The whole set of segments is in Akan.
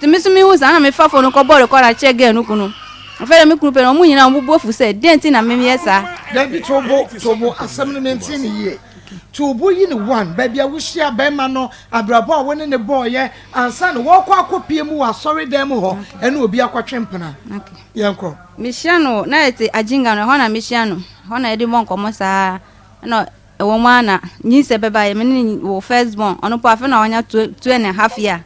Nti me nso mehu saa na mefa phone no kɔbɔ record akyerɛ girl no kunu. Afei deɛ me kunu pɛ no, wɔn nyinaa wɔn bo afu sɛ deɛn nti na memeyɛ saa. Dabi to bo to bo asɛm no mente no yie to bo yi no one baabi a wohyia bɛrima no abrabɔ a wo ne ne bɔɔyɛ ansa na wɔkɔ akɔpie mu wɔ asɔredan mu hɔ ɛne obi akɔtwe mpena yɛnkɔ. Mehyia no na yɛte Agyinga no ɛhɔ na mehyia no ɛhɔ na yɛde bɔ nkɔmmɔ saa ɛna ɛwɔ mu ara na nyinsɛ bɛbaeɛ me ne no wo first born ɔno po afei na wanya 2½ year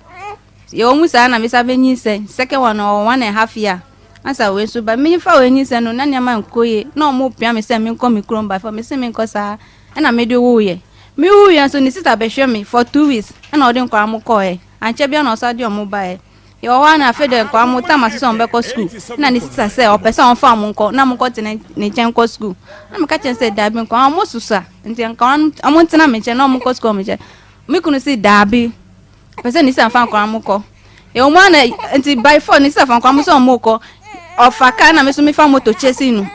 Yɛwɔ mu saa na mesa bɛnyinsɛn second one no ɔwɔ 1½ year ansa wei nso ba mefa wei nyinsɛn no na nneɛma nkɔ yie na ɔmo pia me sɛ menkɔ me kurom ba fɔ mese menkɔ saa ɛna mede woeɛ me wuiɛ nso ne sister bɛhwɛ me for 2 weeks ɛna ɔde nkwadaa mo kɔɛ ankyɛ bia na ɔsa de ɔmo baeɛ. Yɛwɔ hɔ a na afei deɛ nkwadaa mo tam ase sɛ ɔmo bɛkɔ school na ne sister sɛ ɔpɛ sɛ ɔmfa ɔmo nkɔ na ɔmo nkɔ tena ne nkyɛn nkɔ school na meka kyerɛ sɛ daabi, nkwadaa ɔmo sosa nti nkwadaa no ɔmo ntena me nkyɛn na ɔmo nkɔ school ɔmo nkyɛn. Me kunu si daabi, pɛ sɛ ne sister fa nkwadaa mo kɔ. Yɛwɔ mu ana nti by force ne sister fa nkwadaa mo sɛ ɔmo kɔ, ɔfa kaa na me so mefa moto kyesi no.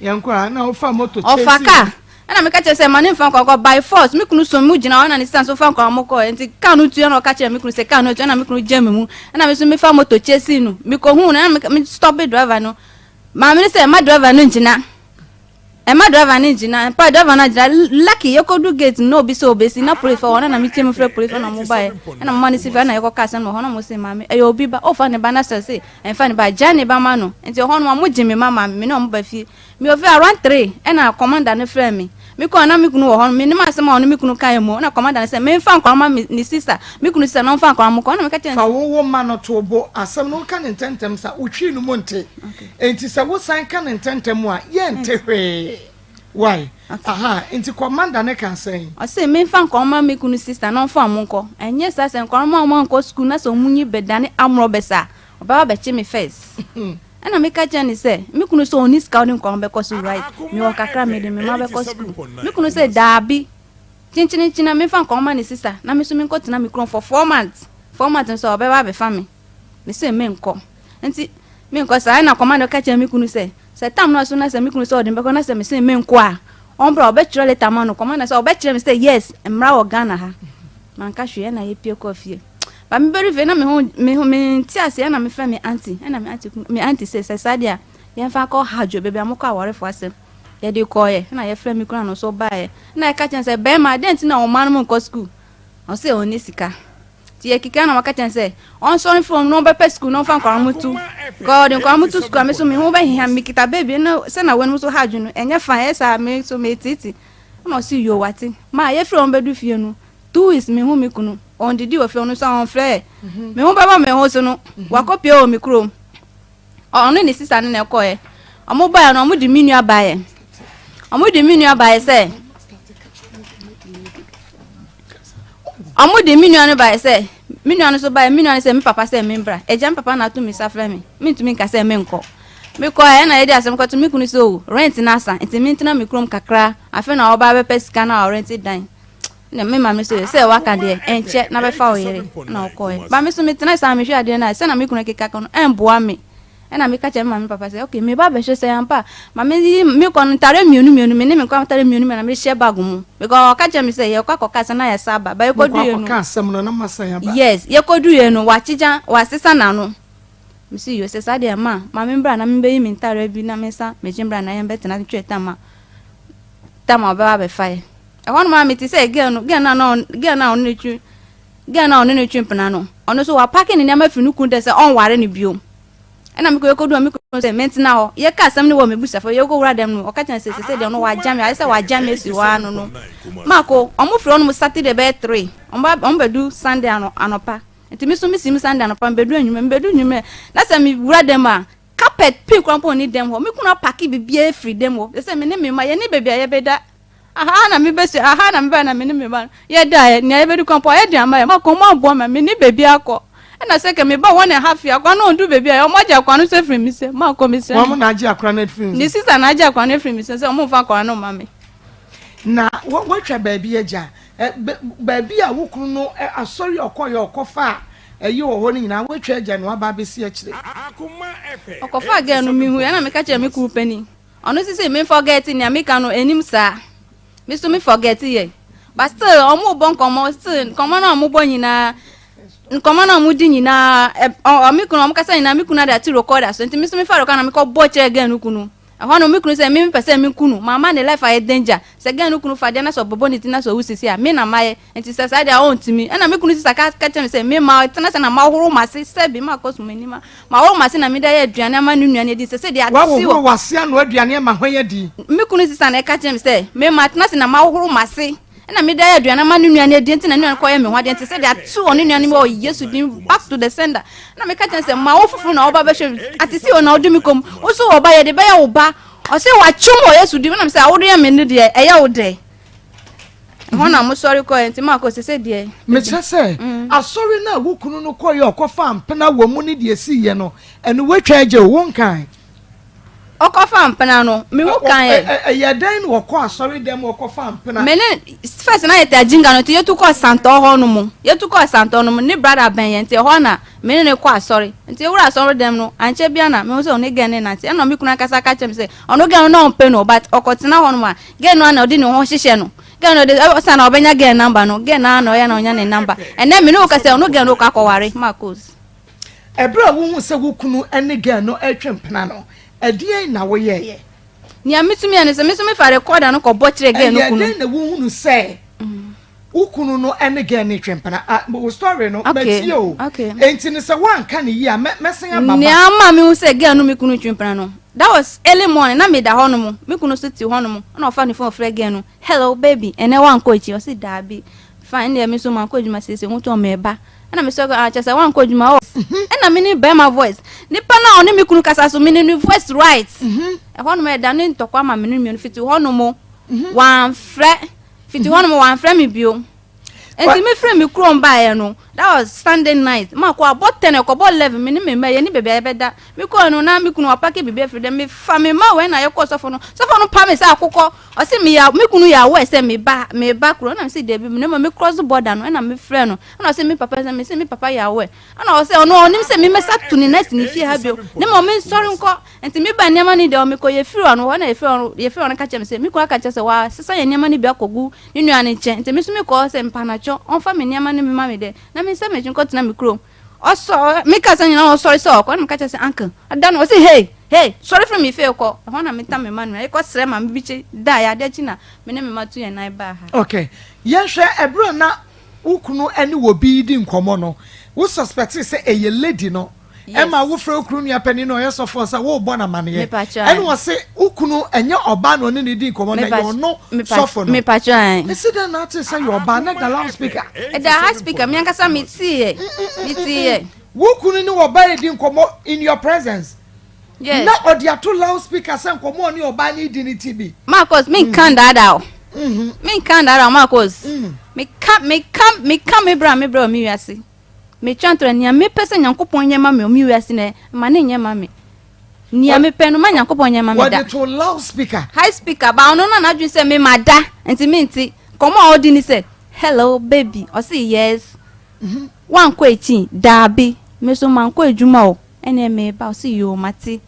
Yɛnkɔ a na wofa moto. Ɔfa kaa ɛna meka kyerɛ sɛ ma ne mfa nkwadaa kɔ by force. Me kunu so mu gyina hɔ na ne sister nso fa nkwadaa mo kɔ nti kaa no tua na ɔka kyerɛ me kunu sɛ kaa no tua na me kunu gya me mu ɛna me so mefa moto kyesi no. Mekɔhu no ɛna me stop driver no, maame no sɛ ma driver no ngyina, ɛma driver no ngyina mpa driver no agyina. Lucky yɛkɔdu gate no na obi sɛ obesi na police fɔ hɔ na metie mu frɛ police fɔ na ɔmo baeɛ ɛna moma no si fɛ ɛna yɛkɔka asɛm no hɔ na ɔmo se maame ɛyɛ obi ba ɔfa ne ba na sɛ se ɛmfa ne ba gya ne ba ma no. Nti ɛhɔ no ɔmo gye me ma maame me ne ɔmo ba fie. Me wɔ fie around 3 ɛna commander no frɛ me. Me kɔɔ na me kunu wɔ hɔ no, menim asɛm a ɔno me kunu kae mu na commander no sɛ memfa nkwadaa ma me ne sister, me kunu sister, na ɔmfa nkwadaa mo kɔ na meka kyerɛ Fa wo ma no to bo asɛm no woka ne ntɛntɛm sa wotwii no mu nte enti sɛ wosan ka ne ntɛntɛm a yɛnte hwee wai aha. Nti commander ne ka sɛn? Ɔse memfa nkwadaa ma me kunu sister na ɔmfa ɔmo nkɔ, ɛnyɛ saa sɛ nkwadaa ma ɔmo ankɔ school na sɛ ɔmo nyi bɛdane amorɔ bɛsa ɔbɛba bɛkye me first. Ɛna meka kyerɛ ne sɛ me kunu sɛ ɔni sika ɔde nkwadaa bɛkɔ so right, mewɔ kakra mede me ma bɛkɔ school. Me kunu sɛ daabi, kyenkyenekyena memfa nkwadaa ma ne sister na me so menkɔ tena me kurom for 4 months. 4 months nso ɔbɛba abɛfa me. Me sɛ menkɔ nti menkɔ saa. Ɛna commander ka kyerɛ me kunu sɛ tam no so na sɛ me kunu sɛ ɔde me bɛkɔ na sɛ me sɛ menkɔ a ɔmbra ɔbɛtwerɛ letter ma no. Commander sɛ ɔbɛkyerɛ me sɛ yes, mmara wɔ Ghana ha. Manka hwee ɛna yɛpie kɔɔ fie ba mebɛdu fie na me ho mente aseɛ ɛna mefrɛ me aunty ɛna me aunty sɛ saa deɛ a yɛmfa kɔ hadwo baabi a mokɔ awarefoɔ asɛm. Yɛde kɔɔyɛ ɛna yɛfrɛ me kunu no so baeɛ ɛna yɛka kyerɛ sɛ bɛrima deɛ nti na ɔma no mu nkɔ school, ɔsɛ ɔnni sika nti yɛkeka na waka kyerɛ sɛ ɔnsɔre firi hɔ na ɔbɛpɛ school na ɔmfa nkwadaa mo tu kɔ ɔde nkwadaa mo tu school a me so me ho bɛhehia me kita baby no sɛ na wɔn so ha adwo no ɛnyɛ fine ɛyɛ saa me so me titi. Ɛna ɔsi yo wate. Maa yɛfiri wɔn bɛdu fie no 2 weeks me hu me kunu ɔndidi wɔ fie, ɔno nso ɔnfrɛ me ho bɛba me ho so no wakɔ pie wɔ me kurom. Ɔno ne sister no na ɛkɔɛ. Ɔmo baeɛ no ɔmo de me nua baeɛ, ɔmo de me nua baeɛ sɛ ɔmo de me nua no baeɛ sɛ me nua no so baeɛ. Me nua no sɛ me papa sɛ me mbra agya me papa na ato me nsa frɛ me, mentumi nka sɛ menkɔ. Mekɔɛ ɛna yɛde asɛm kɔto me kunu sɛ o rent no asa nti mentena me kurom kakra afei na ɔba bɛpɛ sika na ɔrent dan. Na me maame so sɛ waka deɛ ɛnkyɛ na bɛfa wo yere na ɔkɔɛ ba me so metena saa mehwɛ adeɛ no a sɛ na me kunu keka ka no ɛmboa me. Ɛna meka kyerɛ me maame papa sɛ okay, meba bɛhwɛ sɛ ampa maame yi mekɔ no ntare mmienu mmienu me ne me nkɔ ntare mmienu mmienu na mehyɛ bag mu because ɔka kyerɛ me sɛ yɛkɔ akɔka asɛm na yɛsa aba ba yɛkɔdu yɛ no akɔka asɛm no na masan aba. Yes, yɛkɔdu yɛ no wakyegya wasesa n'ano. Mesi yo sɛ saa deɛ ma maame mbra na membɛyi me ntare bi na mensa megye mbra na yɛmbɛtena twɛ tam a ɔbɛba abɛfa yɛ. Ɛhɔ nom a mete sɛ girl no a ɔno ne twi girl no a ɔno ne twi mpena no ɔno nso wapack ne nneɛma firi no kun dɛ sɛ ɔnware no biom. Ɛna mekɔ yɛkɔdu a mekɔ sɛ mentena hɔ yɛka asɛm no wɔ mebusuafo yɛkɔ wura dɛm no ɔka kyerɛ sɛ deɛ ɔno wagya me ayɛ sɛ wagya me asi hɔ ano no maako. Ɔmo firi hɔ nom Saturday bɛyɛ 3 ɔmo bɛdu Sunday anɔpa nti me so mesi mu Sunday anɔpa mbɛdu anwummerɛ mbɛdu anwummerɛ na sɛ mewura dɛm a carpet pin kora mpo ni dɛm hɔ. Me kunu apack biribiara firi dɛm hɔ sɛ me ne me ma yɛne baabi a yɛbɛda aha na mebɛsi aha na mebɛda na me ne me ba yɛda yɛ nea yɛbɛdi kwan po ayɛ de ama yɛ mako mo aboa ma me ne baabi akɔ. Ɛna sɛ kɛ meba 1½ year akwa no ɔndu baabi a ɔmo agye akwa no so afiri mi sɛ mako mesrɛ. Wɔn na agye akwa no afiri ne sister na agye akwa no afiri mi sɛ ɔmo nfa akwa no ma me. Na wɔatwa baabi agya baabi a wo kunu no asɔre ɔkɔyɛ ɔkɔfa a ɛyi wɔ hɔ no nyinaa wɔatwa agya na waba abɛsi akyire. Ɔkɔfa girl no mihu ɛna meka kyerɛ me kuru panin ɔno sisi me forget nea meka no anim saa me so me forget yɛ but still ɔmo bɔ nkɔmɔ still nkɔmɔ na ɔmo bɔ nyinaa. Nkɔmmɔ no a wɔdi nyinaa, ɛ, ɔ, me kunu, wɔn kasa nyinaa, me kunu ade ate recorder so, nti me nso mefa recorder na mekɔ bɔ kyerɛ girl no kunu. Ɛhɔ no me kunu sɛ me mepɛ sɛ me ku no, mama ne life ayɛ danger. Sɛ girl no kunu fa deɛ na sɛ ɔbɛbɔ ne ti na sɛ ɔwu sisi a, me na mayɛ. Nti sɛ saa deɛ a ɔntumi. Ɛna me kunu sisa ka ka kyerɛ me sɛ me ma tena sɛ na mahoro m'ase sɛbi makɔ so m'anim a, mahoro m'ase na mede ayɛ aduane ama ne nua no adi sɛ sɛdeɛ ate wɔ. Woahohoro w'ase anoa aduane ama hwan adi? Me kunu sisa na ɛka kyerɛ me sɛ me ma tena ase na mahoro m'ase. Ɛna mede ayɛ aduane ama ne nua no adi nti na ne nua no kɔyɛ me ho adeɛ nti sɛdeɛ ato ɔne nua no mu wɔ Yesu din back to the sender. Ɛna meka kyerɛ no sɛ ma wo foforɔ na ɔba bɛhwɛ me ate si o na ɔde me kɔm wo so wɔ ba yɛde bɛyɛ wo ba ɔse watwom wɔ Yesu din ɛna me sɛ awode yɛ me no deɛ ɛyɛ wo dɛ. Ɛhɔ na mo sɔre kɔɛ nti maakɔ sɛ sɛ deɛ. Mekyerɛ sɛ asɔre no a wo kunu no kɔeɛ ɔkɔfaa mpena wɔ mu ne deɛ ɛsiiɛ no ɛno woatwa agya o wonkae? Ɔkɔfaa mpena no, me ho kan ɛ. Ɛyɛ dɛn na ɔkɔ asɔre dɛm ɔkɔfaa mpena? Me ne, first na yɛte Agyinga no nti yɛtu kɔɔ Santɔɔ hɔ nom. Yɛtu kɔɔ Santɔɔ nom, ne brother bɛn yɛn nti ɛhɔ na me ne no kɔ asɔre. Nti yɛwura asɔre dɛm no, ankyɛ biara na mehu sɛ ɔne girl no renante. Ɛna me kunu ankasa ka kyerɛɛ me sɛ ɔno girl no na ɔmpɛ no but ɔkɔtena hɔ nom a, girl no ara na ɔde ne ho hyehyɛ no. Girl no ɔde, ɔsan na ɔbɛnya girl number no, girl no ara na ɔyɛ na ɔnya ne number. Ɛnɛ me ne wo kasa yi, ɔno girl no rekɔ akɔware, Marcos. Ɛberɛ a wohuu sɛ wo kunu ne girl no retwe mpena no, ɛdeɛn na woyɛeɛ? Nea metumi yɛ ne sɛ, me nso mefa recorder no kɔbɔ kyerɛ girl no kunu. Ɛyɛɛ dɛn na wohunu sɛ wo kunu no ne girl no retwe mpena? Ah, wo story no, matie o. Enti no sɛ woanka no yie a, mɛsan aba ba. Nea ama mehu sɛ girl no me kunu retwe mpena no, that was early morning, na meda hɔnom, me kunu nso te hɔnom, ɛna ɔfa ne phone frɛ girl no, hello baby, ɛnnɛ woankɔ akyi? Ɔse daabi. Fine, ɛndeɛ me nso mankɔ adwuma seesei, ho tɔ me, meba. Ɛna me sɔre ah kyerɛ sɛ wankɔ adwuma oh. Ɛna me ne bɛrima voice nipa no a ɔne me kunu kasa so me ne ne voice right. Ɛhɔ nom ɛda ne ntɔkwa ma me ne mmienu fiti hɔ nom wamfrɛ fiti hɔ nom wamfrɛ me bio. Nti me firi me kurom baeɛ no that was Sunday night ma kɔ abɔ 10 ɛkɔbɔ 11 me ne me mma yɛni baabi a yɛbɛda. Me kɔɔ no na me kunu wapake biribi afiri dɛm me fa me mma wei na yɛkɔɔ sɔfo no sɔfo no pa me sɛ akokɔ. Ɔse me ya me kunu yɛ aware sɛ me ba me ba kuro ɛna me se dabi na mmom me cross border no ɛna me frɛ no ɛna ɔse me papa sɛ me se me papa yɛ aware ɛna ɔse ɔno ɔnim sɛ me mɛsa to ne nurse ne fie ha bio na mmom me nsɔre nkɔ nti me ba nneɛma no deɛ me kɔ yɛ firi ɔno hɔ ɛna yɛ firi ɔno yɛ firi ɔno ka kyerɛ me sɛ me kunu aka kyerɛ sɛ wa sesa yɛ nneɛma no bi akɔgu ne nua no nkyɛn nti me nso me kɔ sɛ mpanakyɔ ɔmfa me nneɛma no bi ma me dɛ na me nsa m'akyi nkɔ tena me kurom Ɔsɔ me kasa nyinaa ɔsɔre sɛ ɔkɔ ɛna meka kyerɛ sɛ uncle ada no ɔse hey hey sɔre firi me fie kɔ ɛhɔ na meta me ma no yɛkɔ srɛ maame bi kye da yɛ adeɛ kyi na me ne me ma tu yɛn nan baa ha. Okay yɛnhwɛ ɛberɛ a na wo kunu ne obi redi nkɔmmɔ no wo suspectee sɛ ɛyɛ lady no ɛma wo frɛ wo kunu nua panin no ɔyɛ sɔfoɔ sɛ worebɔ no amaneɛ ɛna ɔse wo kunu ɛnyɛ ɔbaa na ɔne no redi nkɔmmɔ na ɛyɛ ɔno sɔfo no. Mepakyɛ ae. Esi dɛn na ate sɛ yɛ ɔbaa na ɛda loud speaker? Ɛda high speaker, me ankasa me teeɛ, me teeɛ. Wo kunu ne ɔbaa redi nkɔmmɔ in your presence. Yes. Na ɔde ato loud speaker sɛ nkɔmmɔ ɔne ɔbaa no redi no ti bi. Marcus, me nka ndaadaa o. Me nka ndaadaa o, Marcus. Me ka, me ka, me ka me bra, me bra wɔ me wiase. Me twa ntorɔ, nea me pɛ sɛ Nyankopɔn nyɛ ma me wɔ me wiase na ma ne nyɛ ma me. Nea mepɛ no, ma Nyankopɔn nyɛ ma me da. Wɔde to loud speaker. High speaker, ba ɔno na n'adwene sɛ me ma da, nti me nte. Nkɔmmɔ a ɔdi ne sɛ, Hello baby, ɔse yes. Woankɔ akyi? Daabi, me nso mankɔ adwuma o, ɛneɛ meba, ɔse yoo mate.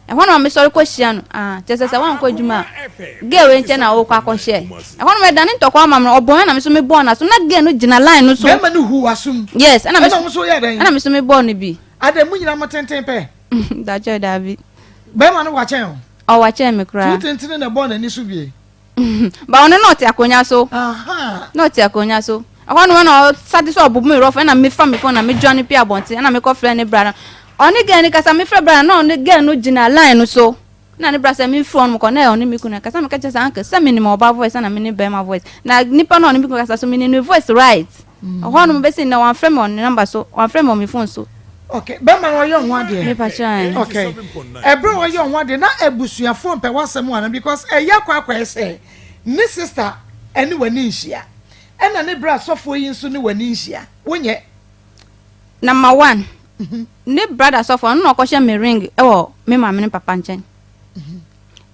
Ɛhɔ na mesɔre kɔhyia no, ah, kyerɛ sɛ sɛ woankɔ adwuma a, girl wei nkyɛn na wokɔ akɔhyɛ. Ɛhɔ nom ɛdane ntɔkwa ama me no, ɔbɔn ɛna me nso mebɔɔ n'aso, na girl no gyina line no so. Bɛrima no huu w'asom. Yes, ɛna me Ɛna wo nso woyɛɛ dɛn? ɛna me nso mebɔɔ no bi. Adɛn, mo nyinaa mo tenten pɛ? Dakyɛ dabi. Bɛrima no wakyɛn o. Ɔwakyɛn me koraa. Tu tentene na ɛbɔɔ n'ani so bie. Ba ɔno na ɔte akonnwa so. Na ɔte akonnwa so. Ɛhɔ nom na ɔsate sɛ ɔbobo me rɔfo ɛna mefa me phone na medwane pie abɔnten ɛna mekɔ frɛ ne bra no. Ɔne girl no kasa mefrɛ bra no na ɔne girl no gyina line no so. Na ne bra sɛ memfiri hɔ nom kɔ na ɔne me kunu kasa meka kyerɛ sɛ uncle sɛ menim ɔba voice ɛna menim bɛrima voice na nipa no ɔne me kunu kasa so menim ne voice right. Ɛhɔ nom bɛsi nnɛ wamfrɛ me wɔ ne number so, wamfrɛ me wɔ me phone so. Okay, bɛrima no ɔyɛ ho adeɛ. Mepa kyɛw ɛn. Okay, ɛberɛ a ɔyɛ ho adeɛ na abusuafoɔ mpɛ w'asɛm anaa because ɛyɛ akɔ akɔyɛ sɛ ne sister ɛne w'ani nhyia ɛna ne bra sɔfoɔ yi nso ne w'ani nhyia wonyɛ. Number one, ne brother sɔfoɔ ɔno na ɔkɔhyɛ me ring ɛwɔ me maame ne papa nkyɛn.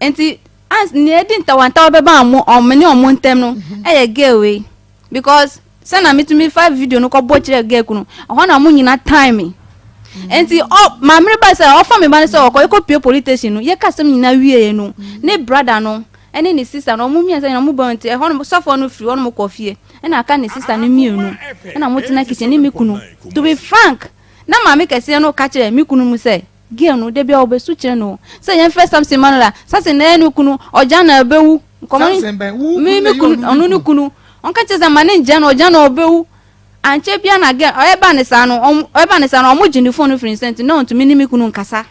Nti ans nea edi ntawantawa bɛba ɔmo ɔmo ne ɔmo ntɛm no ɛyɛ girl wei. Because sɛ na metumi fa video no kɔbɔ kyerɛ girl kunu ɛhɔ na ɔmo nyina tan me nti ɔ maame no ba sɛ ɔfa me ba no sɛ ɔkɔ yɛkɔ pie police station no yɛka asɛm nyinaa wieɛ no ne brother no ɛne ne sister no ɔmo mmiɛnsa nyina ɔmo bɔ nti ɛhɔ no sɔfoɔ no firi hɔ nom kɔ fie. Ɛna aka ne sister no mienu ɛna ɔmo tena kitchen ne me kunu. To be frank, na maame kɛseɛ no ka kyerɛ me kunu mu sɛ girl no da biara ɔbɛsu kyerɛ no sɛ yɛmfrɛ Samson ma no la, Samson na ɛyɛ ne kunu, ɔgya na ɛbɛwu. Nkɔmɔ no me me kunu ɔno ne kunu ɔnka kyerɛ sɛ ma ne ngya no, ɔgya na ɔbɛwu. Ankyɛ biara na girl ɛba ne saa no ɔmo ɛba ne saa no ɔmo gye ne phone no firi ne nsa nti na ɔntumi ne me kunu nkasa.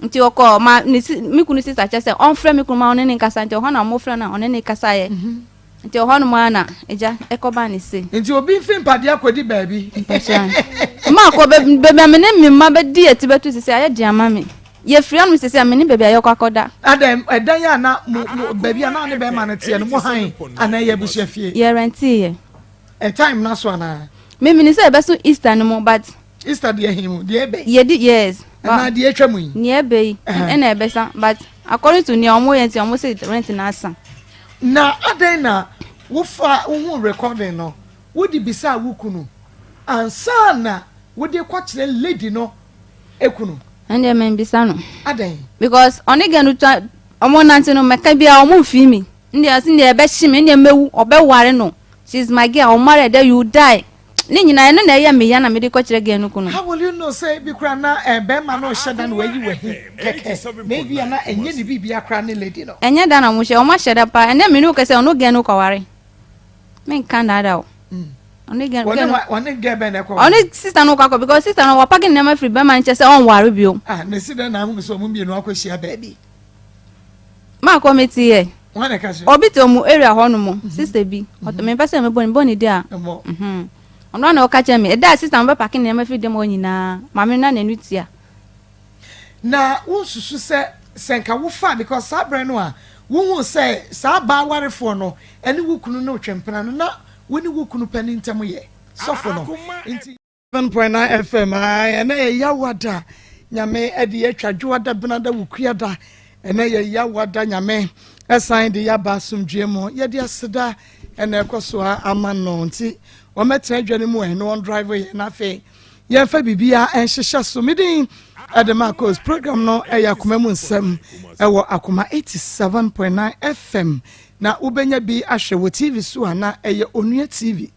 Nti ɔkɔ ma ne si me kunu sister kyerɛ sɛ ɔmfrɛ me kunu ma ɔne ne nkasa, nti ɔhɔ na ɔmo frɛ no a ɔne ne kasaeɛ. Nti ɔhɔ nom ara na agya ɛkɔba ne se. Nti obi mfi mpadeɛ akɔdi baabi. Mpakyɛ maakɔ baabi a me ne me mma bɛdi ati bɛto sisi ayɛ den ama me. Yɛfiri hanom sisi a mennim baabi a yɛkɔ akɔda. Adɛn, ɛdan a na mo, mo, baabi a na ne bɛrima no teɛ no, mo han anaa ɛyɛ abusua fie? Yɛ rɛnteeɛ. Ɛ time no aso anaa? Me menim sɛ ɛbɛso Easter no mu but. Easter deɛ he mu? Deɛ ɛbɛ yi? Yɛdi, yes. Anaa deɛ atwa mu yi? Nea ɛbɛ yi ɛna ɛbɛsa but according to nea wɔn yɛ nti wɔn se rent no asa. Na adɛn na wofa wohuu recording no wode bisaa wo kunu ansa na wode kɔkyerɛ lady no kunu? Ɛndeɛ menbisa no. Adɛn? Because ɔne girl no twa ɔmo nante no mɛka biaa ɔmo nfii me. Ndeɛ ɔse ndeɛ ɛbɛhye me ndeɛ mɛwu ɔbɛware no she's my girl ɔmare dɛ you die. Ne nyinaa ɛno na ɛyɛ me ya na mede kɔkyerɛ girl no kunu. How will you know sɛ ebi koraa na eh bɛɛma no rehyɛ da na wayi wahi kɛkɛ na ebia na ɛnyɛ ne biribia koraa ne lady no. Ɛnyɛ da na ɔmo hyɛ, ɔmo ahyɛ da paa, ɛnɛ me ne wo kasa yi ɔno girl no kɔware, me nka nnaadaa wo, ɔne girl girl no, Ɔne girl bɛn na ɛkɔware? Ɔne sister no kɔ akɔ because sister no wapake ne nneɛma firi bɛɛma no nkyɛn sɛ ɔnware bio. Ah na esi dɛn na ahunu sɛ ɔmo mmienu akɔhyia baabi? Maakɔ me te yɛ. Hwan na ɛka kyerɛ wo? Obi te ɔmo area hɔ nom, sister bi, ɔtɔ mempɛ sɛ mebɔ ne bɔ ne din a, mhm, ɔno ara na ɔka kyerɛ me, ɛda a sister no bɛpake ne nneɛma firi dɛm hɔ nyinaa, maame no na n'ani tua. Na wonsusu sɛ sɛ nka wofaa because saa berɛ no a wohuu sɛ saa baa warefoɔ no ne wo kunu no retwe mpena no na wo ne wo kunu panin ntam yɛ sɔfo no nti. 7.9 FM ae ɛnɛ yɛ yawada nyame ɛde yɛ atwa dwoada benada wukuada ɛnɛ yɛ yawada nyame ɛsan de yaba asomdwie mu yɛde aseda ɛna ɛkɔ so ama no nti wɔmɛtena adwa no mu ɛne wɔn drive yɛ na afei yɛmfa biribiara ɛnhyehyɛ so medin ɛde Marcos program no ɛyɛ akoma mu nsɛm ɛwɔ akoma 87.9 FM na wobɛnya bi ahwɛ wɔ TV so a na ɛyɛ Onua TV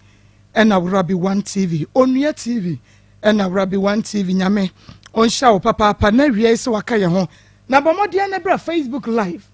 Ɛna Wrabi One TV Onua TV Ɛna Wrabi One TV Nyame ɔnhyira wo papaapa na awia yi sɛ waka yɛn ho na bɔ mmɔden na bra Facebook live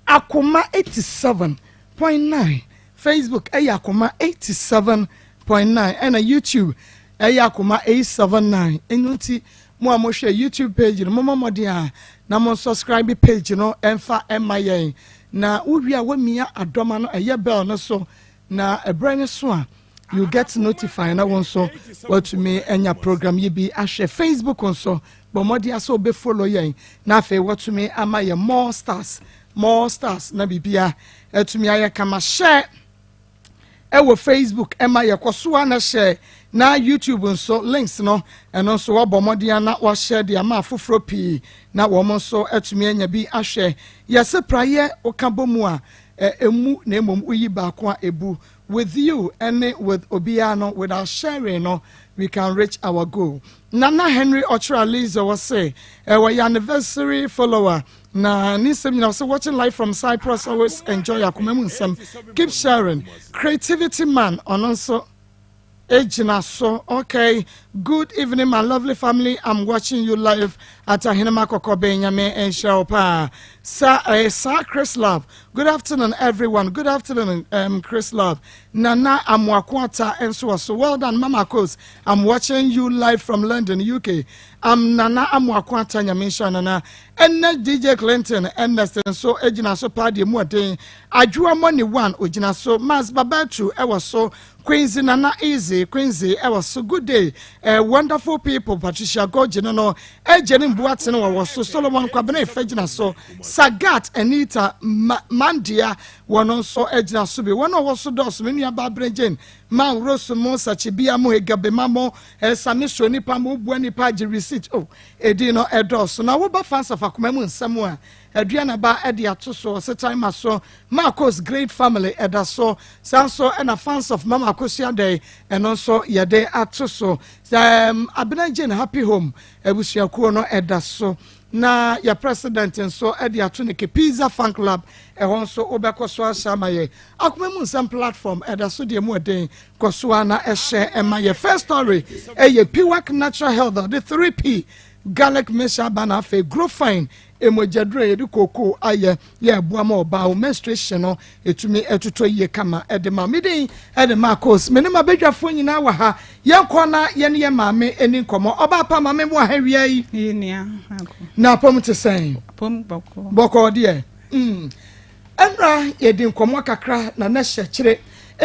Akoma 87.9 Facebook ɛyɛ Akoma 87.9 ɛna YouTube ɛyɛ Akoma 879 ɛno nti mo a mohwɛ YouTube page no mommɔ mmɔden a na mo subscribe page no ɛmfa ɛma yɛn na wowie a woamia adɔma no ɛyɛ bell no so Na ɛberɛ no so a, you get notified na wo nso watumi anya program yi bi ahwɛ. Facebook nso, bɔ mmɔden asɛ wobɛ follow yɛn na afei watumi ama yɛn more stars, more stars na biribia atumi ayɛ kama. Hyɛ ɛwɔ Facebook ɛma yɛkɔ so a na hyɛ na YouTube nso links no ɛno nso wabɔ mmɔden na wahyɛ de ama afoforɔ pii na wɔn nso atumi anya bi ahwɛ. Yɛse praeɛ woka bɔ mu a Ɛmmu na mmom woyi baako a ɛbu. With you ne with obiara no, with our sharing no, we can reach our goal. Nana Henry Ɔkyerɛ Aliza ɔse ɔyɛ anniversary follower na ne nsɛm nyinaa ɔse watching live from Cyprus always enjoy akoma mu nsɛm keep sharing. Creativity man ɔno nso Egyina so okay. Good evening my lovely family I'm watching you live at Ahenema Kɔkɔbe Nyame nhyira wo paa sa eh, saa Chris Love good afternoon everyone good afternoon um, Chris Love Nana Amoako Ata nso wɔ so well done Mama Kos I'm watching you live from London UK I'm Nana Amoako Ata Nyame nhyira Nana ɛnɛ DJ Clinton Ernest nso egyina so paa deɛ mu ɔden Adwoa Money One ogyina so Mas Babatu ɛwɔ so Quincy Nana Easy Quincy ɛwɔ so good day eh, wonderful people Patricia Goje no no ɛgye ne mbu atene wɔwɔ so Solomon Kwabena Efe gyina so Sagat Anita Ma Mandia wɔn nso gyina so bi wɔn a wɔwɔ so dɔɔso me nua baa Bere Jane Ma Rose mo Sachibia mo Hegabema mo eh, Sami so nipa mo bua nipa agye receipt oh edin no ɛdɔɔso na woba fans of akoma mu nsɛm a Aduanaba ɛde ato so ɔsetan ma so Marcos great family ɛda so saa nso ɛna fans of mama Akosua Dɛn ɛno nso yɛde ato so um, Abena Jane happy home abusuakuo no ɛda so. Na yɛ president nso de ato ne Kepiza Fan Club, ɛhɔ nso wobɛkɔ so ahyɛ ama yɛ. Akoma mu nsɛm platform ɛda so deɛ mu ɛden, kɔ so a na ɛhyɛ ɛma yɛ. First story ɛyɛ Piwak Natural Health, ɔde 3P garlic mixture aba, na afei Grow Fine emogyaduro a yɛde kookoo ayɛ yɛ ɛboa ma ɔbaa o menstruation no etumi ɛtotɔ yie kama. Ɛde ma mi den ɛde ma akos me ne ma badwafoɔ nyinaa wɔ ha. Yɛnkɔ na yɛne yɛ maame ani nkɔmmɔ. Ɔbaa pa, maame mu aha wia yi. Yi nua ako. Na apɔm te sɛn? Pom bɔkɔ. Bɔkɔɔ deɛ, ɛnra yɛdi nkɔmmɔ kakra na ne hyɛ kyerɛ,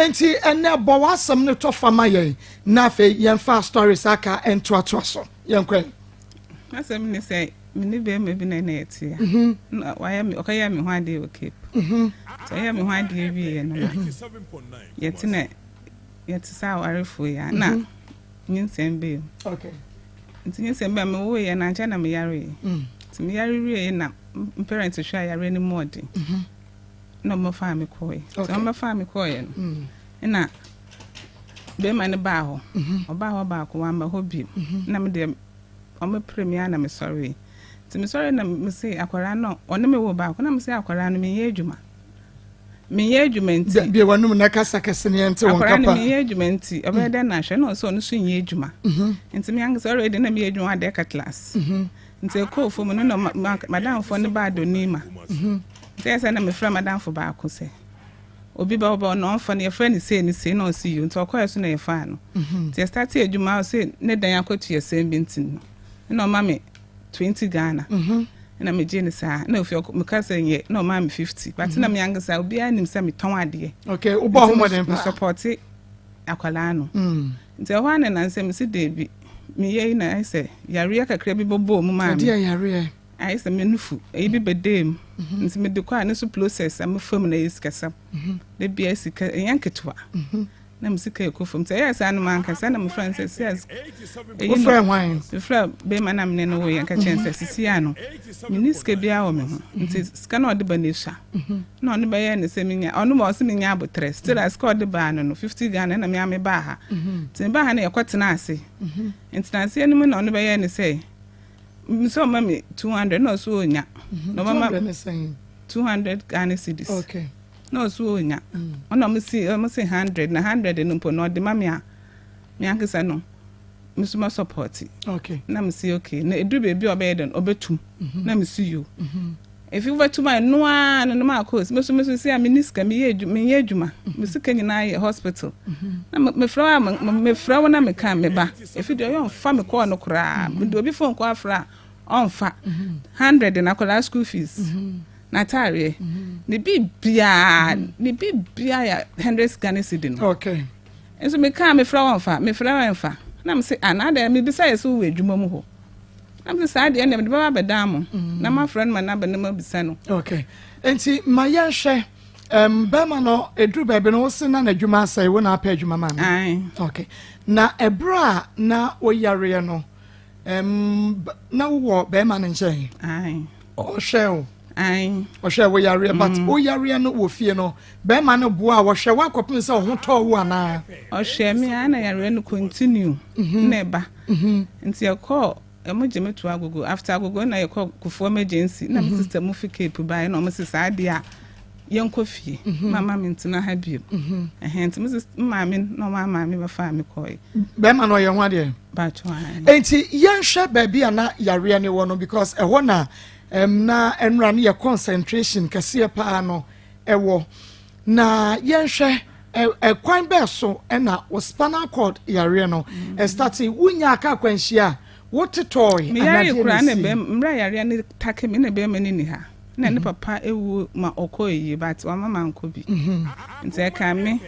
nti ɛnɛ bɔ w'asɛm no tɔ fa ma yɛn, na afei yɛmfa stories aka ntoatoa so. Yɛnkɔ yi. Asɛm ne sɛ me ne bɛrima bi na ɛna ɛte a. Na wayɛ me, ɔkɔyɛ me ho adeɛ wɔ Cape. Nti ɔyɛ me ho adeɛ wieɛ no na yɛte na yɛte sɛ awarefoɔ yi a na nyinsɛn bɛɛ mu. Nti nyinsɛn bɛɛ mewoeɛ na nkyɛn na meyareɛ. Nti meyare wieɛ na m parents hwɛ a yareɛ no mu ɔden. Na ɔmɔfaa me kɔɔɛ. Nti ɔmɔfaa me kɔɔɛ no ɛna bɛrima no baa hɔ. Ɔbaa hɔ baako, wamba hɔ bio. Na me deɛ ɔmɛpere me a na mesɔree. Nti mesɔre na mese akwaraa no ɔne me wɔ baako na mese akwaraa no menyɛ adwuma. Menyɛ adwuma nti. Bie w'anum na kasa kɛse ne yɛnte wɔn akwaraa no kapa. Menyɛ adwuma nti ɔbɛyɛ dɛn na ahwɛ na ɔsɛ ɔno so nyɛ adwuma. Nti me ankasa already na meyɛ adwuma wɔ Adeka class. Nti ɛkɔɔ fam no na madamfoɔ no baa Donima. Nti ɛyɛ sɛ na mefrɛ madamfo baako sɛ obi bɛ ɔbɛ ɔno ɔmfa no, yɛfrɛ no sei ne sei, na ɔsi yo, nti ɔkɔɛ so na yɛfaa no. Nti yɛstart adwuma a ɔsɛ ne dan akɔtua sɛm bi nti no ɛna ɔma me 20 Ghana. Ɛna megye ne saa na ofi meka sɛ nyɛ na ɔma me 50, but na me ankasa obiara nim sɛ metɔn adeɛ. Okay, wobɔ ho mmɔden me paa. Support akwadaa no. Nti ɛhɔ a ne nansɛ mesi deebi meyɛ yi na ayɛ sɛ yareɛ kakra bi bɔbɔɔ mu maa me. Ɛdeɛ yareɛ? Ayɛ sɛ me nufu ɛyi bi bɛdee mu, nti mede kɔ a ne so process a mefa mu na ɛyɛ sikasɛm da bia sika ɛnyɛ nketewa na me sika ɛkɔ fam, nti ɛyɛ saa no mankasa na mefrɛ no sɛ sɛ ɛyi no Wofrɛ hwan? Mefrɛ bɛrima na mene no woyɛ nka kyerɛ no sɛ sisi a no menni sika biara wɔ me ho, nti sika na ɔde ba no esua na ɔno bɛyɛ ne sɛ menya ɔno ma ɔsɛ menya abotrɛ. Still a sika ɔde baa no 50 Ghana na mea mebaa ha, nti mebaa ha no yɛkɔtena ase. Ntena aseɛ no mu na ɔno bɛyɛ ne sɛ sɛ ɔma me 200 na ɔso ɔnya na ɔbɛma 200 ne sɛn? 200 Ghana cedis. Na ɔso ɔnya, ɔna ɔmo si 100 na 100 no mpo na ɔde ma me a me ankasa no me so ma support. Na me si okay, na eduru beebi a ɔbɛyɛ dɛ no ɔbɛtum na me si yo efi wobɛtum a ɛnoa no ma akɔ me so si a me ni sika, meyɛ adwuma, menyɛ adwuma, me sika nyinaa yɛ hospital na mefrɛ wo a mefrɛ wo na meka me ba efi deɛ ɔyɛ ɔmfa me kɔɔ no koraa, mede obi phone kɔ afrɛ a ɔmfa. 100 na akwadaa school fees n'ataareɛ ne biribiaa yɛ 100 Ghana cedi no. Nso meka mefrɛ wɔn fa, mefrɛ wɔn fa na mese ah, na adɛ mebisa yɛ sɛ wowɔ adwuma mu hɔ na mese saa deɛ ɛnna mede bɛba abɛdan mo na mafrɛ no ma naba na mabisa no. Okay, nti ma yɛnhwɛ bɛrima no eduru baabi no wosi na n'adwuma asɛe, wo na apɛ adwuma ma no? Ae. Okay, na ɛberɛ a na woyareɛ no na wowɔ bɛrima no nkyɛn? Ae. Ɔhwɛ o? Ae. Ɔhwɛ wo yareɛ, but woyareɛ no wɔ fie no bɛrima no boa a wɔhwɛ wo akɔpem sɛ ɔho tɔɔ wo anaa? Ɔhwɛ me a na yareɛ no continue na ɛba, nti yɛkɔɔ ɛmo gye me to Agogo. After Agogo na yɛkɔ Kufuor Emergency na me sister mu fi Cape baeɛ na ɔmo se saa deɛ a yɛnkɔ fie mama me ntena ha bio. Ɛhɛn, nti me maame na ɔmo ama me bɛfa me kɔɛ. Bɛrima no ɔyɛ ho adeɛ? Baatwo, ae. Nti yɛnhwɛ baabi a na yareɛ no wɔ no, because ɛhɔ na na nwura no yɛ concentration kɛseɛ paa no ɛwɔ. Na yɛnhwɛ ɛkwan bɛɛ so ɛna wo spinal cord yareɛ no ɛstart. Wonya aka akwanhyia a wotetɔɔ? Meyare koraa na bɛrima mmerɛ yareɛ no take me na bɛrima no ni ha na ne papa ewu ma ɔkɔ yie, but wama ma nkɔ bi, nti ɛka me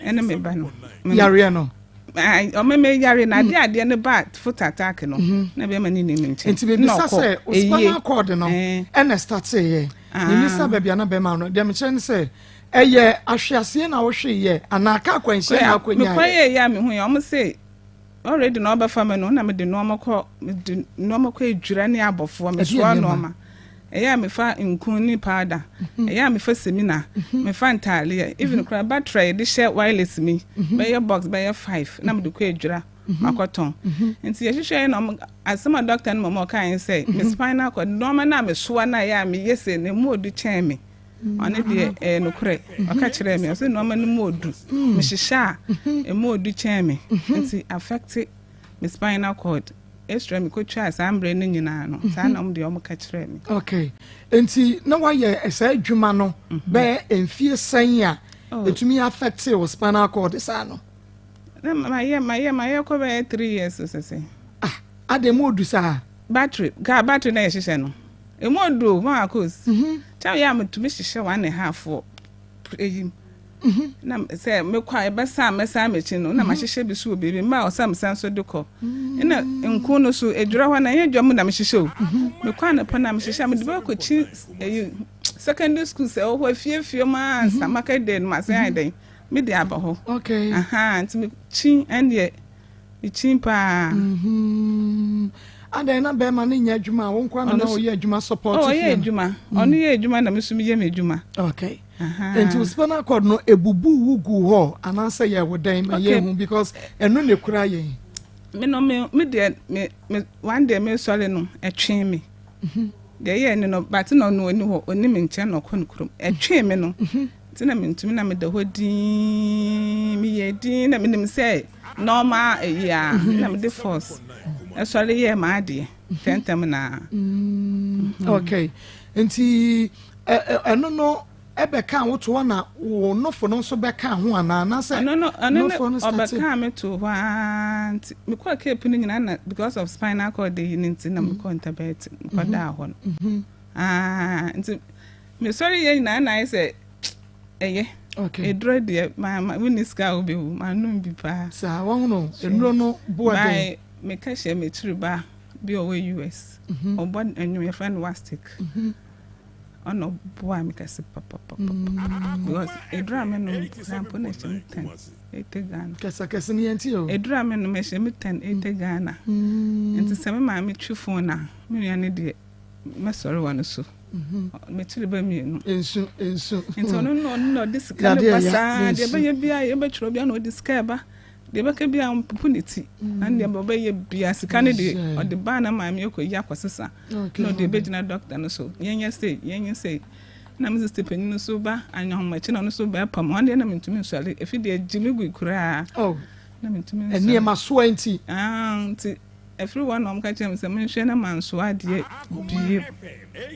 ɛne me ba no. Yareɛ no? Ɔmɛ me yare na adeɛ no ba foot attack no na bɛrima no ni me nkyɛn. Nti bebisa sɛ wo spinal cord no Eh. ɛna starteeɛ? Ah. Memisa baabi a na bɛrima no deɛ mekyerɛ ne sɛ ɛyɛ ahweaseɛ na wohweyɛ anaa ka akwanhyia na akɔnyaeɛ? Mekɔ yɛ yɛ a mehu yɛ ɔmo se already na ɔbɛfa me no na mede nneɛma kɔ, mede nneɛma kɔ edwira ne abɔfoɔ mesoa nneɛma? Nneɛma ɛyɛ a mefa nku ne powder, ɛyɛ a mefa semina, mefa ntaaleɛ, even kora battery a yɛde hyɛ wireless mi bɛyɛ box bɛyɛ five na mede kɔ edwira. Makɔtɔn. Nti yɛhwehwɛɛ na ɔmo asɛm a doctor no ma ɔkae ne sɛ me spinal cord nneɛma no a mesoa no a ɛyɛ a meyɛ sei no emu odu kyɛn me. Ɔno deɛ ɛyɛ nokorɛ. Ɔka kyerɛɛ me ɔsɛ nneɛma no mu odu. Mehyehyɛ a emu odu kyɛn me. Nti affect me spinal cord. X-ray mekɔtwaa saa mmerɛ no nyinaa no saa na ɔmo deɛ ɔmo ka kyerɛɛ me. Okay. Nti na wayɛ saa adwuma no bɛyɛ mfie sɛn a ɛtumi affect wo spinal cord saa no? Na mayɛ mayɛ mayɛ kɔ bɛyɛ 3 years sese. Ah, ade mu odu saa? Battery kaa battery na yɛhyehyɛ no emu odu o, maa kos kyɛn yɛ a metumi hyehyɛ 1.5 wɔ eyi na sɛ mekɔ a ɛbɛsa mɛsa m'akyi no na mahyehyɛ bi so wɔ baabi mmaa ɔsa mesan so de kɔ ɛna nku no so edwura hɔ na ɛnyɛ dwa mu na mehyehyɛ o. Mekɔ anɔpa na mehyehyɛ, mede bɛkɔ kyi eyi secondary school sɛ ɛwɔ hɔ efiefie mu ansa market day no ma sɛ ayɛ dɛn mede aba hɔ. Aha, nti mekyi ɛndeɛ mekyi paa. Adan na bɛrima no nyɛ adwuma a wo nkwa na na ɔyɛ adwuma support? Ɔyɛ fie no? Adwuma, ɔno yɛ adwuma na me nso meyɛ me adwuma. Okay, nti wo spinal cord no ebubu wo gu hɔ anaasɛ yɛ wo dɛn ma yɛhu, because ɛno na ekura yɛn? Me no me deɛ me one day me sɔre no ɛtwe me deɛ ɛyɛ ne no bate na ɔno ɔni hɔ, ɔni me nkyɛn na ɔkɔ ne kurom, ɛtwe me no nti na mentumi na meda hɔ dinn, meyɛ dinn na menim sɛ normal ɛyi a na mede force ɛsɔre yɛ m'adeɛ tɛntɛm na. Okay, nti ɛno no ɛbɛka wo to hɔ na wo nofo no nso bɛka ho anaa anaasɛ? Ɔno no ɔno no nofo no start- Ɔbɛka me to hɔ aa, nti mekɔɔ Cape no nyinaa na because of spinal cord yi no nti na mekɔɔ ntabɛɛte mekɔdaa hɔ no. Ah, nti mesɔre yɛ nyinaa na ayɛ sɛ ɛyɛ. Eduro deɛ ma wonni sika a wobɛwu, manom bi paa. Saa wɔn no nnuro no boɔ den? Bae meka hyɛ m'akyiri ba bi a ɔwɔ US, ɔbɔ nnwom, yɛfrɛ no Wastic, ɔna ɔboa me kɛse papapapa because eduro a menom koraa mpo na ɛhyɛ me 1080 Ghana. Kɛsɛkɛsɛ ne yɛn ti o. Eduro a menom ɛhyɛ me 1080 Ghana, nti sɛ me maame twi phone a, me nua no deɛ mɛsɔre wɔ no so, m'akyiri ba mmienu. Nsu nsu. Nti ɔno no ɔno na ɔde sika no Yadeɛ ba ya, saa ne deɛ nsu. ɛbɛyɛ bia yɛbɛtwerɛ bia na ɔde sika ɛba, deɛ ɛbɛka bia mpopo ne ti na deɛ ɔbɛyɛ bia sika no de ɔde baa na maame akɔ yi akɔsesa na ɔde ɛbɛgyina doctor no so, yɛnyɛ sei, yɛnyɛ sei, na me sister panyin no so ba anyahomakyi na ɔno so bɛɛpam ɔno deɛ na mentumi nsɔre, efi deɛ gye me gu koraa na mentumi nsɔre. Nneɛma soa nti. Ah, nti ɛfiri hɔ na ɔmo ka kyerɛ me sɛ menhwɛ na mansoa adeɛ bie.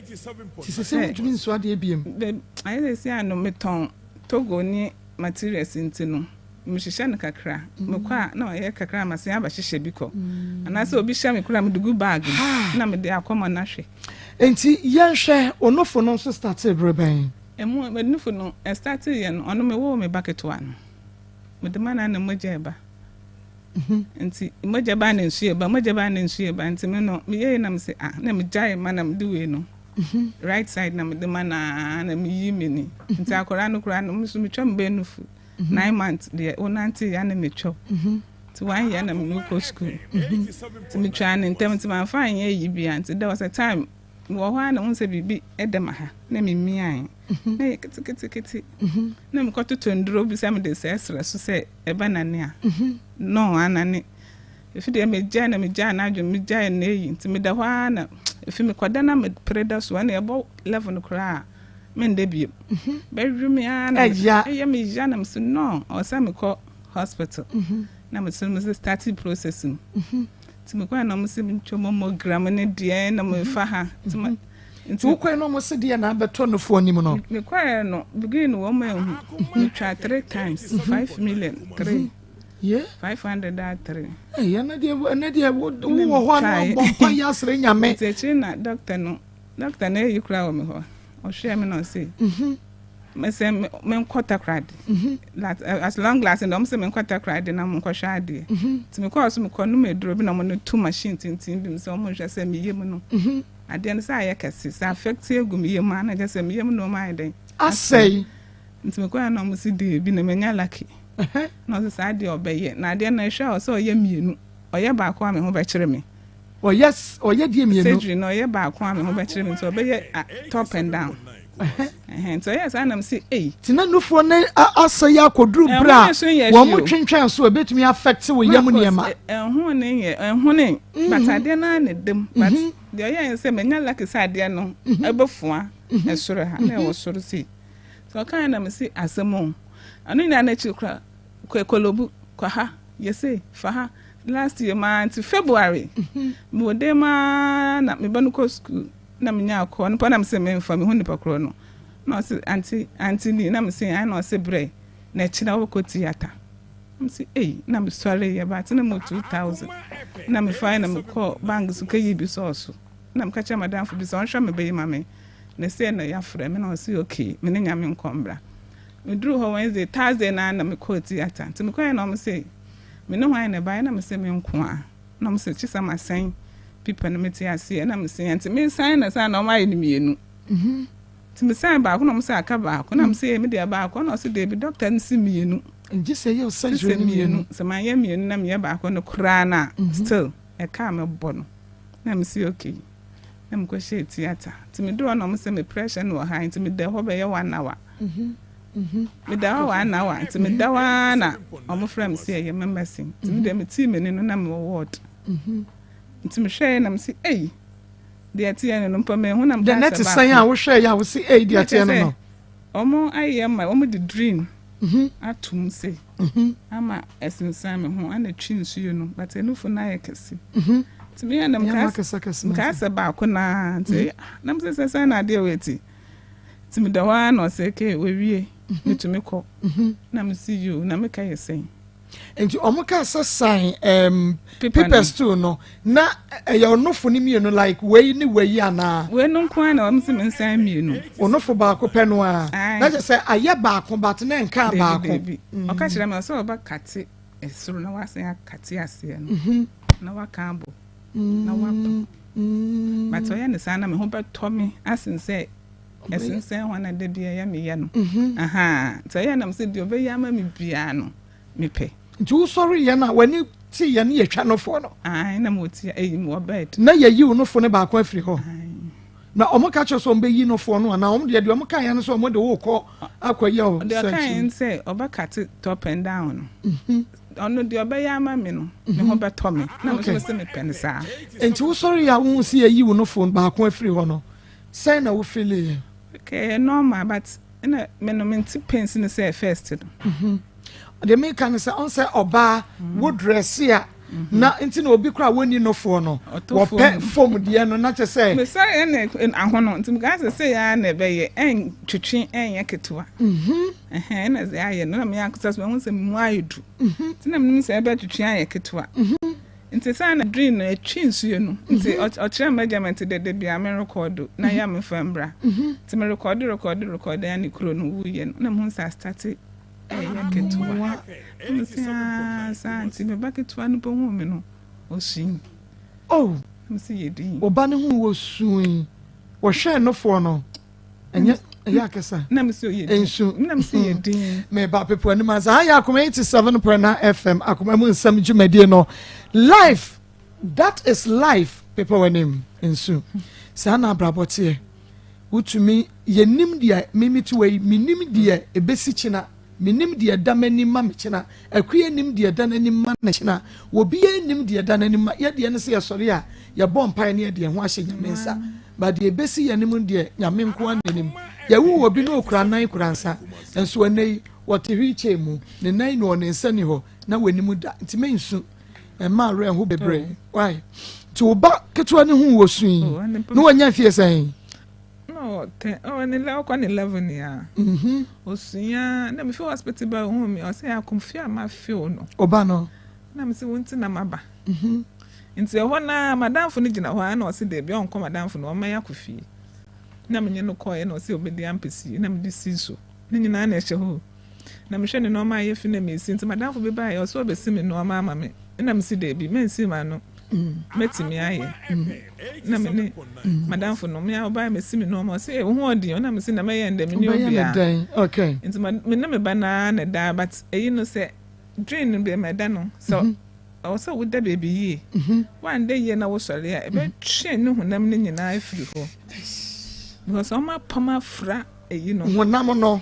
Ti sɛ wotumi nsoa adeɛ biem? Ayɛ sɛ si ano metɔn Togo ne materials nti no mehyehyɛ no kakra, mekɔ a na ɔyɛ kakra ma sen aba hyehyɛ bi kɔ anaasɛ obi hyɛ me koraa mede gu bag mu na mede akɔma no ahwɛ. Nti yɛnhwɛ onofo no nso start bere bɛn? Ɛmu manufo no ɛstart yɛ no, ɔno mewoo me ba ketewa no mede ma na mogya ɛba, nti mogya ba na nsuo ba, mogya ba na nsuo ba, nti me no meyɛ na mese ah, na megyae ma na mede wei no right side na mede ma na meyi me ni, nti akwaraa no koraa no me so metwa me bɛ nufu 9 months deɛ wonante ya na metwa, nti one year na mene kɔ school, nti metwaa ne ntɛm nti mamfa anyɛ yi bia. Nti there was a time mewɔ hɔ a na wohu sɛ biribi ɛda ma ha na memiae na yɛ ketekete na mekɔtotɔ nduro bi sɛ mede sɛ ɛserɛ so sɛ ɛbɛ nane a no anane. Efi deɛ megyae na megyae n'adwene megyae na eyi, nti meda hɔ ara na efi mekɔda na mepere da so ɛna ɛbɔ 11 koraa a menda bio bɛhwɛ me ara na Ɛya. Ɛyɛ me ya na mese no ɔwɔ sɛ mekɔ hospital na mese mese starting process no, nti mekɔɛ na ɔmo sɛ metwa mammogram ne deɛ na mefa ha nti ma nti wokɔɛ no ɔmo se deɛ na abɛtɔ nofoɔ anim no? Mekɔɛ no beginning no wɔn ehu metwa three times 5 million 3 ye 500 a three. Ɛyɛ ɛnɛ deɛ ɛnɛ deɛ wowɔ hɔ a na ɔbɔ mpa yɛ asrɛ Nyame. Nti akyiri na doctor no eyi koraa wɔ me hɔ, ɔhwɛ me na ɔse mɛsɛ menkɔ Takoradi as long as na ɔmo sɛ menkɔ Takoradi na menkɔhwɛ adeɛ. Nti mekɔɔ so mekɔ nom aduro bi na ɔmo no tu machine tenten bi mu sɛ ɔmo nhwɛ sɛ meyɛ mu no adeɛ no sɛ ayɛ kɛse sɛ affect egu meyɛ mu a na kyerɛ sɛ meyɛ mu na ɔmo ayɛ dɛn. Asɛe. Nti mekɔɛ na ɔmo si deebi na menya lucky na ɔsɛ saa adeɛ ɔbɛyɛ na adeɛ no ɛhwɛ a ɔsɛ ɔyɛ mmienu, ɔyɛ baako a me ho bɛkyerɛ me. Ɔyɛ ɔyɛ deɛ mmienu? Surgery na ɔyɛ baako a me ho bɛkyerɛ me, nti ɔbɛyɛ top and down. Nti ɔyɛɛ saa na mese ei. Nti na nufoɔ no asɛe akɔduru berɛ a wɔn mo twentwɛn so ɛbɛtumi affect wo yam nneɛma. Ɛho ne yɛ ɛho ne but adeɛ no ara na ɛda mu but deɛ ɔyɛɛ ne sɛ manya lucky sɛ adeɛ no ɛbɛfua ɛsoro ha na ɛwɔ soro sei. Nti ɔkaeɛ na mese asɛm o. Ɛno nyinaa n'akyiri koraa kɔ Kolobu kɔ ha yɛ sei fa ha last year maa nti February mewɔ dan mu ara na me ba no kɔ school. Na menyaa call no mpo na mese memfa mehu nipa korɔ no na ɔse aunty aunty ni na mese ae na ɔse brɛ na ɛkyena wobɛkɔ theatre na mese ei na mesɔre yɛ baate na mewɔ 2000 na mefae na mekɔ bank so kɛyi bi sɔɔ so na meka kyerɛ madamfo bi sɛ ɔnhwɛ me bɛyi ma me na sɛ na yɛafrɛ me na ɔse okay me ne nyame nkɔ mbra meduru hɔ Wednesday Thursday na na mekɔɔ theatre nti mekɔɛ na ɔmo se me ne hwan na ɛbaeɛ na mese me nko a Na ɔmo se kyesɛ masan pipa no mete aseɛ na mese nti mensan na saa na ɔmo ayɛ no mienu nti mesan baako na ɔmo se aka baako na mese me deɛ baako na ɔse deebi doctor no se mienu Gye sɛ yɛ surgery no mienu sɛ manyɛ mienu na meyɛ baako no koraa na still ɛka a mɛbɔ no na mese okay na mekɔ hyɛɛ theatre nti meduru hɔ na ɔmo se me pressure no wɔ high nti meda hɔ bɛyɛ one hour. Meda hɔ one hour nti meda hɔ ara na wɔn frɛ me sɛ ɛyɛ mɛmɛsi nti me deɛ metii m'ani no na mewɔ ward nti mehwɛɛ na mesi ei deɛ ɛteɛ no no mpo mehu na meka sɛ baako sɛn a wohwɛɛ yɛ a wosi ei deɛ ɛteɛ no no wɔn ayɛ ma wɔn de dream atum se ama ɛsensan me ho ana twi nsuo no but enufo no ayɛ kɛse nti meyɛ na mekaa sɛ baako naa nti na mesɛ sɛ sɛn na adeɛ wɔ eti Nti meda hɔ ara na ɔsɛ ke wawie metumi kɔ na mesi yoo na meka yɛ sɛn. Nti ɔmo kaa sɛ sign um, papers too no na ɛyɛ ɔnofo no mmienu like wei ne wei anaa. Wei no nko ara na ɔmo si me nsan mmienu. Ɔnofo baako pɛ no ara na kyerɛ sɛ ayɛ baako but na nka baako. Debi debi ɔka kyerɛ me ɔsɛ ɔba kate ɛsoro na wasan akate aseɛ no na waka abɔ na wapa. But ɔyɛ no saa na me ho bɛtɔ me asen sɛ ɛsensɛn hɔ na da bi ɛyɛ meyɛ no. Mhm. Nti ɔyɛ nam sɛ deɛ ɔbɛyɛ ama me biara no mepɛ. Nti wosɔre yɛ no a w'ani te yɛ no yɛtwa nofoɔ no? Ae, na mewɔ ti ɛyi mewɔ bed. Na yɛyi wo nofo no baako afiri hɔ? Na wɔn ka kyerɛ sɛ wɔn bɛyi nofoɔ no anaa wɔn deɛ deɛ wɔn kaeɛ no sɛ wɔn de wo kɔ akɔyɛ o Deɛ ɔkaeɛ no sɛ ɔbɛkate top and down no. Mhm. Ɔno deɛ ɔbɛyɛ ama me no, me ho bɛtɔ me. Na me nso mese mepɛ no saa. Nti wosɔre yɛ a wohu sɛ yɛyi wo nofo baako afiri hɔ no, sɛn na wo feeliiɛ? Okay, ɛyɛ normal but ɛna me no mente pains no sɛ first no. Mhm. Deɛ meka ne sɛ ɔn sɛ ɔbaa wo dresse a na nti na obi koraa wɔnni nofoɔ no wɔpɛ fam deɛ no na kyɛ sɛ. Mesɔre ɛna ahono nti mekaa sɛ sei ara na ɛbɛyɛ ɛntwetwe ɛnyɛ ketewa. Mhm. Ɛhɛn ɛna dze ayɛ no na me ankasa so mehu sɛ mo mu ayɛ du. Ntsi na menim sɛ ɛbɛtwetwe ayɛ ketewa. Ntsi saa na drain no ɛtwe nsuo no. Ntsi ɔkyerɛ me measurement dɛ da biara me rekɔɔdo na yɛ a memfa mbra. Ntsi me rekɔɔdo rekɔɔdo rekɔɔdo a ne kuro no wuiɛ no na mehu sɛ astate ɛyɛ ketewa. Na mese aa saa nti me ba ketewa no mpo huu me no osui. Oh! Na mese yɛ din. Wo ba no huu wo osui. Wɔhwɛɛ nofoɔ no. ɛnyɛ ɛyɛ akasa na me sɛ yɛ din nsu na me sɛ yɛ din meba pepo anim ansa ha yɛ akoma 87.9 fm akoma mu nsɛm dwumadie no life that is life pepo anim nsu saa na abrabɔ teɛ wotumi yɛnim deɛ mimi te wɔ yi menim deɛ ɛbɛsi kyena Mennim deɛ ɛda m'anim ma me kyena. Akua nnim deɛ ɛda n'anim ma ne kyena. Obiara nnim deɛ ɛda n'anim ma. Yɛ deɛ ne sɛ yɛsɔre a, yɛbɔ mpaeɛ ne yɛde yɛn ho ahyɛ Nyame nsa. But deɛ ɛbɛsi yɛn anim no deɛ, Nyame nko ara na nim. Yɛwoo obi na ɔkura nan kura nsa. Nso ɛnnɛ yi, ɔte wheel chair mu. Ne nan nni hɔ, ne nsa nni hɔ, na w'anim da. Nti mensu. Mma awerɛ nho bebree. Why? Nti wo ba ketewa no huu wo su yi, na wanya mfie sɛn? Na ɔwɔ ten ɔwɔ ne lɛ ɔkɔ ne level ya. Mhm. Osua na me fi hospital ba ohun mi ɔsɛ akom fi a ma feel no. Ɔba no. Na me sɛ wo nti na maba. Mhm. Nti ɛhɔ na madamfo no gyina hɔ a na ɔsɛ daabi ɔnkɔ madamfo no ɔmma yɛakɔ fie. Na menye no kɔɛ na ɔsɛ obedi ampesi na mede sii so. Ne nyinaa na ɛhyɛ hɔ. Na mehwɛ ne nneɛma ayɛ fi na mesi nti madamfo bi baeɛ ɔsɛ ɔbɛsi me nneɛma ama me na mesi daabi mensi ma no mɛtumi ayɛ na me ne madamfo no me a ɔbaeɛ mesi me nneɛma ɔsɛ eh wo ho ɔden na mesi na mɛyɛ ndɛ me ne obiara okay nti me ne me ba naa na ɛdaa but ɛyi no sɛ drain no bɛma ɛda no sɛ ɛwɔ sɛ woda baabi yie wanda yie na wosɔre a ɛbɛtwe ne honam no nyinaa afiri hɔ. Because wɔn apam afra eyi no. Honam no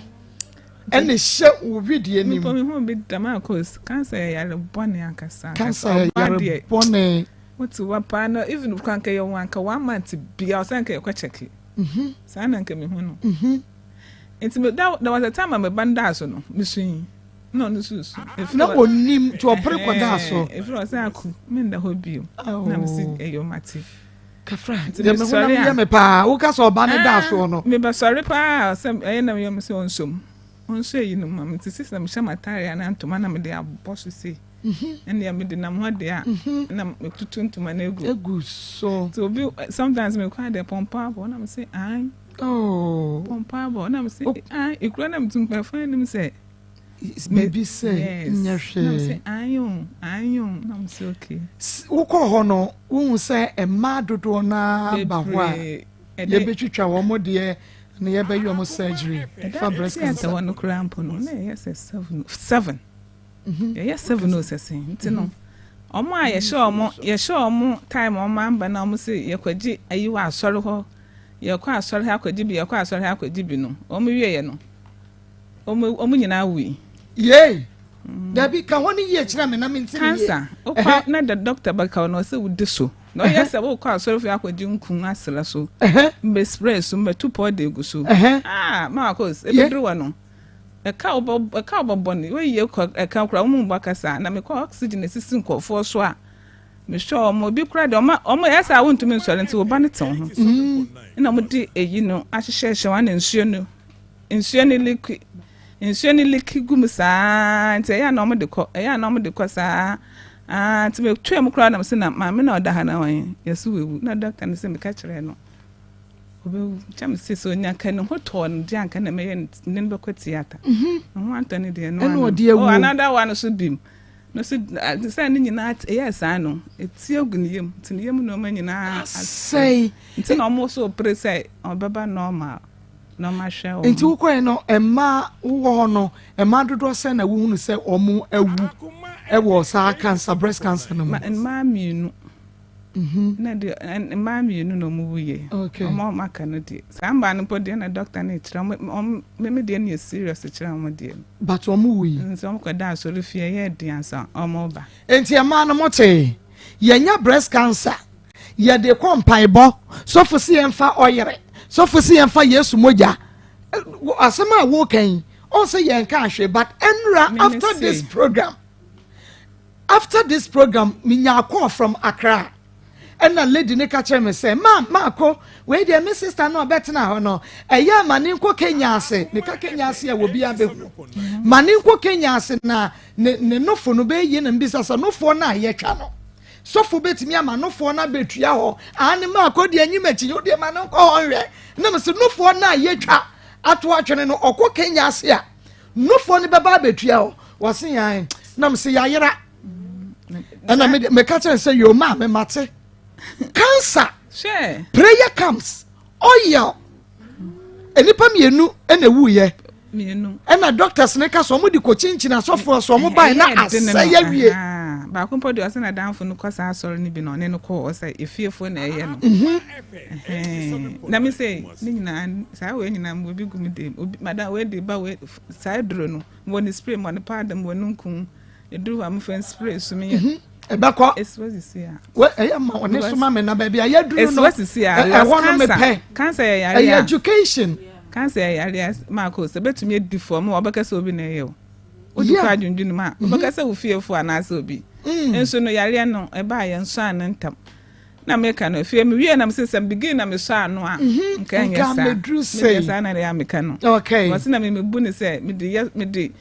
ɛna ɛhyɛ wo wedeɛ nim. Mepɔ mehu bi da Marcus cancer yɛ yare bɔne ankasa. Cancer yɛ yare bɔne. Wote wa paa na even kora nka yɛ wɔn anka one month bia ɔsɛ nka yɛkɔ kyɛke. Mhm. Saa na nka mehu no. Mhm. Nti me da there was a time a me ba no daa so no mesui na ɔno nso su. Na onim nti ɔpere kɔdaa so. Efiri ɔsɛ aku menda hɔ bio na mesi ɛyɛ mate. Kafra, deɛ me honam yɛ me paa, woka sɛ ɔba no da soɔ no. Mebɛsɔre paa sɛ ɛyɛ na meyɛ me sɛ ɔnsom. Ɔnso eyi no ma me te sɛ mehyɛ m'ataare anaa ntoma na mede abɔ so sei. Mhm. Ɛnna mede nam hɔ deɛ a, mhm. na metutu ntoma no egu. Egu so. So obi sometimes mekɔ adeɛ pɔmpɔ abɔ na mese ae. Oh. Pɔmpɔ abɔ na mese ae. Ekura na metu mpɛfo anim sɛ. Biribi sɛ nyɛ hwee. Wokɔɔ hɔ no, wohu sɛ mmaa dodoɔ no ara ba hɔ a yɛbɛtwitwa wɔn deɛ na yɛbɛyɛ wɔn surgery fa breast cancer. Ɛda no koraa mpo no, na yɛyɛ sɛ seven. Mhm. Yɛyɛ seven o sɛ sɛn nti no. Mhm. Wɔn a yɛhyɛ wɔn yɛhyɛ wɔn time wɔn amba na wɔn sɛ yɛkɔgye ayi wɔ asɔre hɔ yɛkɔ asɔre ha akɔgye bi yɛkɔ asɔre ha akɔgye bi no wɔn wieɛ no. Wɔn wɔn nyinaa wui. Yei! Dabi, ka hɔ no yie kyerɛ me na mente no yie. Cancer, wokɔ na the doctor bɛka wo na ɔsɛ wodi so. Na ɔyɛ sɛ wokɔ asɔrefie akɔgye nku asra so, mbɛ spray so, mbɛto powder egu so. Ah, Marcus, ebeduru hɔ no, ɛka wobɔ ɛka wobɔbɔ no, woyie kɔ ɛka koraa wɔn mbɔ kasa. Na mekɔ oxygen esisi nkurɔfoɔ so a, mehwɛ wɔn, ebi koraa deɛ wɔn wɔn ɛyɛ sɛ a wontumi nsɔre nti wo ba no te wo ho. Ɛna wɔde eyi no ahyehyɛhyɛ wɔn ana nsuo no. Nsuo no liki nsuo no liki gu mu saa nti ɛyɛ a na wɔde kɔ ɛyɛ a na wɔde kɔ saa aa nti metua mu koraa na mese na maame na ɔda ha na wɔn yɛso wawu na dɔkta no sɛ meka kyerɛ no ɔbɛwu kyɛ mese sɛ onya ka ne ho tɔɔ no deɛ anka na mɛyɛ ne no bɛkɔ theatre mhm. ne ho antɔ ne deɛ no ano oh another one so bim no so sɛ ne nyinaa ɛyɛ saa no ɛti agu ne yam nti ne yam nneɛma nyinaa asɛe nti na wɔn so pere sɛ ɔbɛba normal na ɔmahwɛ wɔn. Nti wokɔɛ no mmaa wowɔ hɔ no mmaa dodoɔ sɛn na wohunu sɛ wɔn awu wɔ saa cancer breast cancer no mu? Mmaa mmienu. Mhm. Na deɛ mmaa mmienu na wɔn wuyɛ. Okay. Wɔn a wɔn aka no deɛ saa mmaa no mpo deɛ na doctor no kyerɛ wɔn wɔn meme deɛ no yɛ serious kyerɛ wɔn deɛ. But wɔn wuyi. Nti wɔn kɔ da asɔre fie ɛyɛ den ansa wɔn ba. Nti mmaa no mo te yɛnya breast cancer yɛde kɔ mpaebɔ sɔfo si yɛn fa ɔyere sɔfo si yɛn fa yesu mogya asɛm a wɔka yi ɔn sɛ yɛn ka ahwɛ but ɛnura after this program after this program minya call from Accra ɛna lady ne ka kyerɛ me sɛ ma maako wei deɛ me sister no ɔbɛtena hɔ no ɛyɛ ma ne nkɔ Kenya ase meka Kenya ase a wɔ bi abɛhu ma ne nkɔ Kenya ase na ne ne nofo no bɛyɛ yie na mbisa sɛ nofoɔ no a yɛtwa no Sɔfo betumi ama nofoɔ no abɛtua hɔ. Aane maakɔ deɛ nyim akyi, wo deɛ ma no nkɔ hɔ nhwɛ. Na mese nofoɔ no a yɛtwa ato atwene no ɔkɔ Kenya ase a, nofoɔ no bɛba abɛtua hɔ. Wɔse aane. Na mese yɛayera. Ɛna me meka kyerɛ sɛ yoo maa me mate. Cancer, prayer camps, oil. Nnipa mmienu na ɛwuiɛ. Ɛna doctors ne ka sɛ wɔn de kɔkyinkyin asɔfoɔ so wɔn bae na asɛe awie. Baako mpo deɛ ɔsɛ n'adamfo no kɔ saa asɔre no bi na ɔne no kɔɔ ɔsɛ efiefoɔ na ɛyɛ no. Mhm. Na mi sɛ ne nyinaa saa wei nyinaa mo obi gu mi dem obi madam wei de ba wei saa aduro no mo ne spray mo ne powder mo ne nkum. Eduru hɔ a mofa spray so meyɛ. Mhm. Ɛbɛkɔ. Esiwa sisi a. Wɛ ɛyɛ ma ɔne so ma me na baabi a yɛduru no. Esiwa sisi a. Ɛhɔ no mepɛ. Cancer yɛ yare a. Ɛyɛ education. Cancer yɛ yare a Marco sɛ bɛtumi adi fam a wɔbɛka sɛ obi na ɛyɛ o. Wodi kɔ adwendwene mu a wɔbɛka sɛ wo fiefo anaasɛ obi. Mm. Nso no yareɛ no ɛbaa yɛn nsɔ ano ntam. Na meka no afei mewie na mesɛ sɛ begin na mesɔ ano a mhm. nka ɛnyɛ saa. Medeɛ saa na ɛyɛ a meka no. Okay. Wɔse na memebu ne sɛ mede yɛ mede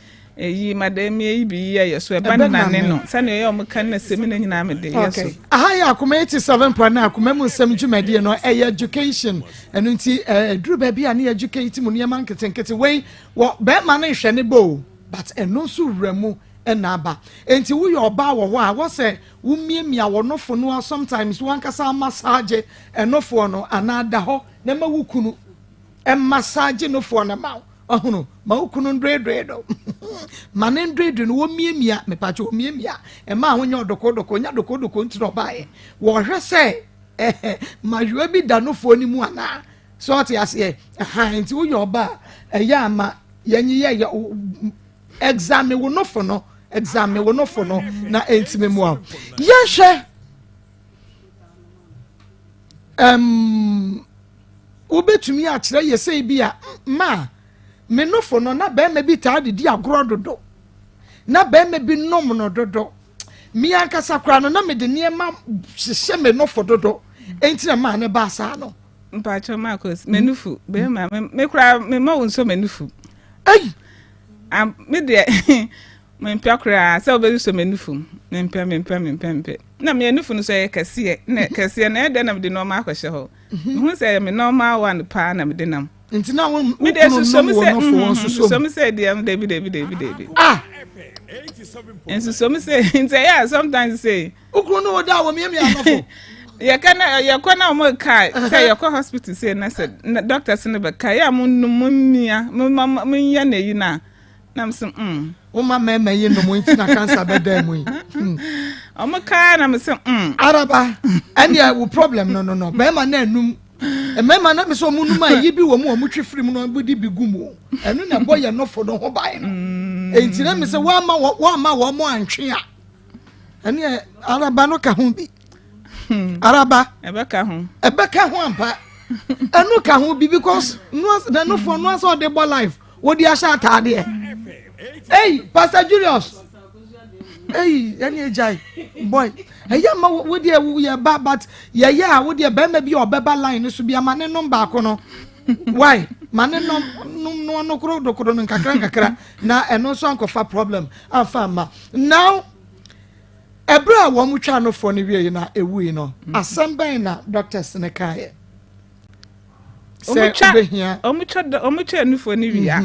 Eyi ma dɛ me eyi bi yɛ yɛ so ɛba ne nane no sɛnea ɛyɛ ɔmo ka ne sɛ mi na nyinaa me de yɛ so. Aha yɛ Akoma 87.9 Akoma mu nsɛm dwumadie no ɛyɛ education ɛno nti ɛduru baabi a ne yɛ educate mu nneɛma nketenkete wei wɔ bɛrima no nhwɛ ne bɔ o but ɛno nso wura mu ɛna aba nti woyɛ ɔbaa wɔ hɔ a wɔsɛ womiamia wɔ nofo no a sometimes wankasa massage ɛnofoɔ no anaa da hɔ na ma wo kunu Massage nofoɔ no ma wo. Ɔhono, ma wo kunu ndweedwee do. Ma ne ndweedwee no, wɔmmiamia, mepatwo wɔmmiamia. Ɛma ho nyɛ ɔdokodoko, nyɛ dokodoko nti na ɔbaeɛ. Wɔhwɛ sɛ eh, mayowa bi da nofoɔ no mu anaa. So ɔte aseɛ? Ɛhan nti woyɛ ɔba a, ɛyɛ ama yɛnyi yɛ yɛ examine wo nofo no, examine wo nofo no na ɛntumi mu a yɛhwɛ. Wobɛtumi akyerɛ yɛ sɛ bi a ma me nofo no na bɛrima bi taa de di agorɔ dodo, na bɛrima bi nom no dodo, me ankasa koraa no na mede nneɛma hyehyɛ me nofo dodo, enti na maa ne ba saa no. Mpakyɛ Marcus, m'anufu bɛrima me koraa mema wo nsɔ m'anufu. Ei! Me deɛ mempɛ koraa sɛ wobɛdi sɔ m'anufu. Mempɛ, mempɛ, mempɛ, mempɛ. Na me anufu no so ɛyɛ kɛseɛ, na kɛseɛ na ɛdɛ na mede nneɛma akɔhyɛ hɔ. Mehu sɛ ɛyɛ me normal one paa na mede nam. Nti na wo kunu nom wɔ nofo wɔn soso mu? Sɛ deɛ, dabi, dabi, dabi, dabi. Ah! Nsusom sɛ nti ɛyɛ a sometimes sɛ wokunu no wo da wɔ miamia nofo. Yɛka na yɛkɔ na wɔn ka sɛ yɛkɔ hospital sɛ na sɛ doctors no bɛka yɛ a mo num, mo mia, mo ma mo nyɛ na eyi na na mo sɛ. Woma mmarima yi nom nti na cancer bɛda mu yi. Ɔmo kaa na mo sɛ. Araba, ɛnneɛ wo problem no bɛrima na enum, mmarima na mi sɛ ɔmo num a, eyi bi wɔ mu a ɔmo twi firi mu na ɔmo de bi gu mu, ɛno na ɛbɔ yɛ nofo no ho ban no. Enti na mi sɛ wɔama wɔn mo antwe a, ɛnneɛ araba no ka ho bi, araba. Ɛbɛka ho. Ɛbɛka ho ampa, ɛno ka ho bi because na nofo no asɛ ɔde bɔ life, wɔde ahyɛ ataadeɛ. Ei, Pastor Julius, ei, ɛne agyae boy, ɛyɛ ma wo deɛ yɛ ba, but yɛyɛ a wo deɛ bɛrima bi a ɔbɛba line no so bi ama ne nom baako no, why ma ne nom nom no no koro dokoro no nkakra nkakra na ɛno nso ankɔfa problem amfa ama. Now, ɛberɛ a wɔn twa nofoɔ no wie na ewu yi no, asɛm bɛn na doctors ne kaeɛ sɛ wobɛhia? Ɔmo twa nufoɔ no wie a,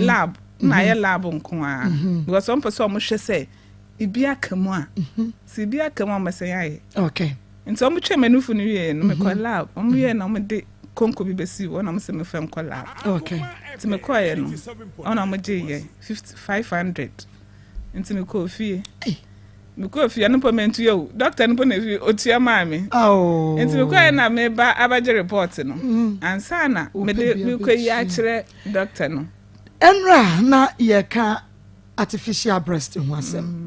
lab na ayɛ, lab nko a, because ɔmo pɛ sɛ ɔmo hwɛ sɛ ibi aka mu a, sɛ ibi aka mu a, ɔmo sɛ yɛayɛ. Nti ɔmo twa m'anufu no wie no, mekɔ lab. Ɔmo wie na ɔmo de konko bi bɛsi hɔ na ɔmo sɛ mefa nkɔ lab. Nti mekɔɛ no, ɔna ɔmo gye yɛ 50 500. Nti mekɔɔ fie, mekɔɔ fie no mpo mentua o, doctor no mpo na efi otua maa me. Oh. Nti mekɔɛ na meba abɛgye report no ansa na Wopɛ mede bi mekɔ yi abɛtua. akyerɛ doctor no. Ɛnra na yɛka artificial breast ho asɛm.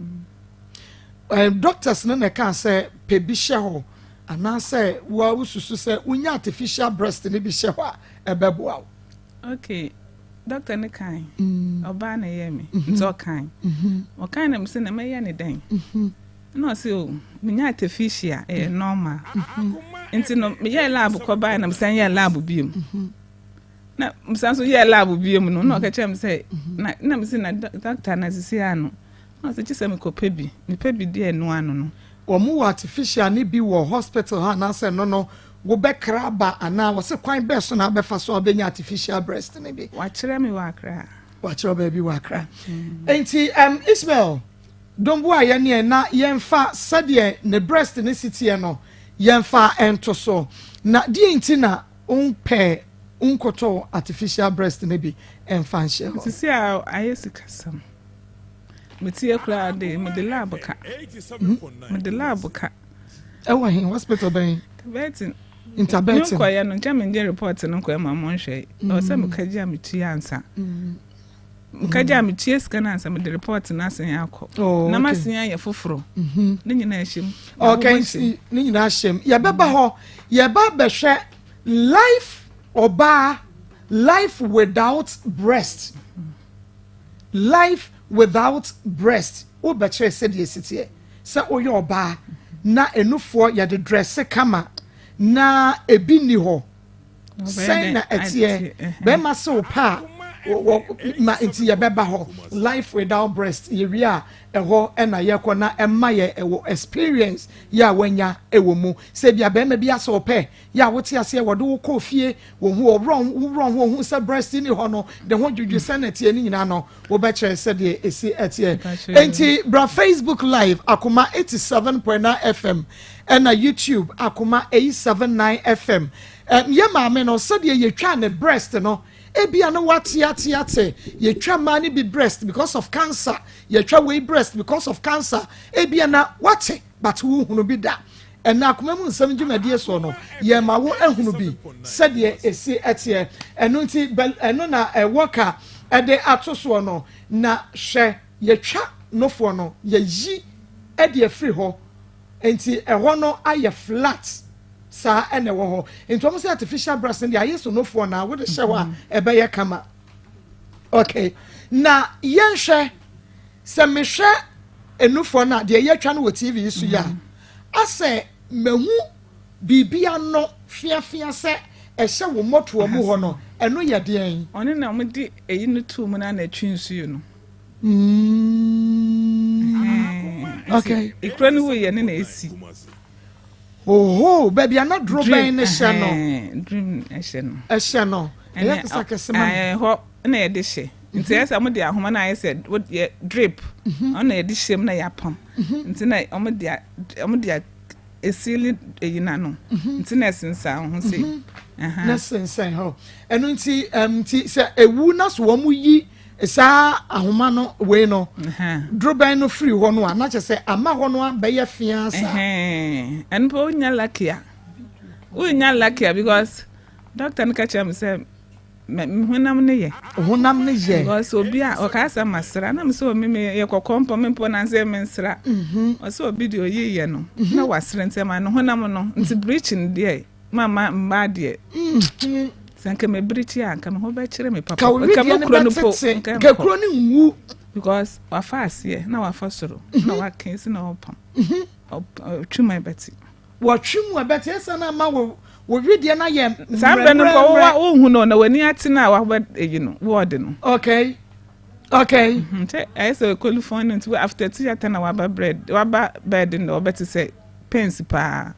Doctors no na ɛka sɛ pɛ bi hyɛ hɔ anaasɛ woa wosusu sɛ wonya artificial breast no bi hyɛ hɔ a, ɛbɛboa wo? Okay, doctor ne kan ɔbaa na ɛyɛ me, nti ɔkan na mesɛ na mɛyɛ ne dɛn, na ɔsɛ o menya artificial, ɛyɛ normal. Nti no meyɛ lab kɔbae na mesan yɛ lab biom, na mesan so yɛ lab biom no, na ɔka kyerɛ me sɛ na mese na doctor na sisi ano, na ɔsɛ kye sɛ mekɔpɛ bi, mepɛ bi deɛ ɛno ano no. Wɔn wɔ artificial ne bi wɔ hospital ha anaasɛ no wobɛkra aba anaa wɔsɛ kwan bɛɛ so na abɛfa so a wobɛnya artificial breast ne bi? Wakyerɛ me wɔ Akra. Wakyerɛ baabi wɔ Akra. Nti Ismail Dombo a yɛneɛ na yɛmfa sɛdeɛ ne breast ne si teɛ no, yɛmfa nto so. Na deɛ nti na wompɛ nkotɔ artificial breast ne bi ɛmfa nhyɛ hɔ? Sisi a ayɛ sikasɛm, metie koraa de mede lab ka, mede lab ka. Ɛwɔ he? Hospital bɛn? Bɛɛtin. Ntabɛtin. Menkɔyɛ no nkyɛn, mengye report no nkɔyɛ ma mo nhwɛ. Ɔwɔ sɛ mekagye a metua ansa, mekagye a metua sika no ansa mede report no asen akɔ. Oh, na okay. masen ayɛ foforɔ ne nyinaa hyɛ mu. Okay, nti ne nyinaa hyɛ mu. Yɛbɛba hɔ, yɛba bɛhwɛ life ɔbaa, life without breast, life without breast. Wobɛkyerɛ sɛdeɛ esi teɛ sɛ woyɛ ɔbaa na enufoɔ yɛde dress kama na ebi ni hɔ, sɛn na ɛteɛ? Bɛrima sɛ wo pa a wɔ ma. Nti yɛbɛba hɔ, life without breast. Yɛwie a, ɛhɔ ɛna yɛkɔ na ɛma yɛ ɛwɔ experience yɛ a wanya ɛwɔ mu sɛ bia bɛrima bi asɛ ɔpɛ yɛ a wote aseɛ, wɔde wo kɔɔ fie, wɔn ho ɔworɔ worɔ ho ohun sɛ breast ni hɔ no de ho dwodwo sɛ na ɛteɛ ne nyinaa no, wobɛkyerɛ sɛdeɛ esi ɛteɛ. Nti bra Facebook Live, Akoma 87.9 FM, ɛna YouTube, Akoma 879 FM. Yɛ maame no, sɛdeɛ yɛtwa ne breast no, ebia no wate ate ate, yɛtwa mmaa no bi breast because of cancer, yɛtwa wei breast because of cancer, ebia na wate, but wohunu bi da. Ɛnnɛ Akoma Mu Nsɛm dwumadie soɔ no, yɛrema wo ahunu bi sɛdeɛ ɛsi teɛ. Ɛno nti, bɛ, ɛno na wɔka de ato soɔ no. Na hwɛ, yɛtwa nofoɔ no, yɛyi de afiri hɔ, nti ɛhɔ no ayɛ flat. Saa na ɛwɔ hɔ. Nti wɔn sɛ artificial breast no deɛ ayɛ sɛ nofoɔ na wode hyɛ hɔ a, ɛbɛyɛ kama. Okay, na yɛnhwɛ, sɛ mehwɛ enufoɔ no a, deɛ yɛatwa no wɔ TV yi so yi a, asɛ mahu biribi ano feafea sɛ ɛhyɛ wo mmɔtoa mu hɔ no, ɛno yɛ deɛn? Ɔno na wɔde eyi no too mu na na ɛtwe nsuo no. Okay. Ekuro no wuyɛ ne na esi. Oho, baabi a na dorobɛn no hyɛ no. Dream ɛhyɛ no. Ɛhyɛ no. Ɛyɛ kasa kɛse ma mi. Ɛhɔ na yɛde hyɛ. Nti ɛyɛ sɛ wɔde ahoma no ayɛ sɛ yɛ drip. Ɔno na yɛde hyɛ mu na yɛapam. Nti na wɔde wɔde esili eyi n'ano. Nti na ɛsensɛn ho sei. Na ɛsensɛn hɔ. Ɛno nti nti sɛ ewu na so wɔn yi saa ahoma no wei no dorobɛn no firi hɔ no a na kyerɛ sɛ ama hɔ no abɛyɛ fea saa. Ɛno mpo wonya lucky a wonya lucky a because doctor no ka kyerɛ me sɛ me honam no yɛ. Honam no yɛ. Because obi a ɔkaa sɛ masra na me sɛ omi me yɛ kɔkɔɔ mpo me mpo nansɛ me nsra. Ɔsɛ obi deɛ oyi yɛ no na wasra nti ɛma ne honam no nti bleaching deɛ. Mama mmaa deɛ. Sɛ nka mebirikyi a nka me ho bɛkyerɛ me papa. Nka me kuro no po. Nka kuro no nwu. Because wafa aseɛ na wafa soro na waka esi na ɔpam. Ɔtwi mu ɛbɛte. Wɔtwi mu ɛbɛte ɛsɛ na ama wo wo wedeɛ no ayɛ mmerɛmmerɛ. Saa berɛ no mpo wo wohu no na w'ani ate no a wabɛ eyi no wɔɔde no. Okay. Okay. Nkyɛ ayɛ sɛ kolifɔn no nti after theatre na waba bread waba bed no ɔbɛte sɛ pains paa.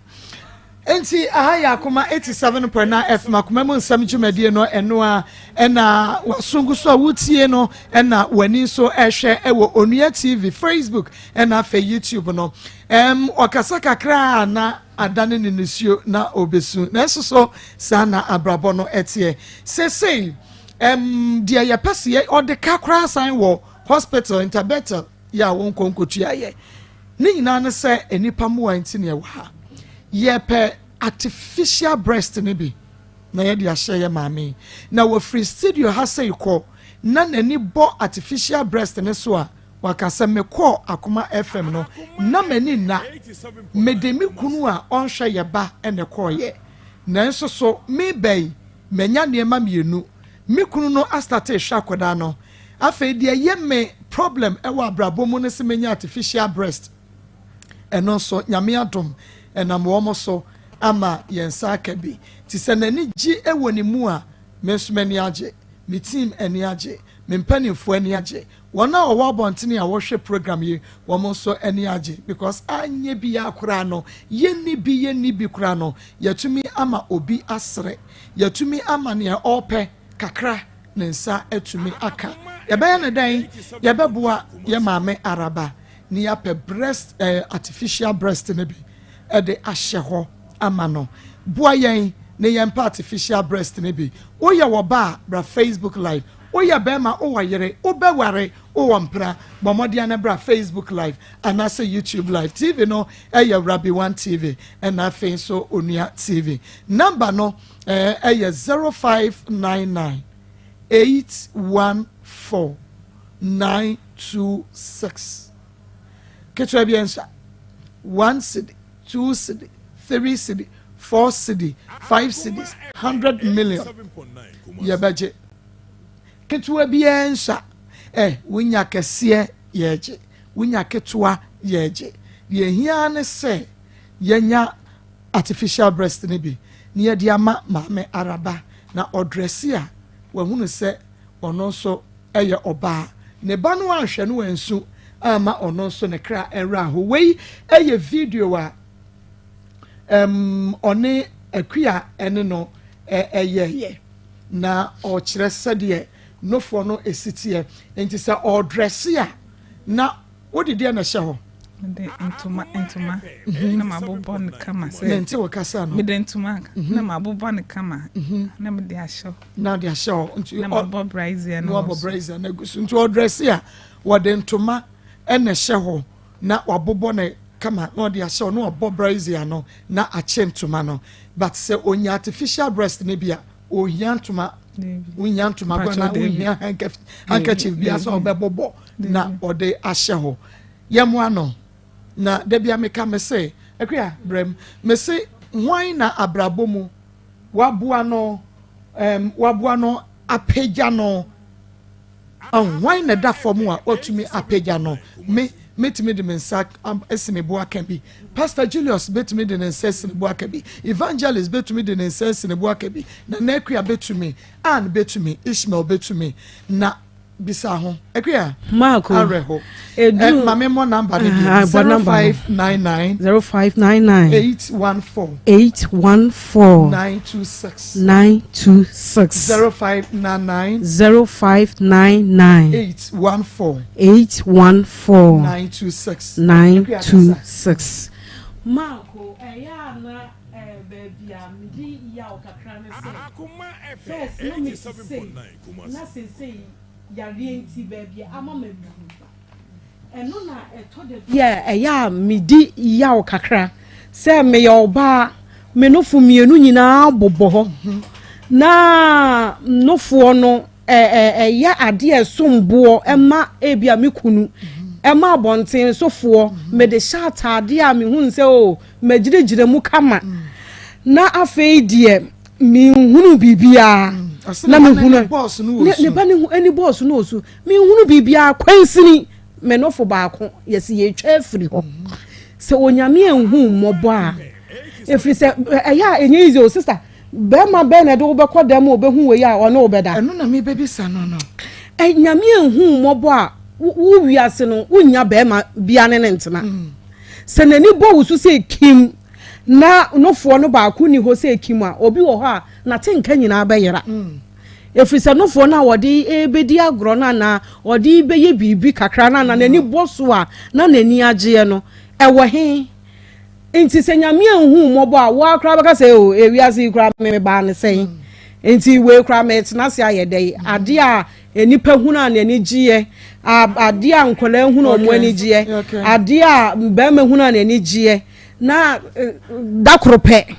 Enti aha yɛ Akoma 87.9 FM Akoma mu nsɛm dwumadie no ɛno a ɛna waso gu so a wotie no ɛna w'ani nso ɛhwɛ ɛwɔ Onua TV, Facebook ɛna afei YouTube no. Ɛm ɔkasa kakra a na adane ne nisuo na ɔbɛsu nanso so saa na abrabɔ no ɛteɛ. Sesei ɛm deɛ yɛpɛ sɛ yɛ ɔde ka koraa san wɔ hospital interbetel yɛ a wɔnkɔ nkɔtua yɛ. Ne nyinaa ne sɛ nnipa mmoa nti na yɛwɔ ha. Yɛpɛ artificial breast no bi na yɛde ahyɛ yɛ maame yi. Na wɔfiri studio ha sei kɔ na n'ani bɔ artificial breast no so a, waka sɛ mekɔɔ Akoma FM no na m'ani nna. Mede me kunu a ɔnhwɛ yɛ ba na ɛkɔeɛ. Nanso so meba yi manya nneɛma mmienu. Me kunu no astate rehwɛ akwadaa no. Afei deɛ ɛyɛ me problem wɔ abrabɔ mu ne sɛ menya artificial breast. Ɛno nso Nyame adom ɛnam wɔn so ama yɛn nsa aka bi. Nti sɛ n'ani gye wɔ ne mu a, me nso m'ani agye, me team ani agye, me mpanimfoɔ ani agye, wɔn a wɔwɔ abɔntene a wɔhwɛ program yi wɔn nso ani agye because anyɛ biara koraa no yɛnni bi yɛnni bi koraa no yɛatumi ama obi asere, yɛatumi ama nea ɔrepɛ kakra ne nsa atumi aka. Yɛbɛyɛ no dɛn? Yɛbɛboa yɛn maame Araba na yɛapɛ breast eh, artificial breast no bi de ahyɛ hɔ ama no. Boa yɛn na yɛmpɛ artificial breast no bi. Woyɛ ɔba a, bra Facebook live. Woyɛ bɛrima, wowɔ yere, wobɛware, wowɔ mpena, bɔ mmɔden na bra Facebook live anaasɛ YouTube live. TV no yɛ Rabbi One TV ɛna afei nso Onua TV. Number no Ɛyɛ 0599 814 926. Ketewa bi nsa. 1 cedi, 2 cedi, 3 cedi, 4 cedi, 5 cedis, 100 million. Yɛbɛgye. Ketewa biara nsa. Eh, wonya kɛseɛ yɛgye. Wonya ketewa yɛgye. Deɛ ehia ne sɛ yɛnya artificial breast no bi na yɛde ama maame Araba na ɔdrɛse a wahunu sɛ ɔno nso yɛ ɔbaa. Ne ba no anhwɛ no ansu amma ɔno nso ne kra werɛ aho. Wei yɛ video a um, ɔne Akua ne no yɛeɛ na ɔkyerɛ sɛdeɛ nofoɔ no si teɛ. Nti sɛ ɔdrɛse a na Wode deɛ na ɛhyɛ hɔ. Mede ntoma ntoma mhm. na mabobɔ no kama sɛ. Mente wo kasa no. Mede ntoma mhm. na mabobɔ no kama mhm. na mede ahyɛ hɔ. Na de ahyɛ hɔ nti na mabɔ brazier no. Na wabɔ brazier no agu so nti ɔdrɛse a wɔde ntoma ɛna ɛhyɛ hɔ na wabobɔ ne. kama na ɔde ahyɛ hɔ na wabɔ brazier no na akye ntoma no. But sɛ onya artificial breast no bi a, ohia ntoma, wohia ntoma gua na wohia handkerchief bi asɛ ɔbɛbɔbɔ na ɔde ahyɛ hɔ. Yɛmmoa no. Na da bia meka me se, Akua brɛm, me se hwan na abrabɔ mu waboa no, um, waboa no apagya no? Hwan na ɛda fam a watumi apagya no? Me, mɛtumi de me nsa asi me bo aka bi. Pastor Julius bɛtumi de ne nsa asi ne bo aka bi. Evangelist bɛtumi de ne nsa asi ne bo aka bi. Nana Akua bɛtumi. Ann bɛtumi. Ishmael bɛtumi. Na bisa ho. Akua, Marko, awerɛho. Edu. Eh, ma me mmɔ number no bio. Ah, bɔ number no. 0599 0599 814 814 926. 926. 0599 0599 814 814 926. 926. Marko, ɛyɛ a na baabi a medi yaw kakra ne sɛ, first na mete sei, na seesei yareɛ nti baabi a ama mabu. Ɛno na ɛtɔ da bi a ɛyɛ a medi yaw kakra sɛ meyɛ ɔbaa, me nofo mmienu nyinaa bobɔ hɔ, na nofoɔ no ɛyɛ adeɛ a ɛsom boɔ ɛma ebi a me kunu, ɛma abɔnten sofoɔ, mede hyɛ ataadeɛ a mehu sɛ o magyinagyina mu kama, na afei deɛ menhunu biribiara. Ɔsɛ na ne ba mehunu n'ani bɔɔso no wɔ ne su. Ne ba ne ho ani bɔɔso no wɔ su, menhunu biribiara kwansini, me nofo baako yɛsi yɛtwa afiri hɔ sɛ Onyame anhu mmɔbɔ a, ɛfiri sɛ ɛyɛ a ɛnyɛ easy o, sister. Bɛrima bɛn na ɛde wobɛkɔ dɛm a obɛhu wei a ɔne wo bɛda? Ɛno na mebɛbisa no. Nyame anhu mmɔbɔ a, wo wiase no wonya bɛrima bia ne ne ntena sɛ n'ani bɔ wo so sɛ kim na nofoɔ no baako ni hɔ sɛ kim a, obi wɔ hɔ a nate nka nyinaa bɛyera, ɛfiri sɛ nofoɔ no a wɔde bɛdi agorɔ no anaa ɔde bɛyɛ biribi kakra no anaa n'ani bɔ so a na n'ani agyeɛ no ɛwɔ he. Nti sɛ Nyame anhu mmɔbɔ a, woa koraa bɛka sɛ o ewiase yi koraa mebaa ne sɛn? Nti wei koraa metena ase ayɛ dɛn? Adeɛ a nipa hunu a n'ani gyeɛ, adeɛ a nkwadaa hunu a wɔn ani gyeɛ, adeɛ a bɛrima hunu a n'ani gyeɛ, na da koro pɛ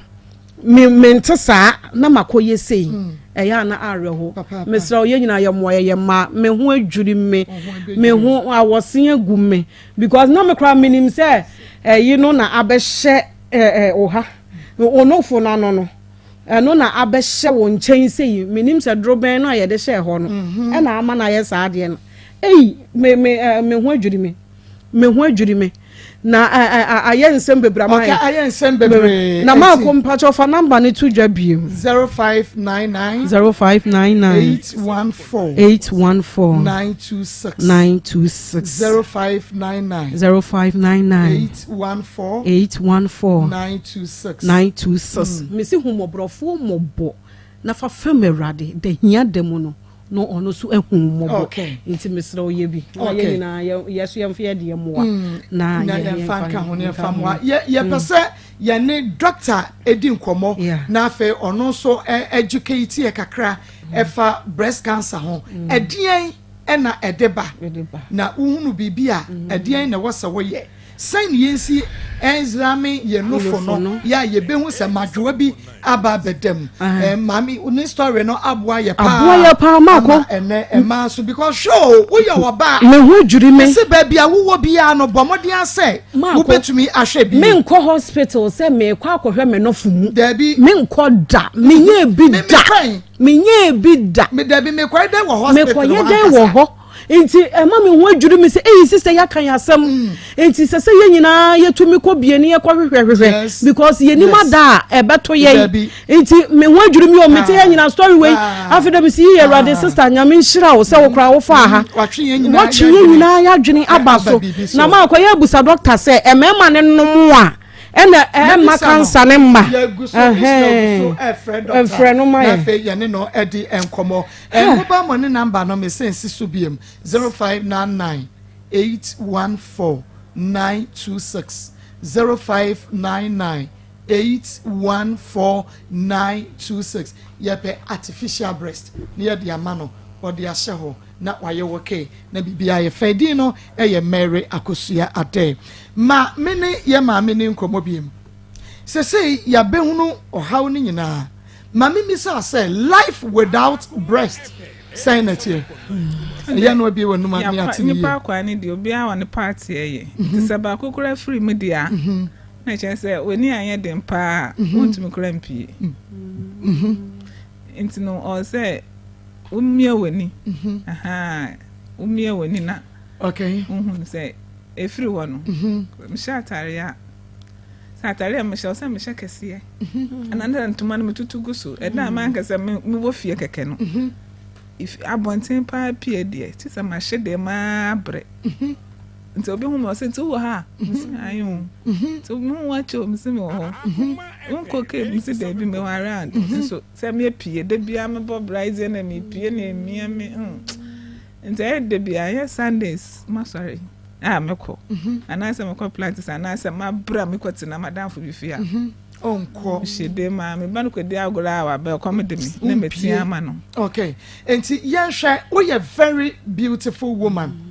me mente saa na makɔyɛ sei, ɛyɛ a na awerɛho. Mesrɛ wo, yɛn nyinaa yɛmmoa yɛyɛ mmaa. Me ho adwiri me, me ho awɔse agu me, because na me koraa menim sɛ ɛyi no na abɛhyɛ ɛɛ wo ha onofo no ano no, ɛno na abɛhyɛ wo nkyɛn sei. Menim sɛ dorobɛn no a yɛde hyɛɛ hɔ no ɛna ama no ayɛ saa adeɛ no. Ei, me me ɛɛ me ho adwiri me, me ho adwiri me, na ɛɛ ayɛ nsɛm bebree ama. Ɔka ayɛ nsɛm bebree. Na maako mpakyɛ fa number ne to dwa biem. 0599 0599 814 814 926. 926. 0599 0599 814 814 926. 926. Mesi hu mmɔborɔfoɔ mmɔbɔ na fa fam Awurade da hia da mu no na ɔno nso ahu mmɔbɔ. Nti mesrɛ wo, yɛ bi na yɛn nyinaa yɛ so yɛmfa yɛ deɛ mmoa na na yɛmfa nka ho ne yɛmfa mmoa. Yɛpɛ sɛ yɛne doctor edi nkɔmmɔ na afei ɔno nso educate yɛ kakra ɛfa breast cancer ho. Ɛdeɛn ɛna ɛde ba? Na wohunu biribi a, ɛdeɛn na ɛwɔ sɛ woyɛ? Sɛn ne yɛnsi ɛnzrame yɛn nofo no yɛ a yɛbɛhu sɛ madwoa bi aba abɛda mu? Maame ne story no aboa yɛ paa. Aboa yɛ paa, Maako. Ama ɛnɛ mmaa nso, because hwɛ o, woyɛ ɔbaa, Me ho dwiri me. Ɛsɛ baabi a wowɔ biara no, bɔ mmɔden asɛ Maako, wobɛtumi ahwɛ bi. Menkɔ hospital sɛ meekɔ akɔhwɛ me nofo mu. Daabi. Menkɔ da, menyɛ bi Me da. mekwan Menyɛ bi da. Me dabi, mekɔyɛ dɛn wɔ hospital Mekɔyɛ hɔ dɛn wɔ ankasa? hɔ? Nti ɛma me ho adwiri me sɛ eyi sisɛ yɛaka yɛn asɛm. Nti sɛ yɛn nyinaa yɛtumi kɔ bie ne yɛkɔ hwehwɛhwehwɛ because yɛnim ada a ɛbɛto yɛn. Dabi. Nti me ho adwiri mi o, mete yɛn nyinaa story wei. Ah. Afei dɛ mesi yi, Awurade, sister, Nyame nhyira wo sɛ wo koraa wofaa ha. Watwe yɛn nyinaa Watwe yɛn nyinaa yɛadwene aba aba so. biribi so. Na maa kɔyɛ abusa doctor sɛ mmarima ne nom a ɛna ɛma Mebisa no, cancer ne mma. Yɛgu so, Israel gu so ɛfrɛ doctor. Ɛfrɛ no ma Na yɛn. afei yɛne no ɛdi nkɔmmɔ. Mobile money number no, mese nsi so biem: 0599 814 926, 0599 814 926. Yɛpɛ artificial breast na yɛde ama no, ɔde ahyɛ hɔ. na wayɛ wo okay na biribiara ayɛ fɛ. Din no yɛ Mary Akosua Adeh. Ma me ne yɛn maame ni nkɔmmɔ biom. Sesei yɛabɛhunu ɔhaw no nyinaa. Ma memmisa sɛ life without breast sɛn na ɛteɛ? Ɛyɛ no abie w'anum a ne ate ne yie. Nipa akwaa no deɛ obiara wɔ ne part ɛyɛ. Nti sɛ baako koraa firi mu deɛ a, na ɛkyerɛ sɛ w'ani anyɛ den paa a, wontumi koraa mpie. Nti no ɔwɔ sɛ womia w'ani. Womia w'ani na wohunu sɛ ɛfiri hɔ no, mehyɛ atare a, sɛ atare a mehyɛ sɛ mehyɛ kɛseɛ ɛna na ntoma no metutu gu so. Ɛda a mankasa mewɔ fie kɛkɛ no, abɔnten paa pie deɛ kye sɛ mahyɛ deɛ maabrɛ. Nti obi hu me ɔsɛ nti wowɔ ha a, mese ae o. Nti mehu wakyɛ o, mese mewɔ hɔ. Wonkɔ Cape? Mese daabi, mewɔ around. Nso sɛ mepie da biara mebɔ bra deɛ na mepie na emia me. Nti ɛyɛ da biara ɛyɛ Sundays masɔre a mekɔ anaasɛ mekɔ Pilates anaasɛ mabra mekɔ tena madamfo bi fie a. Ɔnkɔ. Hyɛ de ma me ba no kɔdi agorɔ a waba ɛkɔm de me na metia ama no. Okay, nti yɛnhwɛ, woyɛ very beautiful woman.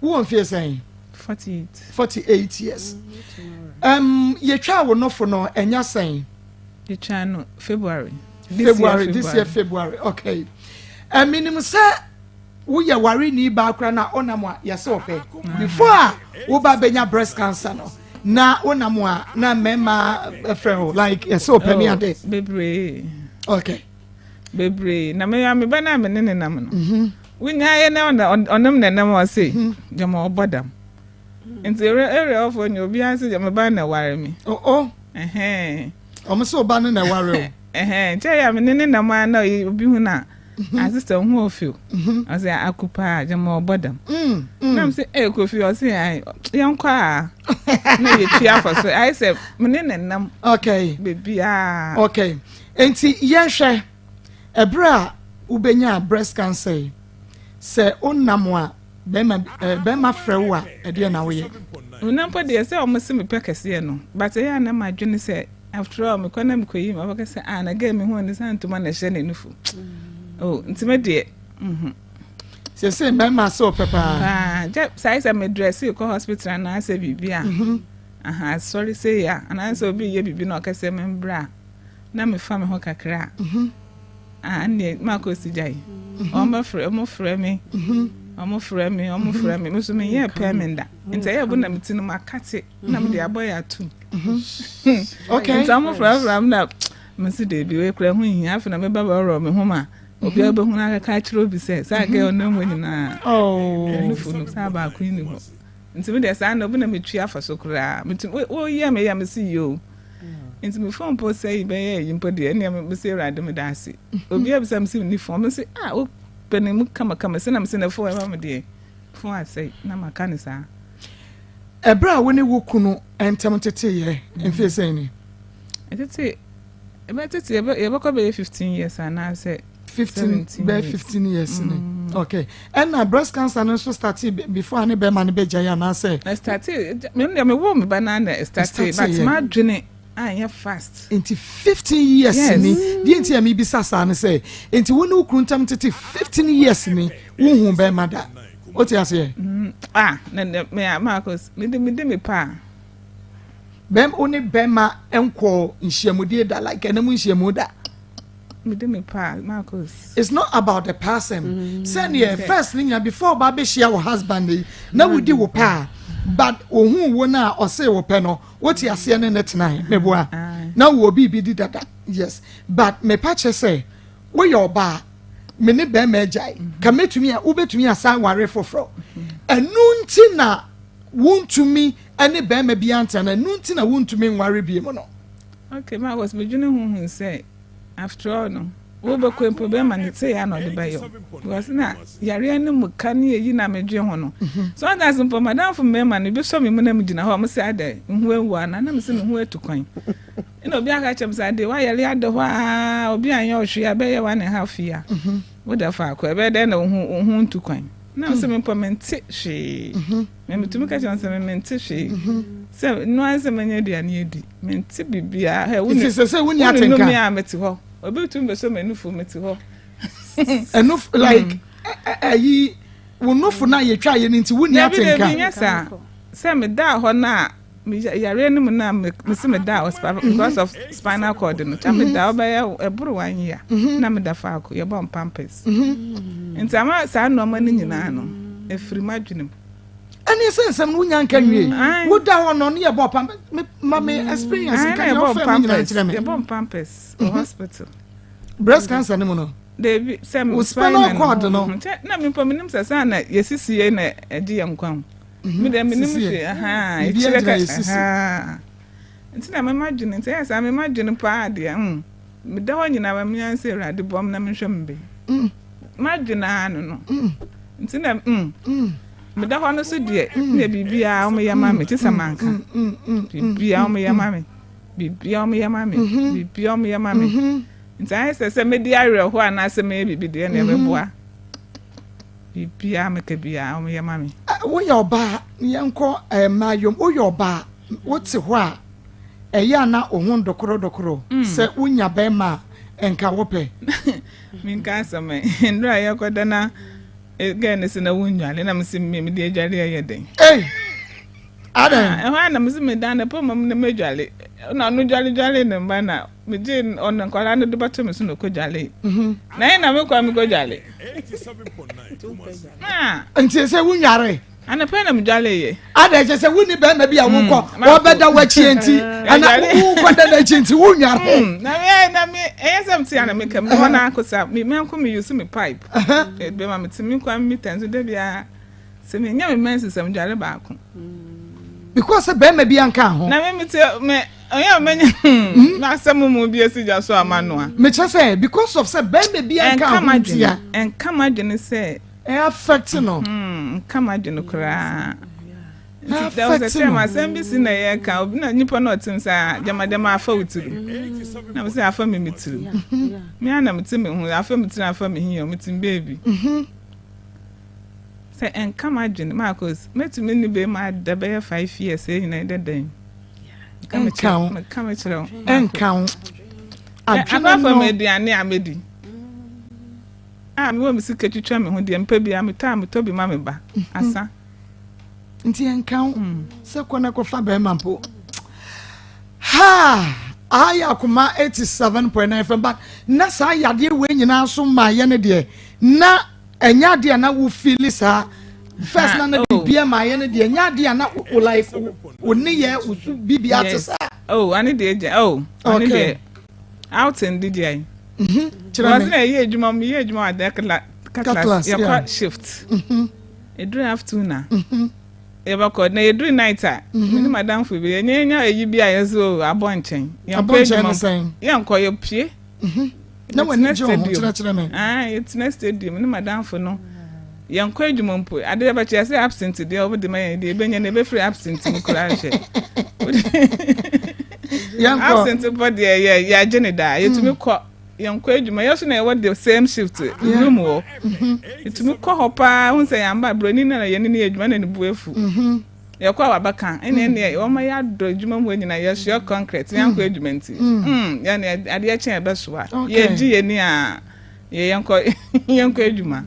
Wowɔ mfeɛ sɛn? 48. 48 years. Yɛtwaa wo nofo no ɛnya sɛn? Yɛtwaa no February. February, this year February. Okay. Menim sɛ woyɛ wareni baa koraa na wonam a yɛsɛ ɔpɛ. Before a woba bɛnya breast cancer no, na wonam a na mmarima frɛ wo like yɛsɛ ɔpɛ ne ade. Bebree. Okay. Bebree. Na me me ba na me ne ne nam no. Wonyaeɛ na ɔnem ne nam ɔse gyama ɔbɔ dam. Nti area ɔfoɔ nyɛ obiara sɛ gyama ba na ɛware me. Oh. Ɛhɛn. Ɔmo sɛ ɔba no na ɛware o. Ɛhɛn. Nkyɛ yɛ me ne ne nam a na obi hu na asista ho ofiw. Ɔsɛ akupa gyama ɔbɔ dam. Na m sɛ eh Kofi ɔsɛ ai yɛnkɔ a na yɛtwi afɔ so ayɛ sɛ me ne ne nam. Okay. Beebiara. Okay. Nti yɛnhwɛ ɛberɛ a wobɛnya breast cancer yi sɛ wonam a bɛrima bɛrima frɛ wo a ɛdeɛ na woyɛ? Menam mpo deɛ sɛ ɔmo se mepɛ kɛseɛ no, but ɛyɛ a na madwene sɛ after all mekɔ na mekɔyi ma ɔbɛka sɛ ah na girl mehu ne saa ntoma na ɛhyɛ ne nufu. Oh, nti me deɛ Sɛsɛ mmarima sɛ ɔpɛ paa. Paa, gye saa sɛ me dress kɔ hospital anaasɛ biribi a, aha asɔre sɛ yɛ a anaasɛ obi yɛ biribi na ɔka sɛ membra a na mefa me ho kakra a, ah ɛnneɛ maakɔ si gyae. Ɔmo frɛ ɔmo frɛ me, ɔmo frɛ me, ɔmo frɛ me, me nso menyɛɛ pɛ me nda. Nti ɛyɛ bo na me ti no makate na mede abɔ yɛ atum. Okay. Nti ɔmo frɛfrɛ me na mese deebi wei kura ho nhia. Afei na meba bɛworɔ me ho ma obiara bɛhu no akaka akyerɛ obi sɛ saa girl no mu nyinaa ɛnufu no saa baako yi ni hɔ. Nti me deɛ saa na obi na metwi afa so koraa. Metumi woyɛ me yɛ me se yoo. Nti me phone mpo sɛ yi bɛyɛ yi mpo deɛ ɛnea me se Awurade me da ase. Obi abisa me se ni phone me se ah wo pɛ ne mu kamakama sɛ na me se na phone ɛma me deɛ phone asɛe na maka ne saa. Ɛberɛ a wo ne wo kunu ntɛm teteyɛ mfeɛ sɛn ni? Ɛtete ɛbɛtete yɛbɛkɔ bɛyɛ 15 years anaasɛ 15 bɛyɛ 15 years ni. Okay. Ɛna breast cancer no nso start before ne bɛrima no bɛgyae anaasɛ? Ɛstarte me deɛ mewɔ me ba na na ɛstarte, but madwene anyɛ fast. Nti 15 years ni. Deɛ nti a mebisa saa ne sɛ nti wo ne wo kunu ntam tete 15 years ni wohu bɛrima da? Wote aseɛ? Ah, na me Marcus, mede me paa. Bɛm wo ne bɛrima nkɔ nhyiamudie da, like ɛnam nhyiamu da? Mede me paa, Marcus. It's not about the person. Sɛdeɛ first ne nyina before ɔba bɛhyia wo husband yi na wodi wo paa, but ohun wo no a ɔse wo pɛ no wote aseɛ ne ne tena meboa na wo biribi di dada. Yes, but mepa kyɛ sɛ woyɛ ɔbaa me ne bɛrima agyae ka mɛtumi a wobɛtumi asan ware foforɔ. Ɛno nti na wontumi ne bɛrima bi antena na ɛno nti na wontumi nware bi mu no. Okay, Marcus, medwene ho hu sɛ after all no wobɛkɔ mpo bɛrima no sɛ yɛ ana ɔde bɛyɛ because na yareɛ no mu ka ne yɛyi na medwe ho no. Sometimes mpo madamfo mmarima no bi sɔ me mu na megyina hɔ a ɔmo sɛ adɛ nhu awu ana na mesɛ me ho atu kwan. Ɛna obi aka kyerɛ me sɛ ade woayɛre ada hɔ a obi anyɛ ɔhwee a bɛyɛ 1.5 year woda faako ɛbɛyɛ dɛn na wo ho ntu kwan na mesɛ mempɔ mente hwee. Me metumi ka kyerɛ sɛ mente hwee sɛ noa sɛ manya aduane adi mente biribiara. Hɛ wo ne sɛ wo ni atenka me a mete hɔ obi tumi bɛsɔ m'anufu mete hɔ. Ɛno like. Ɛyi wo nofo no a yɛtwa yɛ no nti wonni atenka? Dabi dabi nyɛ saa. Sɛ medaa hɔ no a me yareɛ no mu no a mese medaa hɔ because of spinal cord no kyɛ meda hɔ bɛyɛ ɛboro one year na meda faako yɛbɔ mpampers nti ama saa nneɛma no nyinaa no ɛfiri m'adwene mu. Ɛne sɛ nsɛm no wonya nka nwie woda hɔ no ne yɛbɔ pampers ma me experience nka deɛ wofɛ mu nyinaa nkyerɛ me. Yɛbɔ mpampers wɔ hospital. Breast cancer no mu no. Dabi sɛ wo spinal cord no. Kyɛ na me mpo menim sɛ saa na yɛsisi yɛ na ɛgye yɛn nkwa ho. Me deɛ menim hwee ahaa ekyirɛ ka ahaa nti na mema dwene nti ɛyɛ saa mema dwene paa deɛ mm meda hɔ nyinaa ma menya sɛ awurade bɔm na menhwɛ me bɛ mm. madwene ara no no mm. nti na mm meda hɔ no so deɛ na biribiara wɔn yɛ ma me kye sɛ manka biribiara wɔn yɛ ma me biribiara wɔn yɛ ma me biribiara wɔn yɛ ma me nti ayɛ sɛ sɛ medi awerɛhoɔ anaasɛ mɛyɛ biribi deɛ na ɛbɛboa. Biribiara meka biara wɔn yɛ ma me. Woyɛ ɔbaa yɛnkɔ mmaa yom woyɛ ɔbaa wote hɔ a ɛyɛ a na wo ho ndokorodokoro mm. sɛ wonya bɛrima a nka wopɛ. Menka asɛm ɛ nnura a yɛkɔda na gɛɛ ne se na wonnwale na mese me mede adwale ɛyɛ den. Ei adɛn? Ah, ɛhɔ a na mese meda na pɔ mam na madwale na ɔno dwaledwale ne mma na Megye ɔno nkwadaa no de bɛto me so na ɔkɔdwale. Mhm. Na yɛn na mekɔ a mekɔdwale. Ah. Nti sɛ wonware? Anɔpa na medwale yɛ. Ada kyɛ sɛ wonni bɛrima bi a mm. wokɔ wɔbɛda w'akyi nti ana wokɔda n'akyi nti wonware. Mm. Na me na me ɛyɛ sɛ mete ana meka me hɔ na akosa me menko me use me pipe. Bɛma mete me kwan mita nso da biara. Sɛ me nya me menses a me dware baako. Because sɛ bɛrima bi anka ho. Na me me te me ɔyɛ a menya hmm na asɛm mu bi esi gya so ama no a. Me kyerɛ sɛ because of sɛ bɛrima bi anka ho ntia. Ɛnka m'adwene sɛ. Ɛ affect no. Hmm nka m'adwene koraa. Nti there was a time asɛm bi si na yɛ ka obi na nipa na ɔte mu sɛ gyama gyama afa wo tirim. Na me sɛ afa me me tirim. Me ara na me te me ho afa me tirim afa me hi o me te me baby. Sɛ ɛnka m'adwene Marcus mɛtumi ne bɛrima ada bɛyɛ 5 years yɛ nyinaa ɛdɛ dɛn. Ɛnka wo. Meka me kyerɛ wo. Ɛnka wo. Adwene no. Apart from aduane a medi. A mewɔ me sika twitwa me ho deɛ mpɛ bi a metɔ a metɔ bi ma me ba. Asa. Nti ɛnka wo sɛ kɔ na kɔfa bɛrima mpo. Ha! Aha yɛ Akoma 87.9 FM but na saa yadeɛ wei nyinaa so maayɛ no deɛ na ɛnyɛ adeɛ a na wo feeli saa first na na oh. biribiara ma ayɛ no deɛ ɛnyɛ adeɛ a na wo like wo ne yɛ wo so biribiara te saa. oh ane deɛ gya oh ane deɛ outing di deɛ yi. Mhm, kyerɛ mi. wɔn yɛ adwuma mu yɛ adwuma wɔ adɛ cutlass yɛkɔ shift. Mhm. Eduru afternoon na. Mhm. Yɛbɛkɔ na yɛduru night a. Me ne madamfo bi yɛnyɛ nya eyi bi a yɛsɛ o abɔ nkyɛn. Yɛnkɔ adwuma yɛnkɔ yɛpie. Na w'ani gye wo ho kyerɛkyerɛ me. Ah, yɛtena stadium ne madamfo no. Yɛnkɔ adwuma mpo. Ade yɛbɛkyɛ yɛsɛ absent deɛ wɔde ma yɛn deɛ ebɛnya na ebɛfiri absent mu koraa hwɛ. Absent bɔ deɛ yɛ yɛagye ne daa. Yɛtumi kɔ yɛnkɔ adwuma. Yɛ so na yɛwɔ the same shift room wɔ. Yɛtumi kɔ hɔ paa ho sɛ yɛn buroni na yɛne ne yɛ adwuma na ne bu afu. Yɛkɔ a wabɛka ɛne ɛneɛ wɔma yɛadɔ adwuma mu hɔ nyina yɛsoa concrete yɛankɔ adwuma nti mm yɛne adeɛ kye yɛbɛsoa yɛgye yɛni a yɛ yɛnkɔ yɛnkɔ adwuma.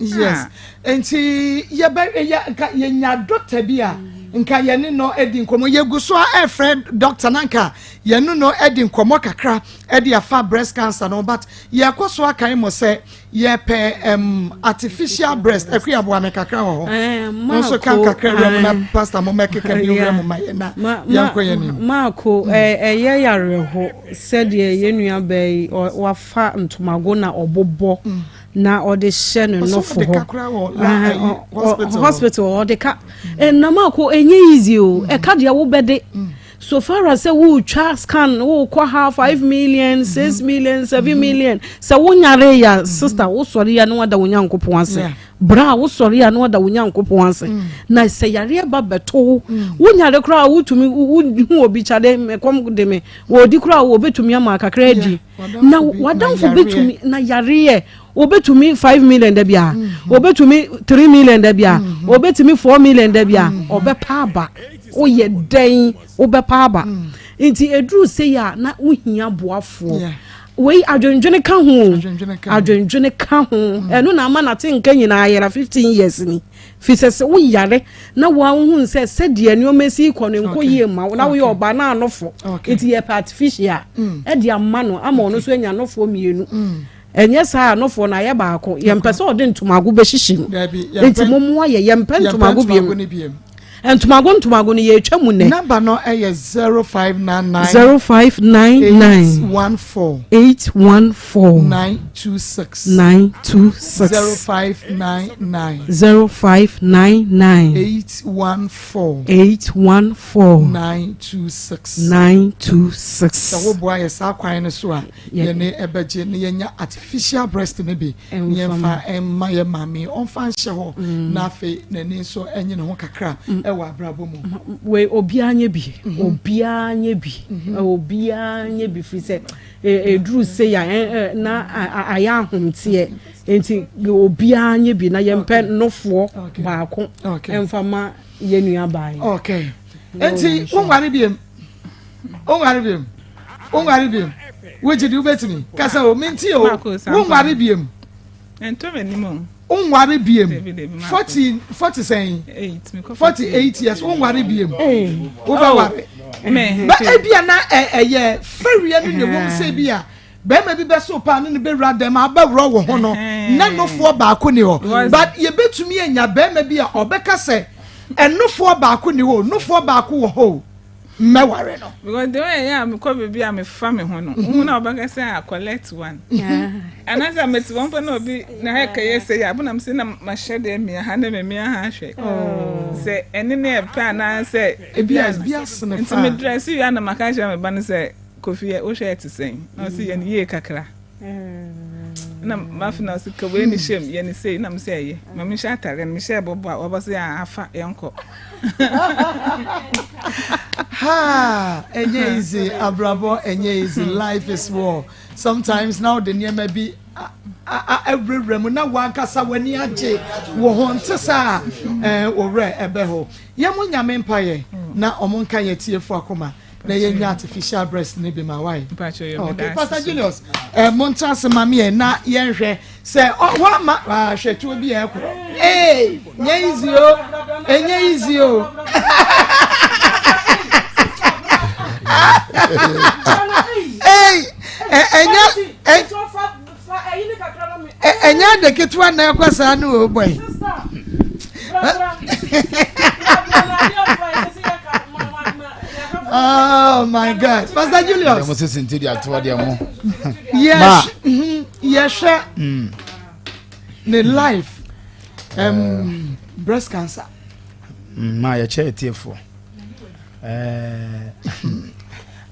Yes nti yɛbɛ yɛ nka yɛnya dɔkta bi a nka yɛne no adi nkɔmmɔ yɛgu so a ɛfrɛ dɔkta na nka yɛne no adi nkɔmmɔ kakra ɛde afa breast cancer no but yɛkɔ so akae mo sɛ Yɛpɛ um, artificial breast. Ɛkwi aboa me kakra wɔ hɔ. Eh, mo nso ka kakra wura mu na pastor mo mɛkeka bi wura mu ma yɛ na yɛnkɔ yɛn anim. Maako, mm. ɛyɛ yareho sɛdeɛ yɛn nua baa yi wafa ntomago na ɔbobɔ mm. na ɔde hyɛ ne nofo hɔ. Hospital ɔde ka. Mm. Na maako ɛnyɛ easy o. Ɛka deɛ wobɛde. So far as sɛ woretwa scan worekɔ ha 5 million 6 million 7 million sɛ wonyare ya sister wosɔre ya na wada wo Nyankopɔn ase bra wosɔre ya na wada wo Nyankopɔn ase na sɛ yareɛ ba bɛto wo wonyare koraa wotumi wohu obi kyade mɛkɔm de me wɔdi koraa wɔbɛtumi ama kakra adi na wadamfo bɛtumi na yareɛ obetumi 5 million da bia obetumi 3 million da bia obetumi 4 million da bia ɔbɛpa aba woyɛ dɛn wobɛpa aba nti eduru sɛ yɛ a na wohia boafoɔ. Wei adwendwene ka ho adwendwene ka ho mm. Ɛno na ama nate nka nyinaa yɛra 15 years ni fi sɛ sɛ woyare na woahu sɛ sɛdeɛ nneɛma si kɔ no nkɔ yie ma wo na woyɛ ɔbaa na anofo nti yɛpɛ artificial mm. ɛde ama no ama ɔno nso anya anofoɔ mmienu mm. Ɛnyɛ saa anofoɔ no ayɛ baako yɛmpɛ sɛ ɔde ntomago bɛhyehye mu nti mommoa yɛ yɛmpɛ ntomago biom Ntomago ntomago no yɛretwa mu nnɛ. Number no yɛ 0599. 0599. 814. 814. 926. 926. 0599. 0599. 814. 814. 926. 926. Sɛ woboa yɛ saa kwan no so a, yɛne ɛbɛgye na yɛnya artificial breast no bi. Yɛmfa mma yɛ maame ɔmfa nhyɛ hɔ mm. na afei n'ani nso nye ne ho kakra mm. ɛwɔ abrabɔ mu. Wei obiara nyɛ bi mm-hmm. obiara nyɛ bi mm-hmm. obiara nyɛ bi firi sɛ eduru se ya na ayɛ ahomteɛ nti obiara nyɛ bi na yɛmpɛ nofoɔ baako mfa ma yɛn nua baa yi. Okay nti wonware biem. Wonware biem. Wonware biem. Wogye di wobɛtumi. Kasa o, menti o. Wonware biem. Ɛntɔ m'anim o. Wonware biem. 40 40 sɛn? 48 years wonware biem. Wobɛware. Ba ebia na ɛyɛ fɛreɛ no na ɛwom sɛ bi a bɛrima bi bɛso paa ne no bɛwura dɛm abɛworɔ wɔ ho no na nofoɔ baako ni hɔ but yɛbɛtumi anya bɛrima bi a ɔbɛka sɛ ɛnofoɔ baako ni hɔ nofoɔ baako wɔ hɔ o mɛware no. Because the way ɛyɛ a mekɔ baabi a mefa me ho no, wohu na wɔbɛka sɛ a collect one. Anaasɛ mete wɔn mpo na obi na ha kɛyɛ sɛ yɛ abona sɛ na mahyɛ deɛ mia ha na memia ha ahwɛ. Sɛ ɛne ne ɛpɛ anaasɛ ebi a ebi asene fa. Nti me dress wie a na maka akyerɛ me ba no sɛ Kofi yɛ wohwɛ ɛte sɛn na ɔsi yɛ no yie kakra. Na mafe na ɔsi ka wei ne hyɛm yɛ ne sei na mesɛ ɛyɛ ma mehyɛ atare no mehyɛ bɔbɔ a wɔbɔ sɛ afa yɛnkɔ. Ha ɛnyɛ easy abrabɔ ɛnyɛ easy life is war sometimes na ɔde nneɛma bi awurawura mu na wankasa w'ani agye wɔ ho nte saa ɛɛ ɔwerɛ ɛbɛ hɔ yɛn mo nyame mpaeɛ na ɔmo nka yɛ tiefo akoma. Na yɛnya artificial breast ne bi ma wae. Okay, Pastor Julius, eh, montra ase ma me na yɛnhwɛ sɛ woama ahwɛ tuo bi a ɛkorɔ. Ee, nyɛ easy o, ɛnyɛ easy o. Ee, ɛnyɛ ɛnyɛ ade ketewa na ɛkɔ saa no o boy. Oh my God, Pastor Julius. Mo sisi nti di ato deɛ mo. Yes, yɛhwɛ mm-hmm, ne life um, breast cancer. Mm, ma yɛkyɛ atiefoɔ. Eh,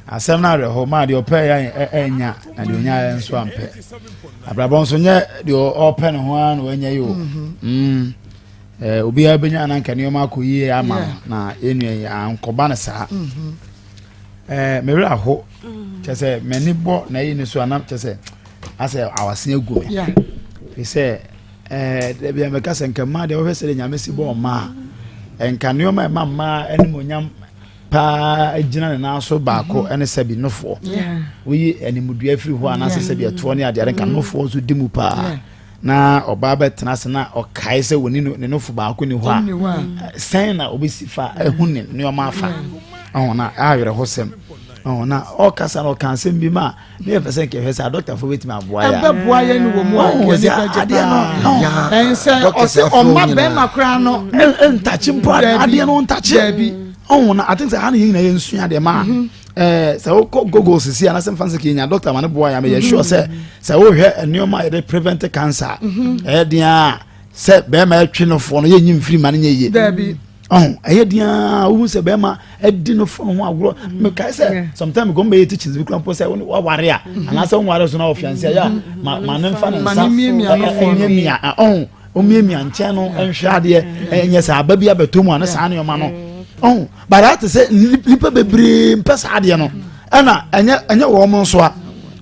asɛm no awerɛhɔ maa deɛ ɔpɛ yɛ ɛnya na deɛ ɔnya yɛ nso ampɛ abrabɔ nso nyɛ deɛ ɔpɛ ne ho ara na wanya yi o mm-hmm. mm. eh, obiara bɛnya na nka nneɛma akɔ yie ama no na yɛnua yi ankɔba no saa mm-hmm. eh, me werɛ aho mm. kyɛ sɛ m'ani bɔ na ayi ne so anam kyɛ sɛ asɛ awase agu me fi sɛ Ɛɛ, da bi a mɛka sɛ nka mmaa deɛ wɔhwɛ sɛdeɛ nyame si bɔɔ mmaa a, nka nneɛma a ɛma mmaa animuonyam paa gyina ne nan so baako mhm. ne sɛbi nofoɔ. Woyi animdua firi hɔ anaasɛ sɛbi ɛtoɔ ne adeade nka mm. nofoɔ nso di mu paa. Na ɔbaa bɛtena ase na ɔkae sɛ wɔni ne nofo baako ni hɔ a, sɛn na ɔbɛsi fa ɛho ne nneɛma afa. Ɔho na awerɛhosɛm. Ɔho na ɔkasa na ɔka asɛm bi ma ne yɛ pɛ sɛ nkɛhwɛ sɛ adɔktafo bɛtumi aboa yɛ ɛbɛboa yɛ no wɔ mu a yɛne bɛgye paa ɛnsɛ ɔsɛ ɔma bɛrima koraa no ntakye mpo adeɛ no ntakye daabi ɔho na I think sɛ ha ne yɛ nyina yɛnsua adeɛ ma mhm. eh, sɛ wokɔ google sisi anasɛ mfa sɛ kɛnya dɔkta ma no boa yɛ meyɛ sure sɛ sɛ wohwɛ nneɛma a yɛde prevent cancer mhm. ɛyɛ deɛ a sɛ bɛrima ɛtwe no foɔ no yɛnyi mfiri ma no nyɛ yie daabi ɔho ɛyɛ deɛ a wohu sɛ bɛrima adi no fo no ho agorɔ mm. mekae sɛ sometimes kɔm bɛyɛ teachings bi kora mpo sɛ waware a mm-hmm. anaasɛ wonware so na wɔfianse ɛyɛ a ma ma ne mfa ne nsa ɛmiamia ɔho ɔmiamia nkyɛn no nhwɛ adeɛ ɛnyɛ sɛ aba bi abɛtɔ mu a ne saa nneɛma no ɔho but ate sɛ nnipa bebree mpɛ saa adeɛ no ɛna ɛnyɛ ɛnyɛ wɔn nso a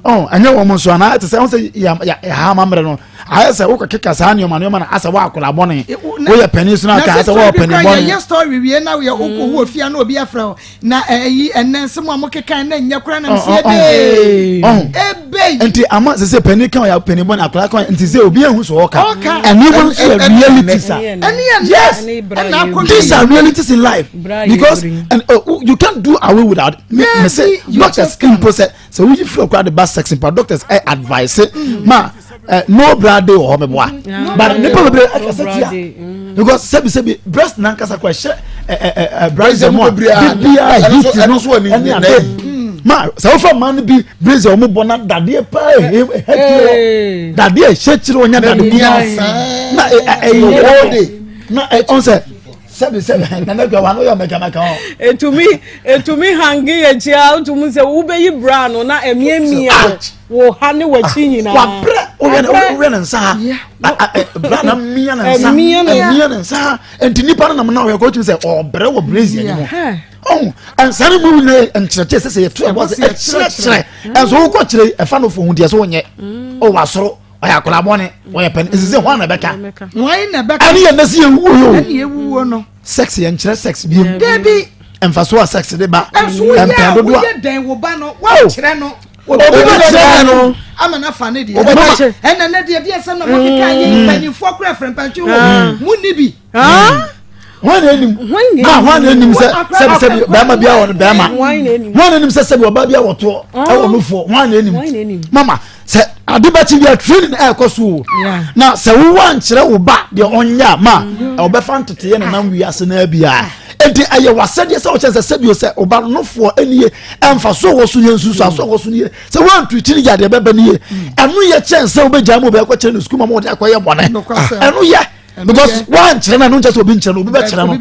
ɔho ɛnyɛ wɔn nso a na ate sɛ ɔho sɛ yɛ yɛ ha amammerɛ no ayɛ sɛ wokɔ keka saa nneɛma nneɛma na asɛ woakora bɔne woyɛ panin so no aka asɛ woyɛ panin bɔne yɛ story wie na woyɛ wokɔ wɔ fie na obi afrɛ wo na ɛyi ɛnɛ nsɛm a mokeka na nyɛ kora na msi ebe ebe. Nti ama sɛ sɛ panin kan ɔyɛ panin bɔ na akwadaa kan nti sɛ obi ehu sɛ ɔka. Ɛni wɔn nso yɛ realities a. Yes, these are realities in life because and uh, you can't do away without me. Me say doctors mpo sɛ sɛ woyi firi ɔkora de ba sex mpa doctors ɛ advice ma ɛ no bra de wɔ hɔ mɛ boa but nipa bebree ɛkasa tia because sɛbi sɛbi breast nankasa kora ɛhyɛ ɛ ɛ ɛ brazier mu a bibia heat no ɛne ade ma sɛ wofa mmaa no bi brazier wɔn bɔ na dadeɛ paa ɛhɛ kyerɛ hɔ dadeɛ ɛhyɛ kyerɛ wɔn nya dade kuma na ɛ ɛ ɛyɛ na ɛ ɔn sɛ sɛbi sɛbi nana gba wa no yɛ mɛkamɛka hɔ. etumi etumi hange yɛ kyia otumi sɛ wobɛyi bra no na emiamia wo ha ne w'akyi nyinaa. wabrɛ wohwɛ ne wohwɛ ne nsa ha bra na mia ne nsa mia ne nsa ha nti nipa no nam na ɔyɛ kɔ otumi sɛ ɔbrɛ wɔ brazier ne mu ɔn nsa no mu nyinaa nkyerɛkyerɛ sɛ sɛ yɛto ɛbɔ sɛ ɛkyerɛkyerɛ ɛnso wokɔ kyerɛ ɛfa no fo ho deɛ sɛ wonyɛ ɔwɔ asoro ɔyɛ akwadaa bɔne ɔyɛ pɛn ɛsɛ sɛ hwan na ɛbɛka hwan na ɛbɛka ɛne yɛ nɛsi yɛ wuo yɛ o ɛne yɛ wuo no sex yɛ nkyerɛ sex biem debi mfaso a sex de ba ɛnso woyɛ a woyɛ dɛn wo ba no woakyerɛ no obi bɛ kyerɛ no ama na fa ne deɛ ɛnna ne deɛ deɛ sɛm na mo keka yɛ mpanyinfoɔ kora fɛrɛ mpanyinfoɔ wɔ mu ni bi. Hwan na enim na hwan na enim sɛ sɛbi sɛbi bɛrima bi awɔ no bɛrima hwan na enim sɛ sɛbi ɔbaa bi awɔ toɔ ɛwɔ no foɔ hwan na enim mama sɛ ade bɛkyi bi a training ɛɛkɔ so o na sɛ wowɔ ankyerɛ wo ba deɛ ɔnyɛ a ma ɔbɛfa nteteyɛ ne nam wiase na abia nti ɛyɛ wasɛdeɛ sɛ ɔkyɛn sɛ sɛbi o sɛ ɔba nofoɔ ɛnie ɛnfa so wɔ so nie nsusu aso wɔ so nie sɛ wɔantu kyini gya deɛ bɛbɛ nie ɛno yɛ kyɛn sɛ wobɛgya mu bɛkɔ kyerɛ no sukuu ma ma wɔde akɔyɛ bɔne ɛno yɛ because wankyerɛ no ɛno nkyɛ sɛ obi nkyerɛ no obi bɛkyerɛ no na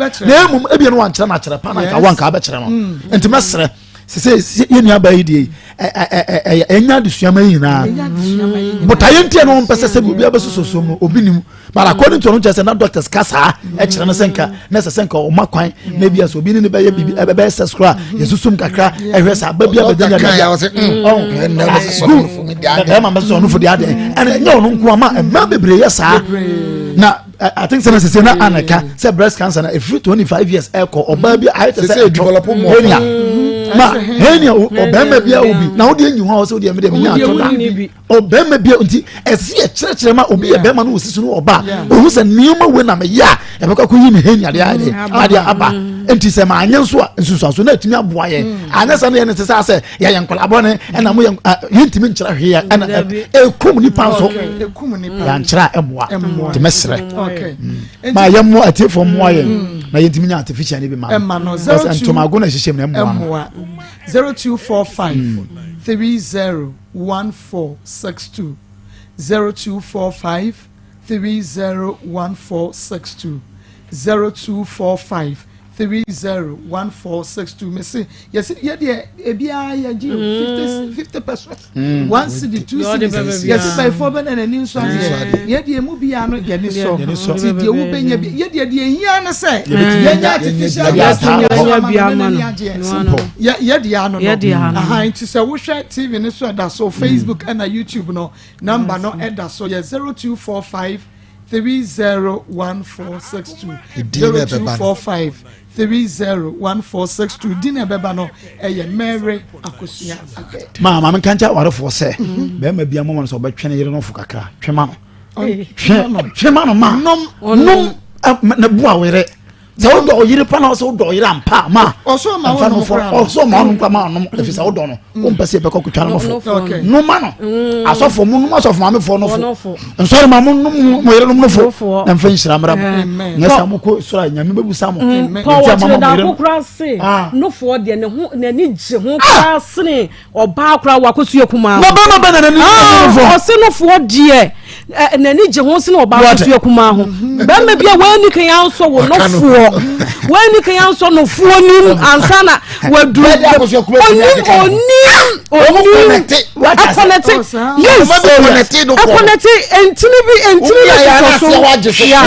mmom ebia no wankyerɛ no akyerɛ pa na nka wanka abɛkyerɛ no mm. nti mɛsrɛ sɛ yɛ nua baa yi deɛ ɛyɛ ɛnya adesua ma yi nyinaa botaeɛ nti ɛno mpɛ sɛ sɛ obi abɛsoso som no obi nim but according to ɔno kyerɛ sɛ na doctors ka saa ɛkyerɛ no sɛ nka na ɛsɛ sɛ nka ɔma kwan na ebi asɛ obi ne ne bɛyɛ biribi ɛbɛyɛ sɛ soro a yɛsusum kakra ɛhwɛ sɛ aba bi abɛgya nya bɛrima bɛsɛ ɔno fo deɛ adeɛ ɛna ɛnyɛ ɔno nko ama mmaa bebree yɛ saa na I think sɛ na sese na anaka sɛ breast cancer na efiri 25 years ɛkɔ ɔbaa bi ayɛ te sɛ ɛtɔ hernia ma hernia ɔbɛrima bi awo bi na ɔde enyi hɔ a ɔsɛ ɔde ɛmi de ɛmi nya ato da ɔbɛrima bi nti ɛsi yɛ kyerɛkyerɛ ma obi yɛ bɛrima no wɔ sisi no ɔba ohun sɛ nneɛma wo na mɛ yɛ a ɛbɛkɔ akɔ yi mi hernia adeɛ adeɛ adeɛ aba nti sɛ maa nyɛ nso a nsunsuanso na etumi aboa yɛn anyɛ sɛ ne yɛ ne te sɛ asɛ yɛyɛ nkɔla bɔne ɛna mo yɛ yɛntumi nkyerɛ hwee ɛna ɛkum nipa nso yɛankyerɛ a ɛmmoa nti mɛserɛ mm. ma yɛmmoa atiefoɔ mmoa yɛn mm. na yɛntumi nya artificial no bi ma no ntomago na ɛhyehyɛ mu na ɛmmoa no 0245 301462 0245 301462 0245 301462 mese yɛse yɛ deɛ ebiara yɛgye o 50 50 pesos mm. one cedi two cedis yɛse bɛyifoɔ bɛ na n'ani nsɔ adeɛ yɛ deɛ emu biara no yɛni sɔ ti deɛ wo bɛnya bi yɛ deɛ deɛ ehia ne sɛ yɛnya artificial gas ama no n'ani agyeɛ yɛ yɛ deɛ ano no ahan ti sɛ wohwɛ tv ne so ɛda so facebook ɛna youtube no number no ɛda so yɛ 0245. 301462 0245 301462 din na ɛbɛba no ɛyɛ Mary Akosua Adɛ. Maa maame nka nkyɛn awarefoɔ sɛ mhm. bɛrima bi amoma no sɛ ɔbɛtwe ne yere no fo kakra twe ma no twe ma no ma nom nom na bu awere sɛ wodɔ ɔyere pa na sɛ wodɔ ɔyere ampa ma ɔsɔ ma wɔnom koraa ɔsɔ ma wɔnom koraa ma ɔnom ɛfiri sɛ wodɔ no mm. wompɛ sɛ yɛbɛkɔ kotwa no nofo noma no mm. asɔfo mo nom asɔfo maamefoɔ nofo nsɔre ma mo nom mo yerenom nofo na mfa nhyira mmra mo nyɛ sɛ mokɔ soro a nyame bɛbusa mo mm. nti ama mo yere koraa se ah. nofoɔ deɛ ne ho n'ani gye ho koraa sene ɔbaa koraa wakɔsua kumaa na bɛma bɛ na n'ani ah, ɔse nofoɔ deɛ n'ani gye ho sene ɔbaa kɔsua kumaa ho bɛrima bi a wɔani kan ansɔ wo nofoɔ wɔani kan ansɔ nofoɔ nim ansa na waduru onim onim onim ɛkɔnɛte yes ɛkɔnɛte ntini bi ntini bi sosɔ so ya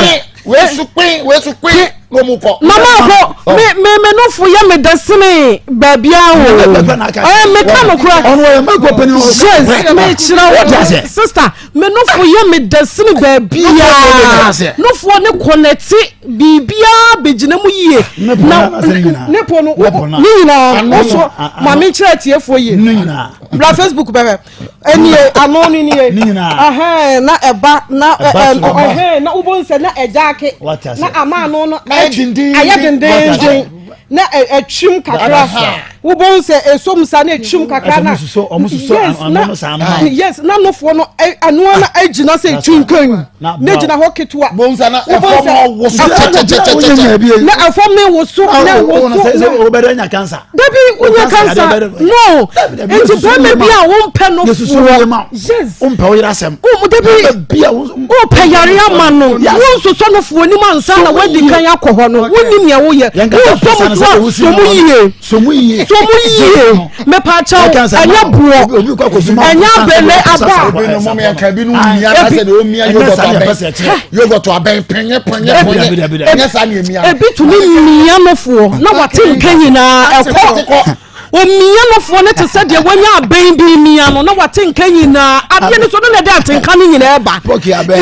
wesu pin wesu pin ló mú kọ. mama akɔ oh. me me me nofo yɛ me dɛ sene baabi a o ɛ me ka no kora yes me kyerɛ wo sista me nofo yɛ me dɛ sene baabi a nofoɔ ne kɔnɛte biribiara bɛgyina mu yie na ne po no ne nyinaa woso maame nkyerɛ atiefoɔ yie bra facebook bɛbɛ. Ɛnie ano no nie. Ɛhɛn na ɛba na ɛhɛn na wobɔ nsɛ na ɛgyaake na ama ano no ayɛ dendenden na ɛtwim kakra wobɔ nsɛ esom sa na ɛtwim kakra na yes na yes na nofoɔ no anoa na agyina sɛ twinkan na gyina hɔ ketewa wobɔ nsɛ na ɛfɔm woso na ɛfɔm ne woso na woso Dabi wonya cancer no nti bɛrima bi a wompɛ no foɔ yes wompɛ wo yere asɛm dabi wopɛ yare ama no wonsosɔ no foɔ nim ansa na woadi kan akɔ hɔ no wonim nea woyɛ wonsɔ mu so a sɔ mu yie sɔ mu yie mepaakyɛw ɛnyɛ boɔ ɛnyɛ abele aba yogurt abɛn pɛnyɛ pɛnyɛ pɛnyɛ ɛnyɛ saa ni emia ebi tumi mia nofoɔ na wate nka nyinaa ɛkɔ omia nofoɔ no te sɛ deɛ wanya abɛn bi mia no na wate nka nyinaa adeɛ no so no na ɛde atenka no nyinaa ɛba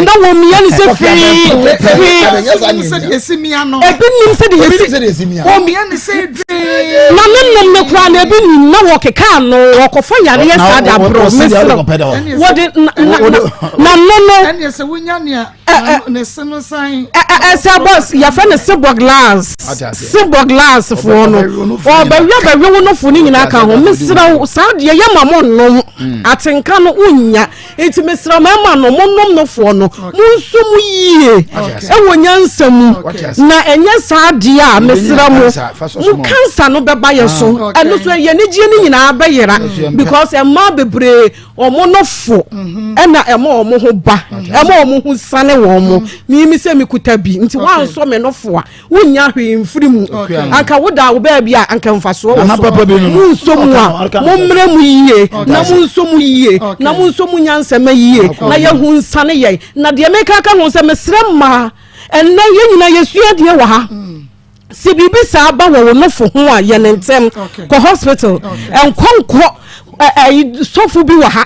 na wɔmia no sɛ firii firii ebi nim sɛ deɛ yɛsi omia no sɛ na ne nom no koraa na ebi nim na wɔkeka ano wɔkɔfa yareɛ saa de aborɔ mesrɛ wɔde na no no ɛneɛ sɛ wonya nea ne se no san ɛsɛ bɔ yɛfrɛ no sebɔ glass sebɔ glass foɔ no ɔbɛwia bɛwe wo nofo no nyinaa ka ho mesrɛ wo saa deɛ yɛ ma mo nnom atenka no wonnya nti mesrɛ mmarima no monom nofoɔ no monso mu yie ɛwɔ nyansa mu na ɛnyɛ saa deɛ a mesrɛ mo mo kansa no bɛba yɛ so ɛno so yɛn anigyeɛ no nyinaa bɛyera because mmaa bebree wɔn nofo ɛna ɛma wɔn ho ba ɛma wɔn ho sane wɔn mo mimi sɛ mekuta bi nti wansɔ me nofo a wonnya hwee mfiri mu anka woda wo baabi a anka mfasoɔ wɔ so monsɔ mu a mommrɛ mu yie na monsɔ mu yie na monsɔ mu nyansɛma yie na yɛhu nsane yɛn na deɛ meka ka ho sɛ mesrɛ mmaa ɛnnɛ yɛn nyinaa yɛsua adeɛ wɔ ha sɛ biribi saa ba wɔ wo nofo ho a yɛ ne ntɛm kɔ hospital nkɔ nkɔ sɔfo bi wɔ ha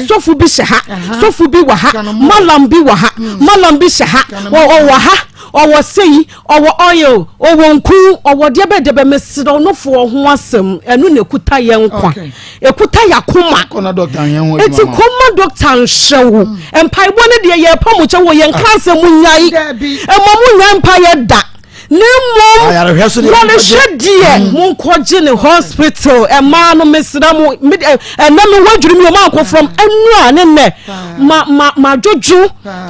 sɔfo bi hyɛ ha sɔfo bi wɔ ha malam bi wɔ ha malam bi hyɛ ha ɔwɔ ha ɔwɔ sei ɔwɔ oil ɔwɔ nku ɔwɔ deɛ bɛ deɛ bɛ mesrɛ ɔnofoɔ ho asɛm ɛno na ɛkuta yɛ nkwa ɛkuta yɛ akoma eti kɔma dɔkta nhyɛ wo mpaebɔ no deɛ yɛpa mo kyɛ wɔ yɛn ka asɛm mu nyae ɛma mo nya mpaeɛ da na mmom yarehwɛ deɛ mm. monkɔgye ne hospital ɛmaa no mesrɛ mo ɛnɛ me wadwiri mi ɔma akɔ from ɛnu a ne nnɛ ma ma ma dwodwo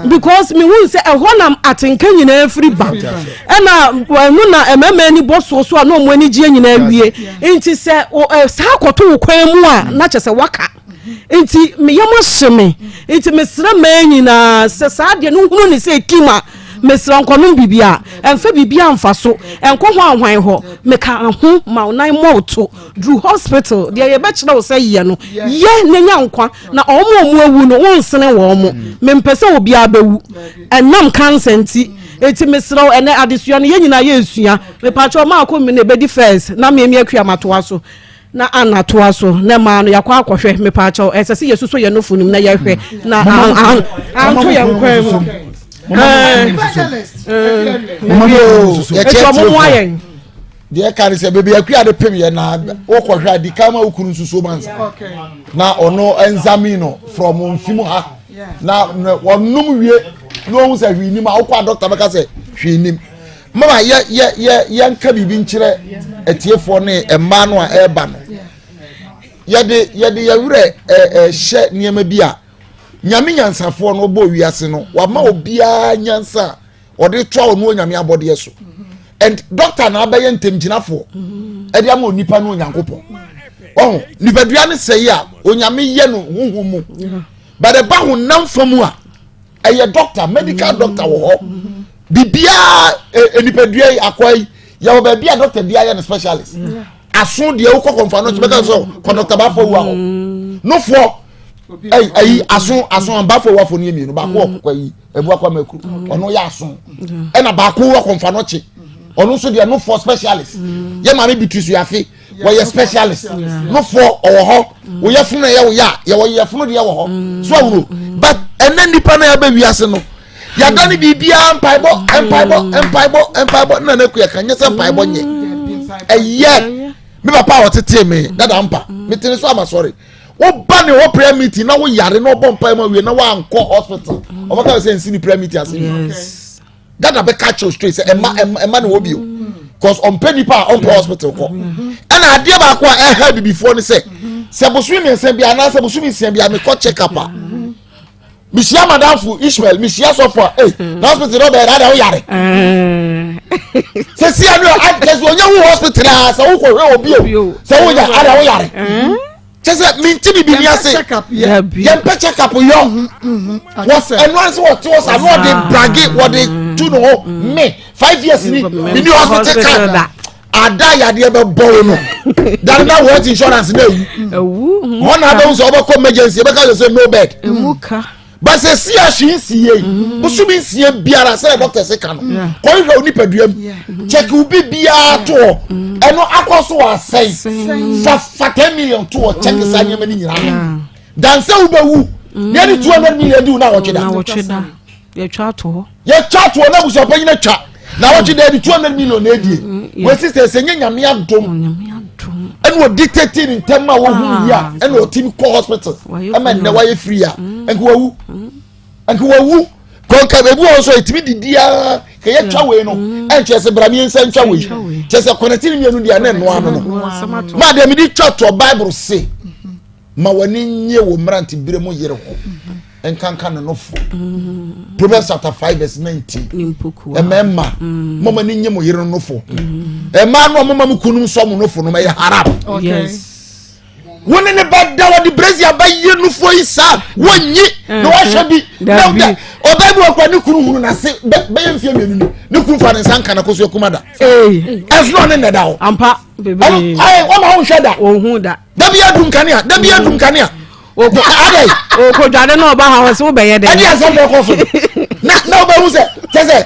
because mehu sɛ ɛhɔ na atenka nyinaa firi ba ɛna ɛno na mmarima ani bɔ soɔ so a na ɔmo ani gyeɛ nyinaa wie nti sɛ saa kɔto wo kwan mu a na kyɛ sɛ waka nti meyɛ mo ahye me nti mesrɛ mmaa nyinaa sɛ saa deɛ no hunu ne sɛ kim a mesrɛ nkɔnom biribi a ɛmfa biribi amfa so ɛnkɔ ho ahwan hɔ meka ho ma wo nan mmɔ to duru hospital deɛ yɛbɛkyerɛ wo sɛ yɛ no yɛ na nya nkwa na ɔmo ɔmo awu no wonsene wɔn mo mempɛ sɛ obiara bɛwu ɛnam cancer nti eti mesrɛ wo ɛnɛ adesua no yɛn nyinaa yɛresua mepakyɛ ɔmo akɔ mi na ebedi first na mmea akua matoa so na Anna toa so na ɛmaa no yɛakɔ akɔhwɛ mepaakyɛw ɛsɛ sɛ yɛsuso yɛn nofo no mu na yɛhwɛ na anto yɛn kwan mu ɛti ɔmo mmoa yɛn deɛ ɛka ne sɛ baabi akua de pem yɛ na wokɔhwɛ a di kan ma wo kunu nsusuo ma nsa na ɔno ɛnzami no from mfim ha na ɔnom wie na ɔhu sɛ hwee nim a wokɔ a dɔkta bɛka sɛ hwee nim Mama yɛ yɛ yɛ yɛnka biribi nkyerɛ atiefoɔ ne mmaa no a ɛreba no. Yɛde yɛde yɛ werɛ ɛhyɛ nneɛma bi a nyame nyansafoɔ no ɔbɔ wiase no wama obiara nyansa a ɔde toa ɔno onyame abɔdeɛ so. And doctor na abɛyɛ ntɛmgyinafoɔ ɛde ama onipa no onyankopɔn. Ɔho nipadua no sɛe a onyame yɛ no huhu mu. But ɛba honam fa mu a ɛyɛ doctor medical doctor wɔ hɔ biribiara e, e, nipadua yi akwa yi yɛwɔ baabi a doctor bi ayɛ no specialist aso deɛ wokɔ kɔnfa no bɛka sɛ kɔ doctor baafo wu ahɔ nofoɔ ɛyi ɛyi aso aso baafo wu afɔ no yɛ mmienu baako wɔ kɔkɔ yi ebu akɔ amaku ɔno yɛ aso ɛna baako wɔ kɔnfa no kye ɔno nso deɛ nofoɔ specialist yɛ maame bi tu so yafe. Wɔyɛ specialist nofoɔ ɔwɔ hɔ woyɛ funu ɛyɛ woyɛ a yɛwɔ yɛ funu deɛ wɔ hɔ mm. so awuro but ɛnɛ nipa na yɛbɛ wiase no yɛada ne biribiara mpaebɔ mpaebɔ mpaebɔ mpaebɔ nna na kuya ka nyɛ sɛ mpaebɔ nyɛ ɛyɛ me papa a ɔtetee me dada mpa metene so ama sɔre. Woba ne hɔ prayer meeting na woyare na ɔbɔ mpae ma wie na woankɔ hospital. Ɔbɛka sɛ nsi ne prayer meeting ase. Yes. Dada bɛka kyerɛ straight sɛ ɛma ɛma ne hɔ bio. Cause ɔmpɛ nipa a ɔmpɛ hospital kɔ. Ɛna adeɛ baako a ɛha bibifoɔ ne sɛ sɛ bosome mmiɛnsa bi anaasɛ bosome nsia bi a mekɔ check up a. Mehyia madamfo Ishmael mehyia sɔfo a ee na hospital na ɔbɛyɛ dada woyare. Sɛ si ano a kyɛ sɛ ɔnyɛ wo hospital a sɛ wokɔhwɛ obi o sɛ wonya ada woyare. Kyɛ sɛ mente bibi ni ase yɛmpɛ check up yɔ ɛno ase wɔte hɔ sa na ɔde brage wɔde tu ne ho me 5 years ni meni hospital card ada yadeɛ bɛbɔ wo no dane na health insurance na ewu hɔ na abɛhu sɛ wobɛkɔ emergency ɛbɛka sɛ sɛ no bed but sɛ si ahye nsi yie bosomi nsia biara sɛ doctor sɛ ka no kɔhwehwɛ wo nipadua mu check wo bi biara to hɔ ɛno akɔ so wɔ asɛn fa fa 10 million to hɔ check saa nneɛma no nyinaa dansɛ wobɛwu na yɛde 200 million di wo na wɔtwe da. Yɛtwa ato hɔ. Yɛtwa ato hɔ na abusuapanyin atwa na wɔtwe da yɛde 200 million na edie wɔn sister sɛ nye Nyame adom ɛna ɔdi tete ne ntɛm a wɔhu yi a ɛna ɔtumi kɔ hospital ɛma nnɛ wayɛ free a, nka wawu, nka wawu kɔnka. Ebi wɔ nso etumi didi aa ka yɛtwa wei no ɛnkyerɛ sɛ bra mmiɛnsa ntwa wei kyerɛ sɛ kɔnɛte ne mmienu deɛ ne nnoa no no maa deɛ mede twa toɔ. Bible se ma w'ani nye wɔ mmerante bere mu yere ho nkanka ne nofo. Proverbs chapter 5 verse 19. Mmarima, mɔmɔ ani nye mo yere no nofo. Mmaa no a mɔmɔ mo kunum sɔ mo nofo no ɛyɛ haram. Wo ne ne ba da wɔde brezi aba yie nufoɔ yi saa wɔnyi na wɔahwɛ bi na ɔda ɔbaa bi wɔ kora ne kunu hunu n'ase bɛyɛ mfie 2 ni ne kunu fa ne nsa nka na kɔ so akuma da ɛsono ne nnɛ da hɔ. Ampa bebree. Ɔyɛ wɔn a wɔnhwɛ da. Ohun da. Dabi adum kanea, dabi adum kanea adai. Okodwade na ɔba ha wɔ sɛ wobɛyɛ dɛ. Ɛdi asɛm bɛ kɔ so na wobɛhu sɛ kyɛ sɛ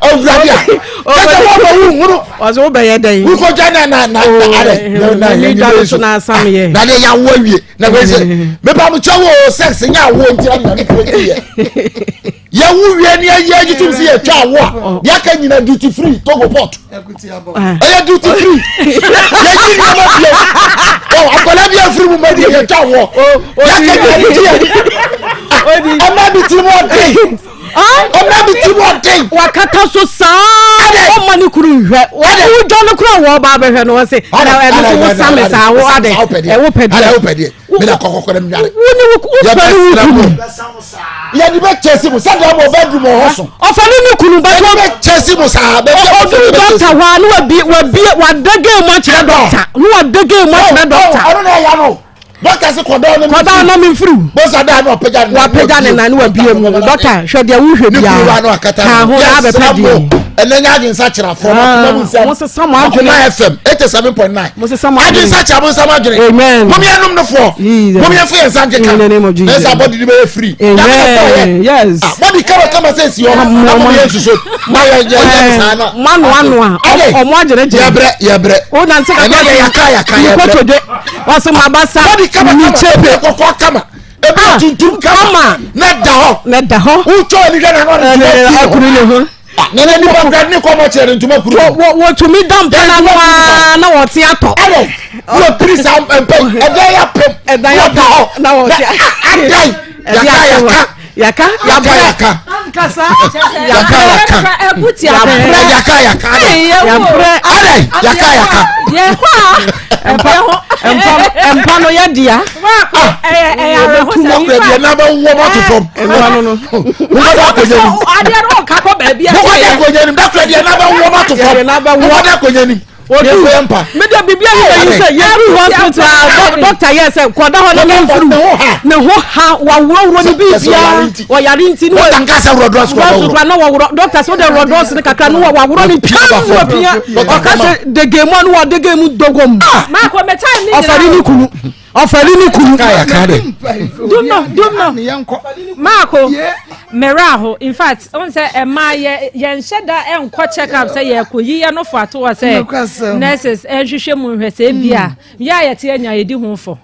awurade a kyɛ sɛ wɔbɛ wo hunu. Ɔsɛ wobɛyɛ dɛ. Wokɔdwa na na na adai na na yɛ nyɛ so na asam yɛ. Na de yɛ awo awie na wei sɛ mepa mo kyɛ wo sex nyɛ awo nti na nyame kuro ti yɛ yɛwo wie ne yɛyɛ agye tom sɛ yɛtwa awo a deɛ aka nyina duty free Togo port ɛyɛ duty free yɛgye nneɛma bio ɔ akwadaa bi afiri mu ma deɛ yɛtwa awoɔ deɛ aka nyina de gye yɛde ɔma bi ti mu ɔden ɔma bi ti mu ɔden. Wakata so saa ɔma ne kunu nhwɛ wodwa no kora wɔ ɔba abɛhwɛ no ɔse na ɛno so wo same saa wo ade ɛwo pɛ deɛ ɛwo pɛ deɛ mena kɔkɔkɔ na menware. Wo ne wo wofɛre wo kunu. Yɛde bɛ kyɛ si mu sɛdeɛ mo bedroom wɔ hɔ so. Ɔfɛre ne kunu bɛtɔ. Yɛde bɛ kyɛ si mu saa bɛ kyɛ. Ɔduru dɔkta hɔ a ne wabi wabi wadage mu akyerɛ dɔkta ne wadage mu akyerɛ dɔkta. Ɔno na ɛya no dɔkta se kɔdɔɔ no. Kɔdɔɔ no mi nfiri. Bosa daa no ɔpagya ne nan. Wapagya ne nan ne wabie mu dɔkta hwɛ deɛ wohwɛ biara. Ne kuru wa no akata no. Ka ho na abɛpɛ deɛ. Ɛnɛ nyɛ adwensa kyerɛ afɔ ma kuma mu nsɛm. Mo sesa mo adwene. Akoma FM 87.9. Mo sesa mo adwene. Adwensa kyerɛ mo nsɛm adwene. Amen. Mo yɛn nom no foɔ. Mo yɛn fo yɛn nsa nkeka. In the name of Jesus. Na ɛsɛ abɔde ni bɛyɛ free. Amen. Yes. Bɔde kama kama sɛ esi hɔ. Na mo yɛn suso. Ma yɛn yɛn yɛn saa na. Mo ano ano a. Ɔmo agyere gyere. Yɛbrɛ yɛbrɛ. O nante kakra. Ɛnɛ yɛ yaka yaka yɛbrɛ. Nkotodwe. Ɔsɛ mo abasa. Bɔde kama kama. Mikyepe. Kɔkɔɔ kama. Ebi tuntum kama. Na da hɔ. Na da hɔ. Wotwa ani hwɛ na na ɔde ntoma kuru ne ho. Na na nipa kura ne kɔmɔ kyerɛ ne ntoma kuru. Wɔtumi da mpa na no ara na wɔte atɔ. Ɛdɛ wɔ piri saa mpa yi ɛdan yɛ apem. Ɛdan yɛ apem na wɔte adan yaka yaka. Yaka. Yaka yaka. Ankasa. Yaka yaka. Yabrɛ. Yaka yaka. Yabrɛ. Adan yaka yaka. Yɛkɔ a mpa mpa mpa no yɛ dea. Ɛyɛ awerɛhosɛm. Ɔkura deɛ n'abɛ wɔ mo ato fam. Mpa no no. Mo da akonnwa nim. Adeɛ no ɔka kɔ baabi a. Mo da akonnwa nim. Dakura deɛ n'abɛ wɔ mo ato fam. Mo da akonnwa nim. Odu mi de bibi ayi na yi sɛ yɛduru hospital a doctor yɛ sɛ kɔda hɔ na mi nfuru ne ho ha waworɔworɔ ne biribiara ɔyare nti ne wa nkasa wurɔ dɔs kura wɔworɔ na wɔworɔ doctor sɛ ɔde wurɔ dɔs ne kakra ne waworɔ ne twɛm wɔ pia ɔka sɛ dege mu ɔne wɔ dege mu dɔgɔm ɔfɛre ne kunu ɔfɛre ne kunu. Dumno dumno maako mmerɛ aho. In fact, n sɛ ɛmaa yɛ yɛnhyɛ da ɛnkɔ check up sɛ yɛkɔ yi yɛ no fo ato hɔ sɛ nurses ɛnhwehwɛ mu nhwɛ sɛ ebi a yɛ a yɛte anya yɛdi ho fɔ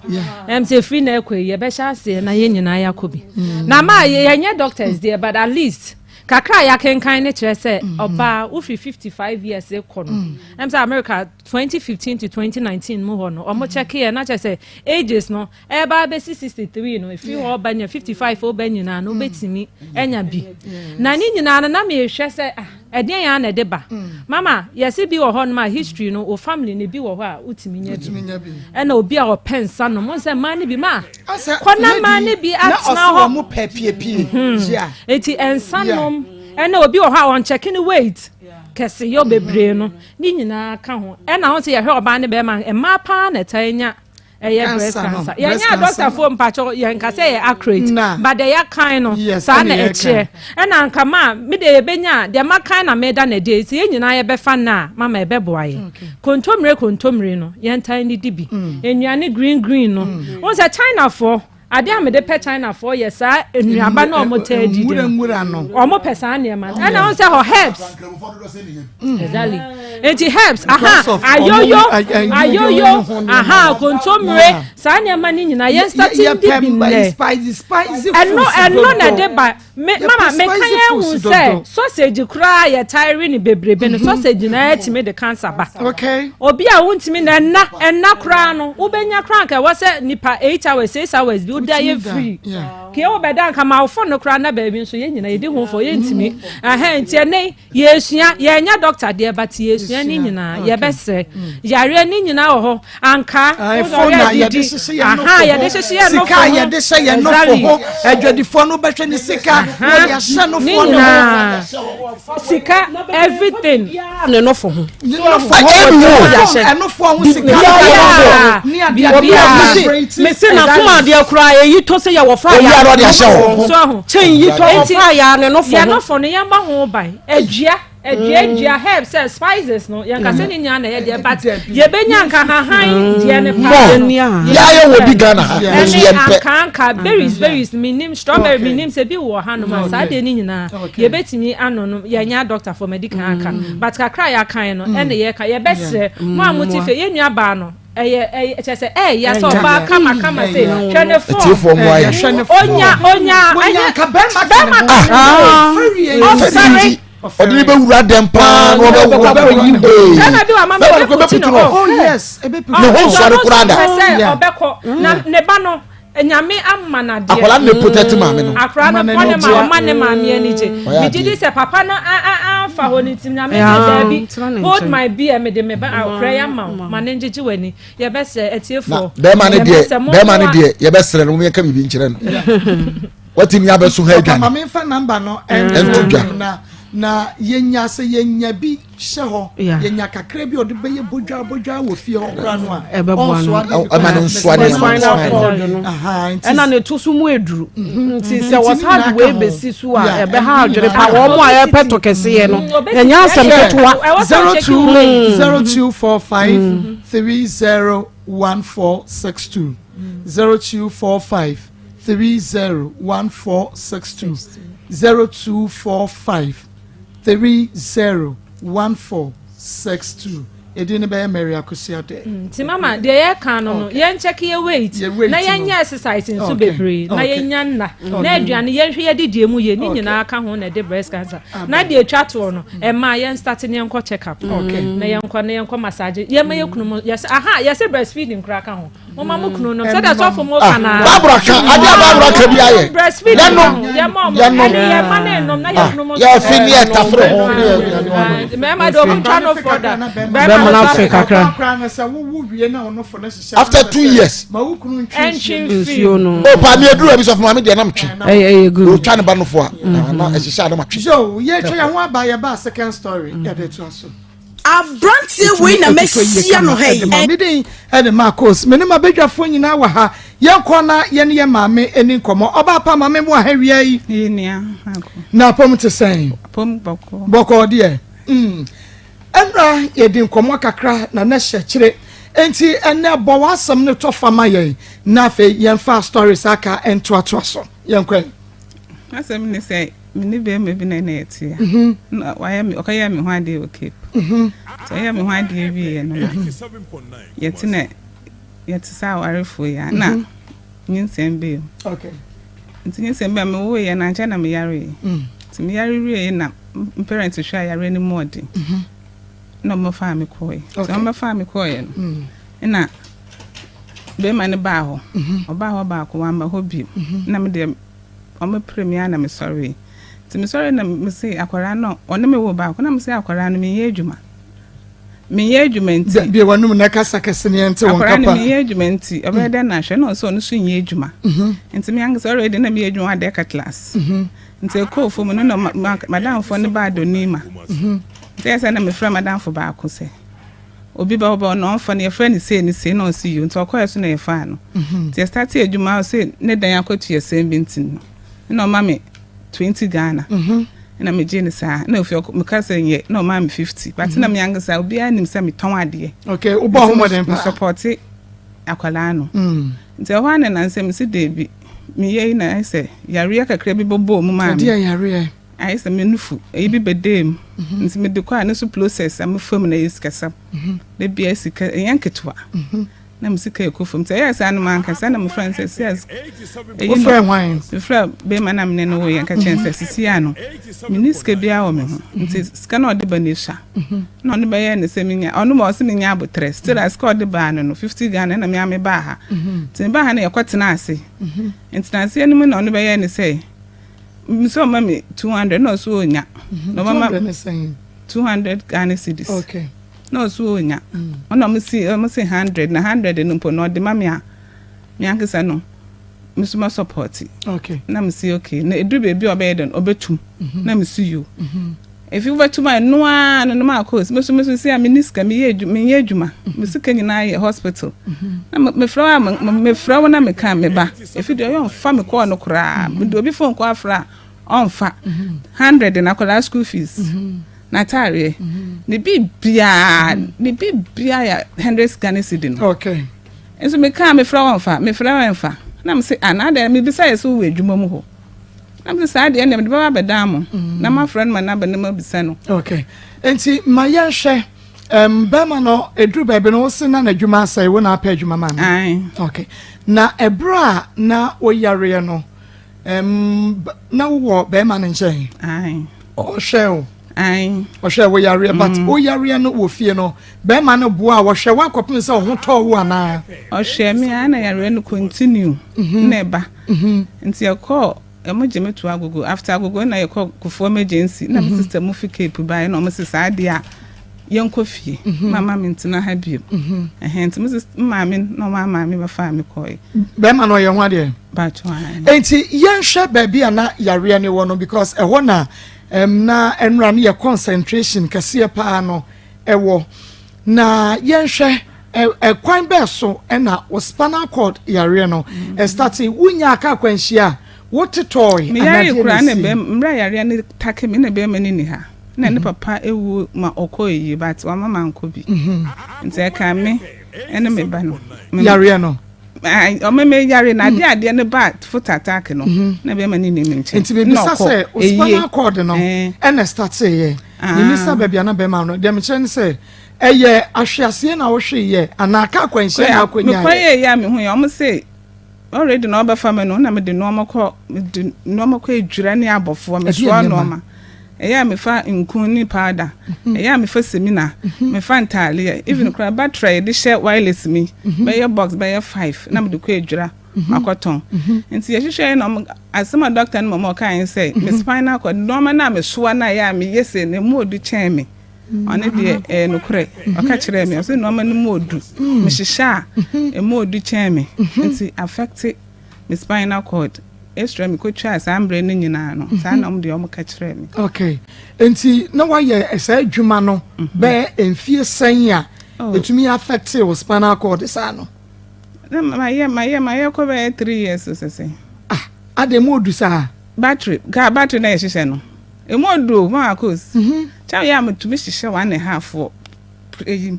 ɛm sɛ firi na ɛkɔ yi yɛbɛhyɛ aseɛ na yɛn nyinaa yɛakɔ bi na maa yɛnyɛ doctors deɛ, but at least. Kakra a yɛakenkan no kyerɛ sɛ ɔbaa wofiri 55 years rekɔ no, ɛm sɛ America 2015 to 2019 mu hɔ no, wɔn kyɛke yɛ na kyerɛ sɛ ages no ɛreba abɛsi 63 no, ɛfiri hɔ ɔba nya 55 ɔba nyinaa no wobɛtumi anya bi. Na ne nyinaa no na mehwɛ sɛ ah, ɛdeɛn ara na ɛde ba. Mama, yɛse bi wɔ hɔ nom a history no, wo family no bi wɔ hɔ a wotumi nya bi. Ɛna obi a ɔpɛ nsa nom, wohu sɛ mmaa no bi ma kɔ na mmaa no bi atena hɔ. Wɔn pɛ piepie. Eti nsa nom, ɛna obi wɔ hɔ a ɔnkyɛke ne weight kɛseyɔ bebree no, ne nyinaa ka ho. Ɛna ho sɛ yɛhwɛ ɔbaa ne bɛrima, mmaa paa na ɛtaa nya ɛyɛ breast cancer. Yɛnyɛ adɔktafoɔ mpakyɛ yɛn nka sɛ yɛ accurate, but deɛ yɛakan no saa na ɛkyerɛ. Ɛna nka ma me deɛ yɛbɛnya a deɛ makan na meda no adi nti yɛn nyinaa yɛbɛfa nna a mama ɛbɛboa yɛn. Kontommire kontommire no yɛntaa nnidi bi. Nnuane green green no. Wohu sɛ Chinafoɔ adeɛ a mede pɛ Chinafoɔ yɛ saa nnuaba no a wɔtaa didi no. Wɔn pɛ saa nneɛma no. Ɛna wohu sɛ hɔ herbs. Exactly. Nti herbs aha ayoyo ayoyo aha kontommire saa nneɛma no nyinaa yɛn starting di bi nnɛ. Ɛno ɛno na ɛde ba. Me mama meka yɛn hu sɛ sausage koraa yɛ tae we ne bebrebe no sausage na ɛtumi de cancer ba. Okay. Obi a wontumi na ɛna ɛna koraa no wobɛnya koraa nka ɛwɔ sɛ nipa 8 hours 6 hours bi woda yɛ free. Kee wobɛda nka ma wo phone no koraa na baabi nso yɛn nyinaa yɛdi ho fɔ yɛntumi. Ɛhɛn nti ɛnɛ Yɛresua, yɛnyɛ doctor deɛ but yɛresua ne nyinaa, yɛbɛsrɛ. Yareɛ ne nyinaa wɔ hɔ, ankaa, Phone a yɛde hyehye yɛn nofo ho, sika a yɛde hyɛ yɛn nofo ho, adwadifoɔ no bɛhwɛ ne sika, wɔde ahyɛ nofoɔ no ho. Sika, everything. Ne nofo ho. Ne nofo ho, ɛnofoɔ ho sika. Ne adeɛ. Mese na som adeɛ koraa eyi tɔ sɛ yɛ wɔfa ya. Obiara ɔde ahyɛ hɔ. Kyɛn yi tɔ wɔfa ya ne nofo ho. Yɛ nofo no yɛn bɔ ho ban. Adua adua dua herbs sɛ spices no yɛn kasa ne nyinaa na ɛyɛ deɛ but yɛbɛnya nka hahan deɛ ne paa no. Yɛayɛ wɔ bi Ghana ha nso ɛne yɛn pɛ. anka anka berries berries menim strawberry menim sɛ bi wɔ ha nom a saa deɛ ne nyinaa yɛbɛtumi ano no yɛnyɛ doctor for madi kan aka but kakra a yɛakan no ɛne yɛka yɛbɛsrɛ mo a mote fie yɛn nua baa no ɛyɛ ɛyɛ kyerɛ sɛ ɛyɛ sɛ ɔbaa kama kama se hwɛ ne fon Atiefoɔ mmoa yɛn. onya onya ɛnyɛ bɛrima bɛrima ɔfɛre ɔde ne bɛwura dɛm paa na ɔbɛwura bɛrima bi wɔ ma bɛrima no kɔ bɛputu no oh yes ne ho nsɔre koraa da pɛ sɛ ɔbɛkɔ na ne ba no Nyame ama no adeɛ. Akwadaa no na protect maame no. Akwadaa no bɔ ne ma ɔma ne maame ani gye. Megye di sɛ papa no amfa hɔ no nti Nyame sɛ daabi hold my beer mede me ba akwadaa yi ama wo ma ne ngyegye w'ani. Yɛbɛsrɛ atiefoɔ. Bɛrima no deɛ bɛrima no deɛ yɛbɛsrɛ no wɔn yɛka biribi nkyerɛ no. Watumi abɛso ha adwane. Papa maame nfa namba no ɛnto dwa. Na yɛnya sɛ yɛnya bi hyɛ hɔ yɛnya kakra bi a ɔde bɛyɛ bodwaa bodwaa wɔ fie hɔ koraa no a ɛbɛboa no ɛma no nsoa ne spinal cord no ɛna ne to so mu aduru mhm. nti sɛ wɔsa de wei bɛsi so a ɛbɛha adwene pa wɔn a ɛpɛ to kɛseɛ no mm, ɛnyɛ asɛm ketewa. 02 0245 301462 0245 301462 0245 301462 Edin no bɛyɛ Mary Akosua dɛ. Mm, nti mama deɛ yɛka no no yɛn check yɛ weight na yɛn nyɛ exercise nso bebree na yɛn nya nna na aduane yɛn hwɛ yɛde deɛ mu yɛ ne nyinaa ka ho na ɛde breast cancer na deɛ atwa toɔ no ɛma yɛn start ne yɛn kɔ check up na yɛn kɔ na yɛn kɔ massage yɛn ma yɛ kunu mu yɛsɛ aha yɛsɛ breast feeding koraa ka ho. Mo ma mo kunu nom sɛdeɛ sɔfo mo ka na. Babura ka adeɛ a babura ka bi ayɛ. Breastfeeding ka ho yɛ ma ɔmo ɛne yɛ ma ne nom na yɛ kunu mo. Yɛ fi ne yɛ tafere ho ne yɛ yɛ. Mɛma de ɔmo ntwa no fɔ da. Bɛrima no afe kakra. After 2 years. Ɛntwi nsuo no. O pa mi eduru ebi sɔfo maame deɛ nam twe. Ɛyɛ ɛyɛ good. O twa ne ba no fo a. Na ɛhyehyɛ a na ma twe. Yo yɛ twɛ yɛn ho aba yɛ ba second story yɛ de to aso. Abranteɛ wei na mahyia no ha yi. Me din de Marcos. Me ne m'abadwafoɔ nyinaa wɔ ha. Yɛnkɔ na yɛne yɛn maame nni nkɔmmɔ. Ɔbaa pa, maame mo aha wia yi. Ee nua, ako. Na apɔm te sɛn? Apɔm bɔkɔɔ. Bɔkɔɔ deɛ. Mm. Ɛnora yɛdi nkɔmmɔ kakra na na hyɛ kyere. Enti ɛnɛ bɔ w'asɛm no tɔ fa ma yɛn na afei yɛmfa stories aka ntoatoa so. Yɛnkɔ ɛ. M'asɛm ne sɛ me ne barima bi na na yɛte a na wayɛ me ɔkɔyɛɛ me ho adeɛ wɔ Cape. Nti ɔyɛɛ me ho adeɛ wieɛ no na yɛte na yɛte sɛ awarefoɔ yi a na nyinsɛn baa mu. Nti nyinsɛn baa mu mewoeɛ no ankyɛ na meyareeɛ. Nti meyare wieeɛ na me parents hwɛɛ a yareɛ no mu ɔden na wɔbɛfaa me kɔɔeɛ. Nti wɔbɛfaa me kɔɔeɛ no na bɛrima no baa hɔ. Ɔbaa hɔ baako wamma hɔ bio. Na me deɛ wɔpere me ara na mesɔree. Nti mesɔree na mese akwadaa no ɔne me woo baako na mese akwadaa no menyɛ adwuma. Menyɛ adwuma nti. Bue w'anom na kasa kɛse na yɛnte wo nka Akwadaa no paa. menyɛ adwuma nti ɔbɛyɛ dɛn na ahwɛ na ɔsɛ ɔno nso nyɛ adwuma. Nti me ankasa already na meyɛ adwuma wɔ Adeka class. Nti ɛkɔɔ fam no na madamfoɔ no baa Donima. Nti ɛyɛ sɛ na mefrɛ madamfo baako sɛ obi ba ɔba ɔno ɔmfa no yɛfrɛ no sei ne sei na ɔse yoo nti ɔkɔɛ so na yɛfaa no. Nti yɛstartee adwuma ɔse ne dan akɔtuasɛm bi nti no na ɔma me 20 Ghana. Ɛna me gyee no saa ɛna ofi ɔkɔ me ka sɛ nyɛ ɛna ɔmaa me 50 but na me ankasa obiara nim sɛ me tɔn adeɛ. Okay wobɔ ho mmɔden paa. Me sɔpɔte akwadaa no. Nti ɛhɔ a na nansɛ me si deebi me yɛ yi na ayɛ sɛ yareɛ kakra bi bɔbɔɔ mu maa me. Ɛdeɛ yareɛ? Ayɛ sɛ me nufu ɛyi bi bɛdɛɛ mu nti me de kɔ a ne so process a me fa mu na ɛyɛ sikasɛm. Da biara sika ɛnyɛ nketewa. Na me sika ɛkɔ fam. Nti ɛyɛɛ saa no mankasa na mefrɛ no sɛ sis ɛyi no. Wofrɛ hwan? Mefrɛ bɛrima na mene no woyɛ nka kyerɛ no sɛ sisi a no menni sika biara wɔ me ho nti sika na ɔde ba no esua. Na ɔno bɛyɛ ne sɛ menya ɔno ma ɔse menya abotrɛ still a sika ɔde baa no no 50 Ghana ɛna me a mebaa ha. Nti mebaa ha no yɛkɔ tena ase. Ntenaseɛ no mu na ɔno bɛyɛ ne sɛ mesɛ ɔma me 200 na ɔse ɔnya. Na ɔbɛma 200 ne sɛn? 200 Ghana cedis. Okay. Na ɔso onya. Ɔna ɔmo si ɔmo se hundred na hundred no mpo no ɔde ma me a me ankasa no me so ma sɔpɔte. Okay. Na me si okay na eduru beebi a ɔbɛyɛ dɛn ɔbɛtum na me si yo. Efi wobɛtum a ɛno ara no no ma akɔ me so me so si a me ni sika me yɛ me nyɛ adwuma me sika nyinaa yɛ hospital. Na me frɛ wo a me frɛ wo na me ka me ba efi deɛ ɔyɛ ɔnfa me kɔɔ no koraa me de obi phone kɔ afra a ɔnfa hundred na akwadaa school fees. N'ataareɛ, ne biribiara, ne biribiara yɛ hundred Ghana cedi no. Okay. Nso mekaa mefrɛ wɔn fa, mefrɛ wɔn fa. Na mese ah na adɛn mebisa yɛ sɛ wowɔ adwuma mu hɔ. Na mese saa deɛ ɛnna mede bɛba abɛdan mo. Mm. Na mafrɛ no ma n'aba na mabisa no. Okay. Nti ma yɛnhwɛ um, bɛrima no ɛduru baabi no wo se na n'adwuma asɛe wo na apɛ adwuma ma no. Ae. Okay. Na ɛberɛ a na woyareɛ no Um, na wowɔ bɛrima no nkyɛn? Ae. Ɔhwɛ o. Ae. Ɔhwɛ wo yareɛ but mm. wo yareɛ no wɔ fie no bɛrima no boa a wɔhwɛ wo akɔpem sɛ ɔho tɔɔ wo anaa? Ɔhwɛ me a na yareɛ no continue mm-hmm. na ɛba. Mm-hmm. Nti ɛkɔɔ ɛmo gye me to agogo after agogo na yɛkɔ Kufuor emergency na me mm-hmm. sister mu fi Cape baeɛ na ɔmo se saa adeɛ a yɛnkɔ fie mama me ntena ha bio ɛhɛn nti me maame na ɔmo amaame bɛfaa me kɔɛ. Bɛrima no ɔyɛ ho adeɛ. Enti yɛnhwɛ baabi a na yareɛ no wɔ no because ɛhɔ na um, na ɛnora no yɛ concentration kɛseɛ paa no ɛwɔ. Na yɛnhwɛ ɛkwan bɛɛ so ɛna wo spinal cord yareɛ no ɛstate wonya aka akwanhyia a wotetɔe Meyare koraa na bɛrima mmerɛ a yareɛ no take me na bɛrima no ni ha na ne papa ewu ma ɔkɔ eyi but wama mankɔ bi nti ɛka me ɛne me ba no yareɛ no Ɔma me yare na adeɛ adeɛ no ba foot attack no na bɛrima no nni me nkyɛn. Nti mebisa sɛ o spinal cord no ɛna startee yɛ memisa baabi a na bɛrima no deɛ mekyerɛ ne sɛ ɛyɛ ahweaseɛ na wohwee yɛ anaa ka akwanhyia na akɔnya yɛ. Mekɔyɛ yɛ a mehu yɛ ɔmo se already na ɔbɛfa me no na mede nneɛma kɔ mede nneɛma kɔ adwira ne abɔfoɔ mesoa nneɛma. Ɛyɛ a mefa nku ne powder, ɛyɛ a mefa samina, mefa ntaaleɛ, even koraa battery a yɛde hyɛ wireless mu yi, bɛyɛ box bɛyɛ five na mede kɔ adwira makɔtɔn. Nti yɛhwehwɛɛ na ɔmo asɛm a doctor no ma ɔkae ne sɛ me spinal cord nneɛma no a mesoa no a ɛyɛ a meyɛ sei no emu odu kyɛn me. Ɔno deɛ ɛyɛ nokorɛ ɔka kyerɛɛ me ɔse nneɛma no mu odu mehyehyɛ a emu odu kyɛn me nti affect me spinal cord Esra me kotwaa saa mbrɛ no nyinaa no saa na ɔmo deɛ ɔmo ka kyerɛɛ me. Okay nti na wayɛ saa adwuma no bɛyɛ mfie sɛn a etumi affect wo spinal cord saa no? Na mayɛ mayɛ mayɛ kɔ bɛyɛ 3 years sese. Ah adɛn emu odu saa? Battery car battery na yɛhyehyɛ no emu odu o maa kos kyɛ yɛ a metumi hyehyɛ one and half wɔ eyi mu.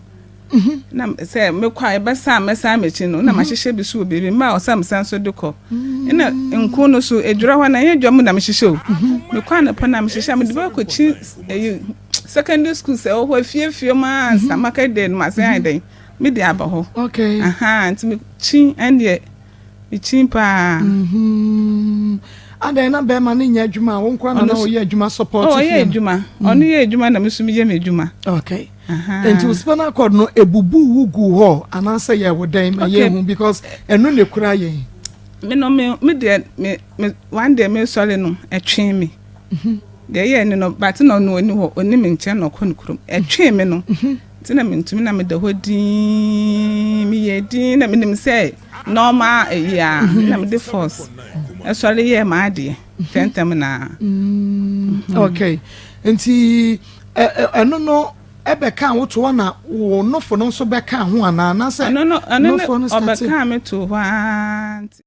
Na sɛ mekɔ a ɛbɛsan mɛsan m'akyi no na mahyehyɛ bi so wɔ baabi mma a ɔsɛ mesan so de kɔ. Ɛna nku no so edwira hɔ na ɛnyɛ dwa mu na mehyehyɛ o. Mekɔ anɔpa na mehyehyɛ mede bɛkɔkyi eyi secondary school sɛ ɛwɔ hɔ afiefie mu ansa market day no masan ayɛ dɛn mede aba hɔ. Okay. Aha nti mekyi ɛndeɛ mekyi paa. Adɛn na bɛrima no nyɛ adwuma a wo nkoa na na ɔyɛ adwuma support oh, ɔyɛ adwuma. Mm. Ɔno yɛ adwuma na me nso meyɛ m'adwuma. Okay. Nti wo spinal cord no ebubu wo gu hɔ anaasɛ yɛ wo dɛn ma yɛ hu because ɛno na ekura yɛn. Me no me me deɛ me me one day me sɔre no ɛtwee me. Mhm. Deɛ ɛyɛ ne no but na ɔno ɔni hɔ ɔni me nkyɛn na ɔkɔ ne kurom ɛtwee me no. Mhm. Nti na mentumi na meda hɔ dinn meyɛ dinn na menim sɛ normal ɛyi a mhm. na mede force ɛsɔre yɛɛ m'adeɛ ntɛntɛm na. Mm, okay nti ɛno no ɛbɛka wo to hɔ na wo nofo no nso bɛka ho anaa anaasɛ nofo no start ɔbɛka me to hɔ aa nti.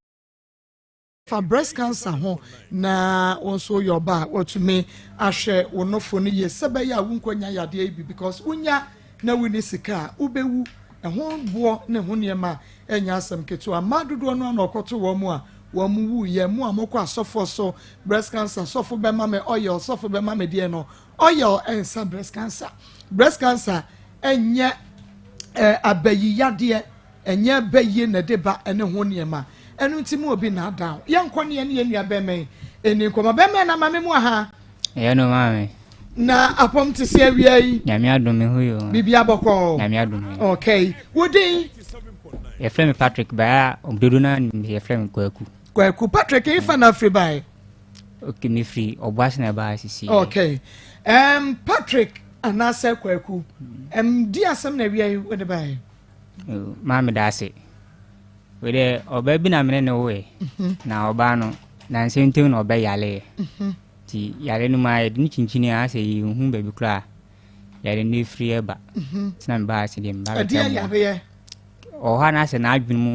Fa breast cancer ho na wo nso woyɛ ɔba a watumi ahwɛ wo nofo no yie sɛ bɛyɛ a wonkɔnya yadeɛ yi bi because wonya na wonni sika a wobɛwu ɛho boɔ ne ho nneɛma ɛnyɛ asɛm ketewa mmaa dodoɔ no a na ɔkɔto wɔn mu a wɔn mu wuyɛ mo a mokɔ asɔfoɔ so breast cancer sɔfo bɛma me oil sɔfo bɛma me deɛ no oil ɛnsa breast cancer breast cancer ɛnyɛ ɛɛ abayi yadeɛ Ɛnyɛ bayie na ɛde ba ɛne ho nneɛma. Ɛno nti mo obi nnaadaa wo. Yɛnkɔ ne yɛne yɛn nua bɛɛma yi nni nkɔmmɔ. Bɛɛma yi na maame mu aha. Ɛyɛ no maame. Na apɔm te sɛ awia yi. Nyame adom me ho yɛ o. Biribi abɔkɔ. Nyame adom me. Okay. Wo din? Yɛfrɛ me Patrick baa dodo no nim yɛfrɛ me Kwaku. Kwaku Patrick efa na afiri bae? Okay, me firi Ɔboase na ɛbaa sisi. Okay. Um, Patrick anaasɛ Kwaku. Um, di asɛm na awia yi wode bae. Maa meda ase. Wei deɛ ɔbaa bi na mene ne woe mhm. na ɔbaa no nansa ntam na ɔbɛ yareɛ mhm. nti yare no mu a yɛde no kyinkyini a sɛ yɛnhu baabi koraa yare no ɛfiri ɛba mhm. nti na mebaa ase deɛ meba bɛtɛ mu ɔwɔ hɔ a na asɛ n'adwene mu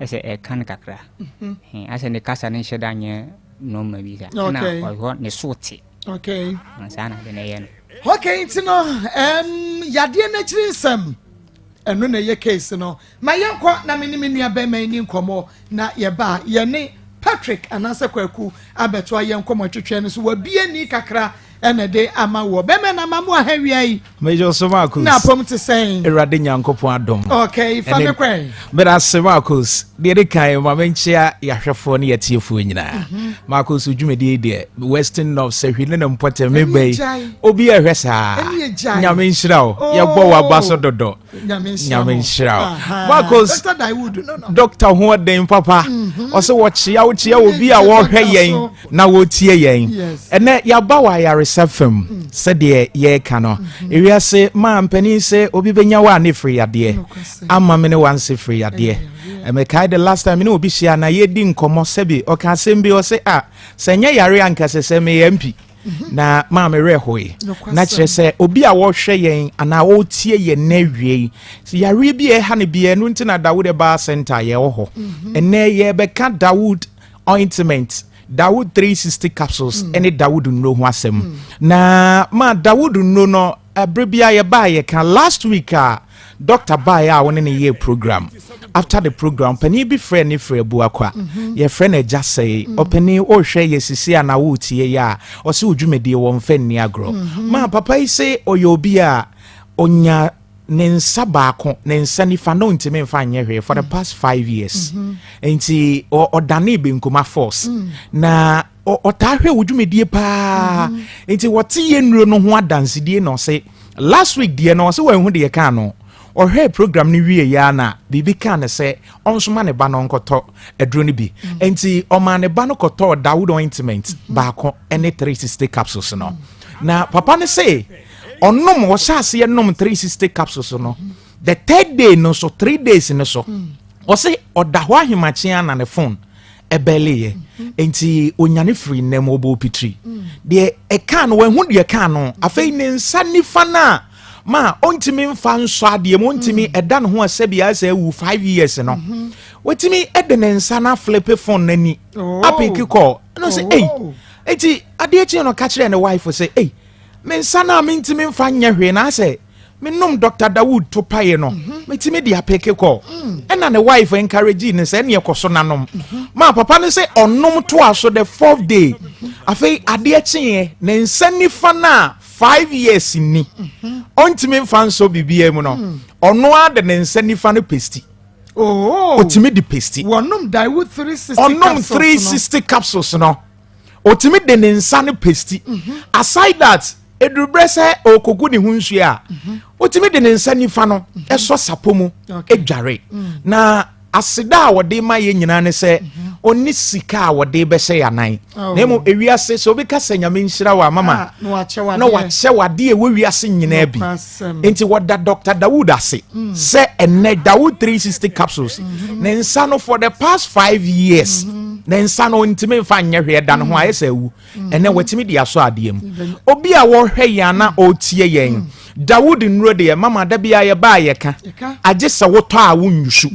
ɛsɛ ɛka no kakra asɛ ne kasa no nhyɛ da nyɛ nɔɔma bi sa ɛna ɔhɔ ne so te Okay. Saa na ade no yɛ no. Okay, nti no, um, yadeɛ no akyiri nsɛm ɛno na ɛyɛ case no. Ma yɛnkɔ na me ne me nua bɛrima yi ni nkɔmmɔ na yɛba a yɛne Patrick anaasɛ Kwaku abɛtoa yɛn nkɔmmɔ twetwe no so. Wabie ni kakra ɛna de ama wɔ bɛrima na ma mo aha wia yi. Major so Marcus. Na apɔm te sɛn? Awurade Nyankopɔn adom. Okay, fa me kwan. Meda ase Marcus. Deɛ de kan ma menkyea yɛahwɛfoɔ ne yɛtiefoɔ nyinaa. Mhm. Marcus dwumadie deɛ Western North sɛ hwii ne ne mpɔtɛ meba yi. Obi a ɛhwɛ saa. Nyame nhyira wo. Oh. Yɛbɔ w'aba so dodo. Nyame nhyira wo. Marcus, Doctor hoɔden papa. Mhm. Ɔsɛ wɔkyea wokyea obi a wɔhwɛ yɛn. na wɔretie yɛn ɛnɛ yɛaba wɔ ayaresa fam mm. sɛdeɛ yɛreka no mm-hmm. ewiase maa mpanin sɛ obi bɛnya wo a ne firi yadeɛ ama me ne wanse firi yadeɛ mekae the last time ne obi hyia na yɛdi nkɔmmɔ sɛbi ɔka asɛm bi ɔse a sɛ nyɛ yare anka sɛ sɛ meyɛ mpi mm-hmm. na maa me werɛ hoe na kyerɛ sɛ obi a wɔhwɛ yɛn anaa ɔretie yɛn na awie yi yareɛ bi a ɛha no biara no nti na Dawood Herbal Center yɛwɔ hɔ mm-hmm. ɛnɛ yɛbɛka Dawood ointment Dawood 360 capsules mm. ɛne Dawood nnuro ho asɛm mm. na ma Dawood nnuro no ɛberɛ bi a yɛbaa yɛka last week a doctor baeɛ a wɔne ne yɛɛ program after the program panin bi frɛ ne frɛ abuakwa mm -hmm. yɛfrɛ no agya sɛe mm. ɔpanin ɔrehwɛ yɛ sisi a na woretie yɛ a ɔsɛ wo dwumadie wɔmfa nni agorɔ mm -hmm. ma papa yi sɛ ɔyɛ obi a ɔnya ne nsa baako ne nsa nifa na ɔntumi nfa nyɛ hwee for the past 5 years mm-hmm. nti ɔdane benkuma force mm. na ɔtaa hwɛ wo dwumadie paa mm-hmm. nti wɔte yɛ nnuro no ho adansedie na ɔse last week deɛ no ɔse wɔnhu deɛ kaa no ɔhwɛ program no wie ya na biribi kaa ne sɛ ɔnsoma ne ba no nkɔtɔ aduro no bi mm. nti ɔmaa ne ba no kɔtɔɔ Dawood ointment mm-hmm. baako ne 360 capsules no na papa no se ɔnom ɔhyɛ aseɛ nom 360 capsules no the third day no so 3 days no so ɔse ɔda hɔ ahemakye na ne phone ɛbɛleyɛ nti onyane firi nnam ɔbɔ pitiri deɛ ɛka no wahu deɛ ɛka no afei ne nsa nifa no a ma ɔntumi mfa nsɔ adeɛ mu ɔntumi ɛda ne ho a sɛbi ayɛ sɛ awu 5 years no watumi ɛde ne nsa no aflip phone n'ani oh. apick call ɛna ɔsɛ ei eti adeɛ kyi no ka kyerɛ ne wife sɛ ei me nsa no a mentumi mfa nyɛ hwee na asɛ menom Dr Dawood to paeɛ no metumi de apick call ɛna ne wife encourage ne sɛ ɛneɛ kɔ so nanom ma papa no sɛ ɔnom toa so the fourth day afei adeɛ kyeeɛ ne nsa nifa no a 5 years ni ɔntumi mfa nsɔ biribiara mu no ɔno ara de ne nsa nifa no paste. Oh. Ɔtumi de paste. Wɔnom Dawood 360 ɔnom 360 capsules no. Ɔtumi de ne nsa no pesti. Aside that, ɛduru berɛ sɛ ɔrekɔgu ne ho nsuo a, ɔtumi de ne nsa nifa no sɔ sapɔ mu dware. Na aseda a wɔde ma yɛn nyinaa ne sɛ ɔnni sika a wɔde bɛhyɛ yɛn anan. Oh. Na mmom ewiase sɛ obi ka sɛ Nyame nhyira wo a mama ah, na wakyɛ w'adeɛ ɛwɔ wiase nyinaa bi. Nti wɔda Dr. Dawood ase sɛ ɛnɛ Dawood 360 capsules ne nsa no for the past 5 years ne nsa no ntumi nfa nyɛ hwee, ɛda ne ho ayɛ sɛ awu. Ɛnɛ watumi de asɔ adeɛ mu. Obi a wɔhwɛ yɛn ana ɔretie yɛn, Dawood nnuro deɛ mama da bi a yɛba a yɛka agye sɛ wotɔ a wonyusu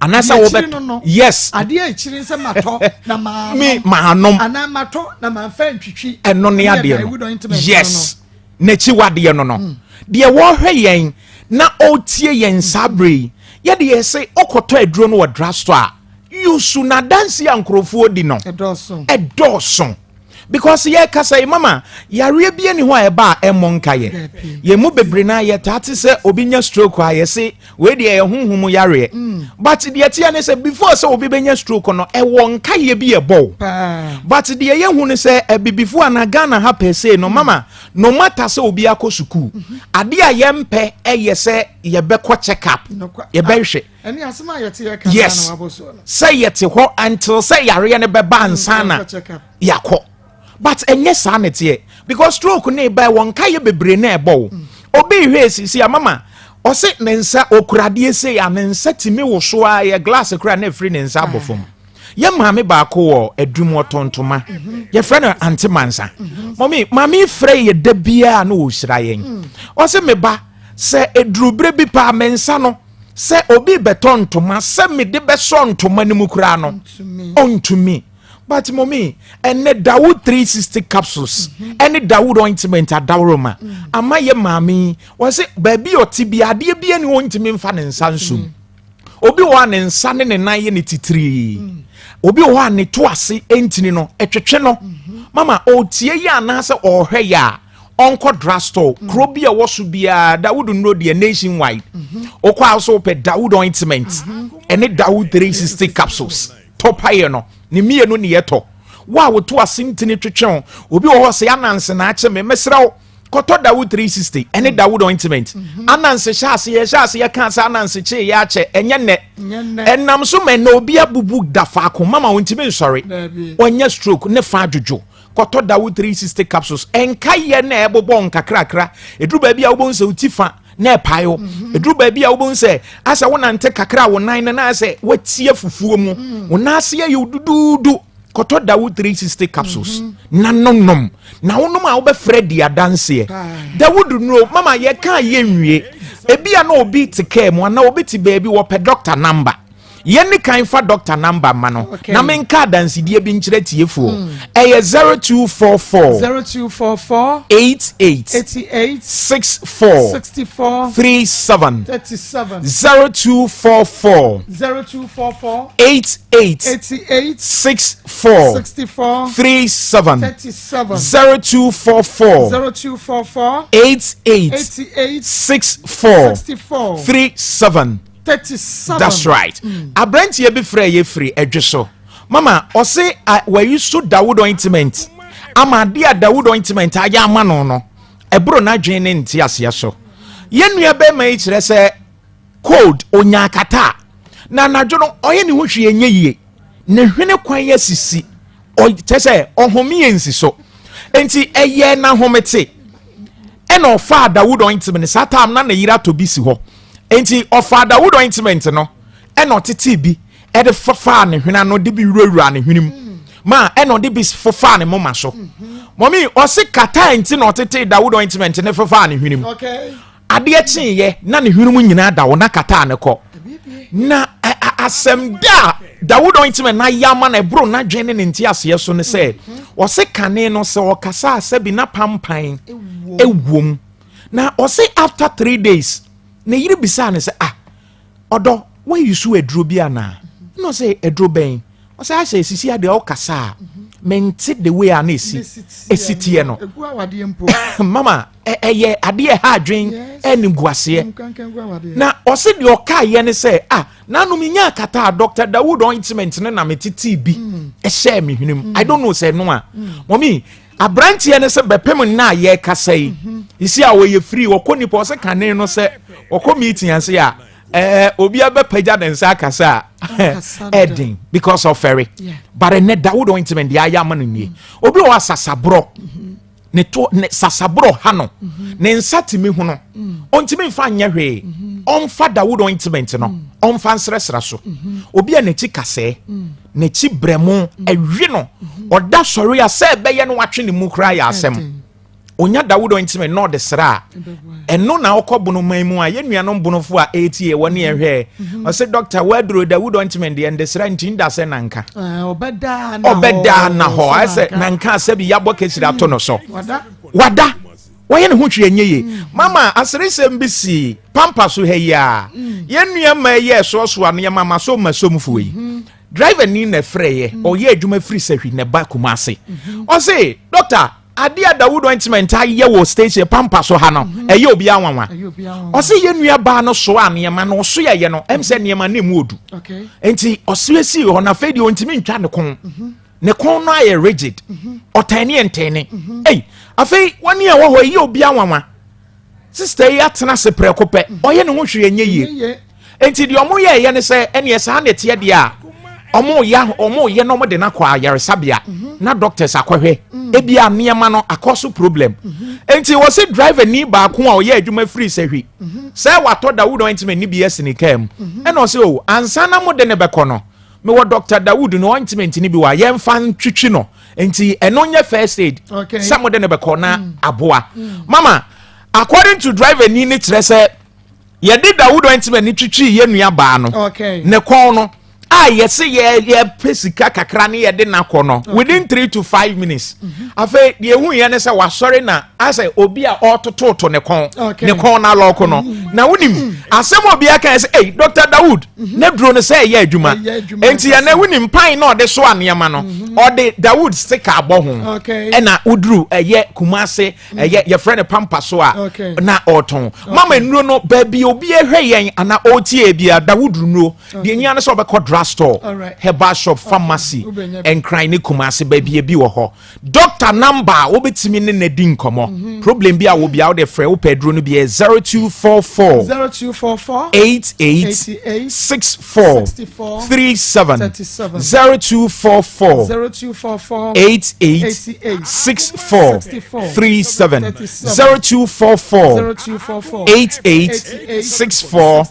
anaasɛ wobɛ yes adeɛ akyiri sɛ matɔ na maanom me maanom anaa matɔ na mamfa ntwitwi. Ɛno ne adeɛ no, yes, n'akyiwadeɛ no. Deɛ wɔhwɛ yɛn na ɔretie yɛn saa bere yi, yɛde yɛ sɛ ɔkɔtɔ aduro no wɔ drugstore a yusu na adansi a nkurɔfoɔ di no ɛdɔɔso, because yɛkasa yi mama, yareɛ bi ani hɔ a ɛba a ɛmmɔ nka yɛ. Yɛn mu bebree na yɛtaa te sɛ obi nya stroke a, yɛse wei deɛ ɛyɛ honhom yareɛ, but deɛ teɛ ne sɛ before sɛ obi bɛnya stroke no, ɛwɔ nkayɛ bi ɛbɔ wo. But deɛ yɛhu ne sɛ abibifoɔ anaa Ghana ha pɛ sei no mama, no matter sɛ obi akɔ sukuu, adeɛ a yɛmpɛ ɛyɛ sɛ yɛbɛkɔ check up, yɛbɛhwɛ. Yes, sɛ yɛte hɔ until sɛ yareɛ no bɛba ansa na yɛakɔ, but ɛnyɛ saa ne teɛ, because stroke ne ba wɔn nka yɛ bebree na ɛbɔ wo. Obi hwɛ esisi a mama, ɔse ne nsa okuradeɛ sei a ne nsa tumi wo so a yɛ glass kora na efiri ne nsa abɔ fam. Yɛ maame baako wɔ adum, ɔtɔ ntoma, yɛfrɛ no Ante Mansa. Mɔmi maame frɛ yɛ da biara na ɔhyira yɛn. Ɔse me ba, sɛ eduru bere bi paa, me nsa no sɛ obi bɛtɔ ntoma sɛ mede bɛsɔ ntoma no mu koraa no ɔntumi. But mɔmi, ɛnɛ Dawood 360 capsules ɛne Dawood ointment adaworoma ama yɛ maame yi, wɔsɛ baabi ɔte bi adeɛ bi ani ɔntumi nfa ne nsa nsom. Obi wɔ a ne nsa ne ne nan yɛ ne titirii, obi wɔ hɔ a ne to ase ntini no ɛtwetwe no. Mama ɔretie yi anaasɛ ɔrehwɛ yɛ a, ɔnkɔ drugstore kuro bi a ɛwɔ so biara. Dawood nnuro deɛ nationwide, wokɔ a so wopɛ Dawood ointment ɛne Dawood 360 capsules tɔpayɛ no ne mmienu ne yɛtɔ. Wo a woto ase ntini twetwe wo, obi wɔ hɔ sɛ ananse na akye me, mesrɛ wo kɔtɔ Dawood 360 ɛne Dawood ointment. Ananse hyɛ ase, yɛhyɛ ase yɛka sɛ ananse kyee yɛ akyɛ, ɛnyɛ nnɛ ɛnam so ma ɛnɛ obi abubu da faako mama wɔntumi nsɔre, ɔnyɛ stroke ne fa adwodwo. Kɔtɔ Dawood 360 capsules, ɛnka yɛ na ɛbobɔ nkakrakra. Ɛduru baabi a wobɛhu sɛ wo ti fa na ɛpae wo. Ɛduru baabi a wobɛhu sɛ asɛ wonante kakra a wo nan no na asɛ woatie fufuo mu, wo nan ase yɛ wo duduudu. Kɔtɔ Dawood 360 capsules na nonom, na wonom a wobɛfrɛ di adanseɛ. Dawood nuro mama yɛka yɛ nwie. Ebi a na obi te kaa mu anaa obi te baabi wɔpɛ doctor number, yɛne kan fa doctor number ma no na menka adansedie bi nkyerɛ tiefoɔ. Ɛyɛ 0244 0244 88 88 64 64 37. 37. 0244 0244 88 88 64 64 37. 37. 0244 0244 88 88 64 64 37. 37. That's right. Aberanteɛ bi frɛ yɛ firi ɛdwe so mama, ɔse wayi so Dawood ointment ama adeɛ a Dawood ointment ayɛ ama no no ɛboro n'adwene ne nte aseɛ so. Yɛn nua bɛrima yi kyerɛ sɛ cold onya akata a na anadwo no ɔyɛ ne ho hwee nyɛ yie, ne hwene kwan asisi, kyerɛ sɛ ɔhome yɛ nsi so, nti ɛyɛ n'ahomete. Ɛna ɔfaa Dawood ointment saa time na ne yere atɔ bi si hɔ, nti ɔfaa Dawood ointment no ɛna ɔtete bi ɛde fafaa ne hwene ano de bi wurawura ne hwene mu ma ɛna ɔde bi fofaa ne moma so. Mɔmi ɔse kata nti na ɔtete Dawood ointment ne fofaa ne hwene mu. Adeɛ kyeeɛ na ne hwene mu nyinaa da hɔ na kata ne kɔ na asɛm da a Dawood ointment na ayɛ ama na ɛboro n'adwene ne ne nte aseɛ so ne sɛ ɔse kane no sɛ ɔkasa a sɛbi na pampan ewom, na ɔse after 3 days ne yere bisaa ne sɛ, "Ah, ɔdɔ, wayi so aduro bi anaa?" Na ɔsɛ, "Aduro bɛn?" Ɔsɛ ahyɛ esisi adeɛ ɔkasa a mente the way a na esi teɛ no. Egu awadeɛ mpo. Mama, ɛyɛ adeɛ ɛha adwen ɛne guaseɛ. Nkankan gu awadeɛ. Na ɔsɛ deɛ ɔka yɛ ne sɛ, ah, nanom nya akata a Dr Dawood ointment no na metetee bi. ɛhyɛɛ me hwenem. I don't know sɛ ɛno a. Mɔmi, aberanteɛ no sɛ bɛpem nna a yɛrekasa yi, isi a wɔyɛ free, wɔkɔ nipa ɔsɛ kane no sɛ wɔkɔ meeting ase a, ɛɛ obi abɛpagya ne nsa akasa a ɛden because of fɛre. But ɛnɛ Dawud ointment deɛ ayɛ ama no nie. Obi wɔ asasaborɔ. Ne to ne sasaborɔ ha no, ne nsa tumi hono, ɔntumi nfa nyɛ hwee, ɔnfa Dawud ointment no ɔnfa nsrɛsrɛ so. Obi a n'akyi kasɛɛ, n'akyi brɛmo ɛwe no, ɔda sɔre a sɛ ɛbɛyɛ no watwe ne mu koraa yɛ asɛm. Onya Dawud ointment na ɔde sra a, ɛno na ɔkɔ bono man mu a yɛn nuanom bonofo a ɛretie wɔ ne ɛhwɛ, ɔsɛ dɔkta waduro Dawud ointment deɛ nde sra nti nda sɛ nanka ɔbɛdaa na hɔ ayɛ sɛ nanka sɛ bi yabɔ kesiri ato no so wada wɔyɛ ne ho hwee nyɛ yie. Mama aseresɛm bi si pampa so ha yi a, yɛn nua mmaa yi a ɛsoasoa nneɛma ma so ma somfoɔ yi, driver ni na ɛfrɛ yɛ, ɔyɛ adwuma firi Sahwi na ɛba Kumase. Ɔse dɔkta, adeɛ a Dawud ointment ayɛ wɔ station pampa so ha no, ɛyɛ obi anwanwa. Ɔse yɛn nua baa no soa nneɛma no, ɔso yɛyɛ no ɛm sɛ nneɛma no emu odu, nti ɔso esi hɔ na afei deɛ ɔntumi ntwa ne kɔn, ne kɔn no ayɛ rigid, ɔtɛne yɛ ntɛne. Ɛy afei wɔn a ɛwɔ hɔ ɛyɛ obi anwanwa. Sister yi atena ase prɛko pɛ, ɔyɛ ne ho hwee nyɛ yie. Nti deɛ ɔmo yɛ ɛyɛ ne sɛ ɛneɛ saa na ɛteɛ deɛ a, ɔmo yɛ ɔmo yɛ na ɔmo de no akɔ ayaresabea na doctors akɔhwɛ, ebi a nneɛma no akɔ so problem. Nti wɔsi driver ni baako a ɔyɛ adwuma firi Sɛhwi sɛ watɔ Dawud ointment ni bi asi ne kaa mu, ɛna ɔsɛ o ansa na mo de ne bɛkɔ no, mewɔ Dr Dawud no ointment ni bi wɔ a yɛmfa ntwitwi no, nti ɛno nyɛ first aid sɛ mo de ne bɛkɔ na aboa. Mama, according to driver ni ne kyerɛ sɛ yɛde Dawud ointment ni twitwi yɛ nua baa no ne kɔn no a yɛse yɛ yɛpɛ sika kakra ne yɛde n'akɔ no, within 3 to 5 minutes, afei deɛ ehu yɛ ne sɛ wasɔre na asɛ obi a ɔretototo ne kɔn, ne kɔn na alɔɔko no. Na wonim asɛm a obi aka yɛ sɛ, ɛy Dr Dawud ne duro no sɛ ɛyɛ adwuma. Nti yɛn na wonim pan na ɔde so nneɛma no, ɔde Dawud sticker abɔ ho, ɛna woduru ɛyɛ Kumase, ɛyɛ yɛfrɛ no pampa so a na ɔtɔn. Mama, nnuro no baabi obi ehwɛ yɛn ana ɔretie bi a, Dawud nnuro deɛ nyia no sɛ ɔbɛkɔ drug store, herbal shop, pharmacy, Nkran ne Kumase baabi ebi wɔ hɔ. Doctor number a wobɛtumi ne na di nkɔmmɔ, problem bi a wɔ bia wode frɛ wopɛ aduro no bi yɛ 0244 0244 88 64 37, 0244 0244 88 64 37, 0244 88 64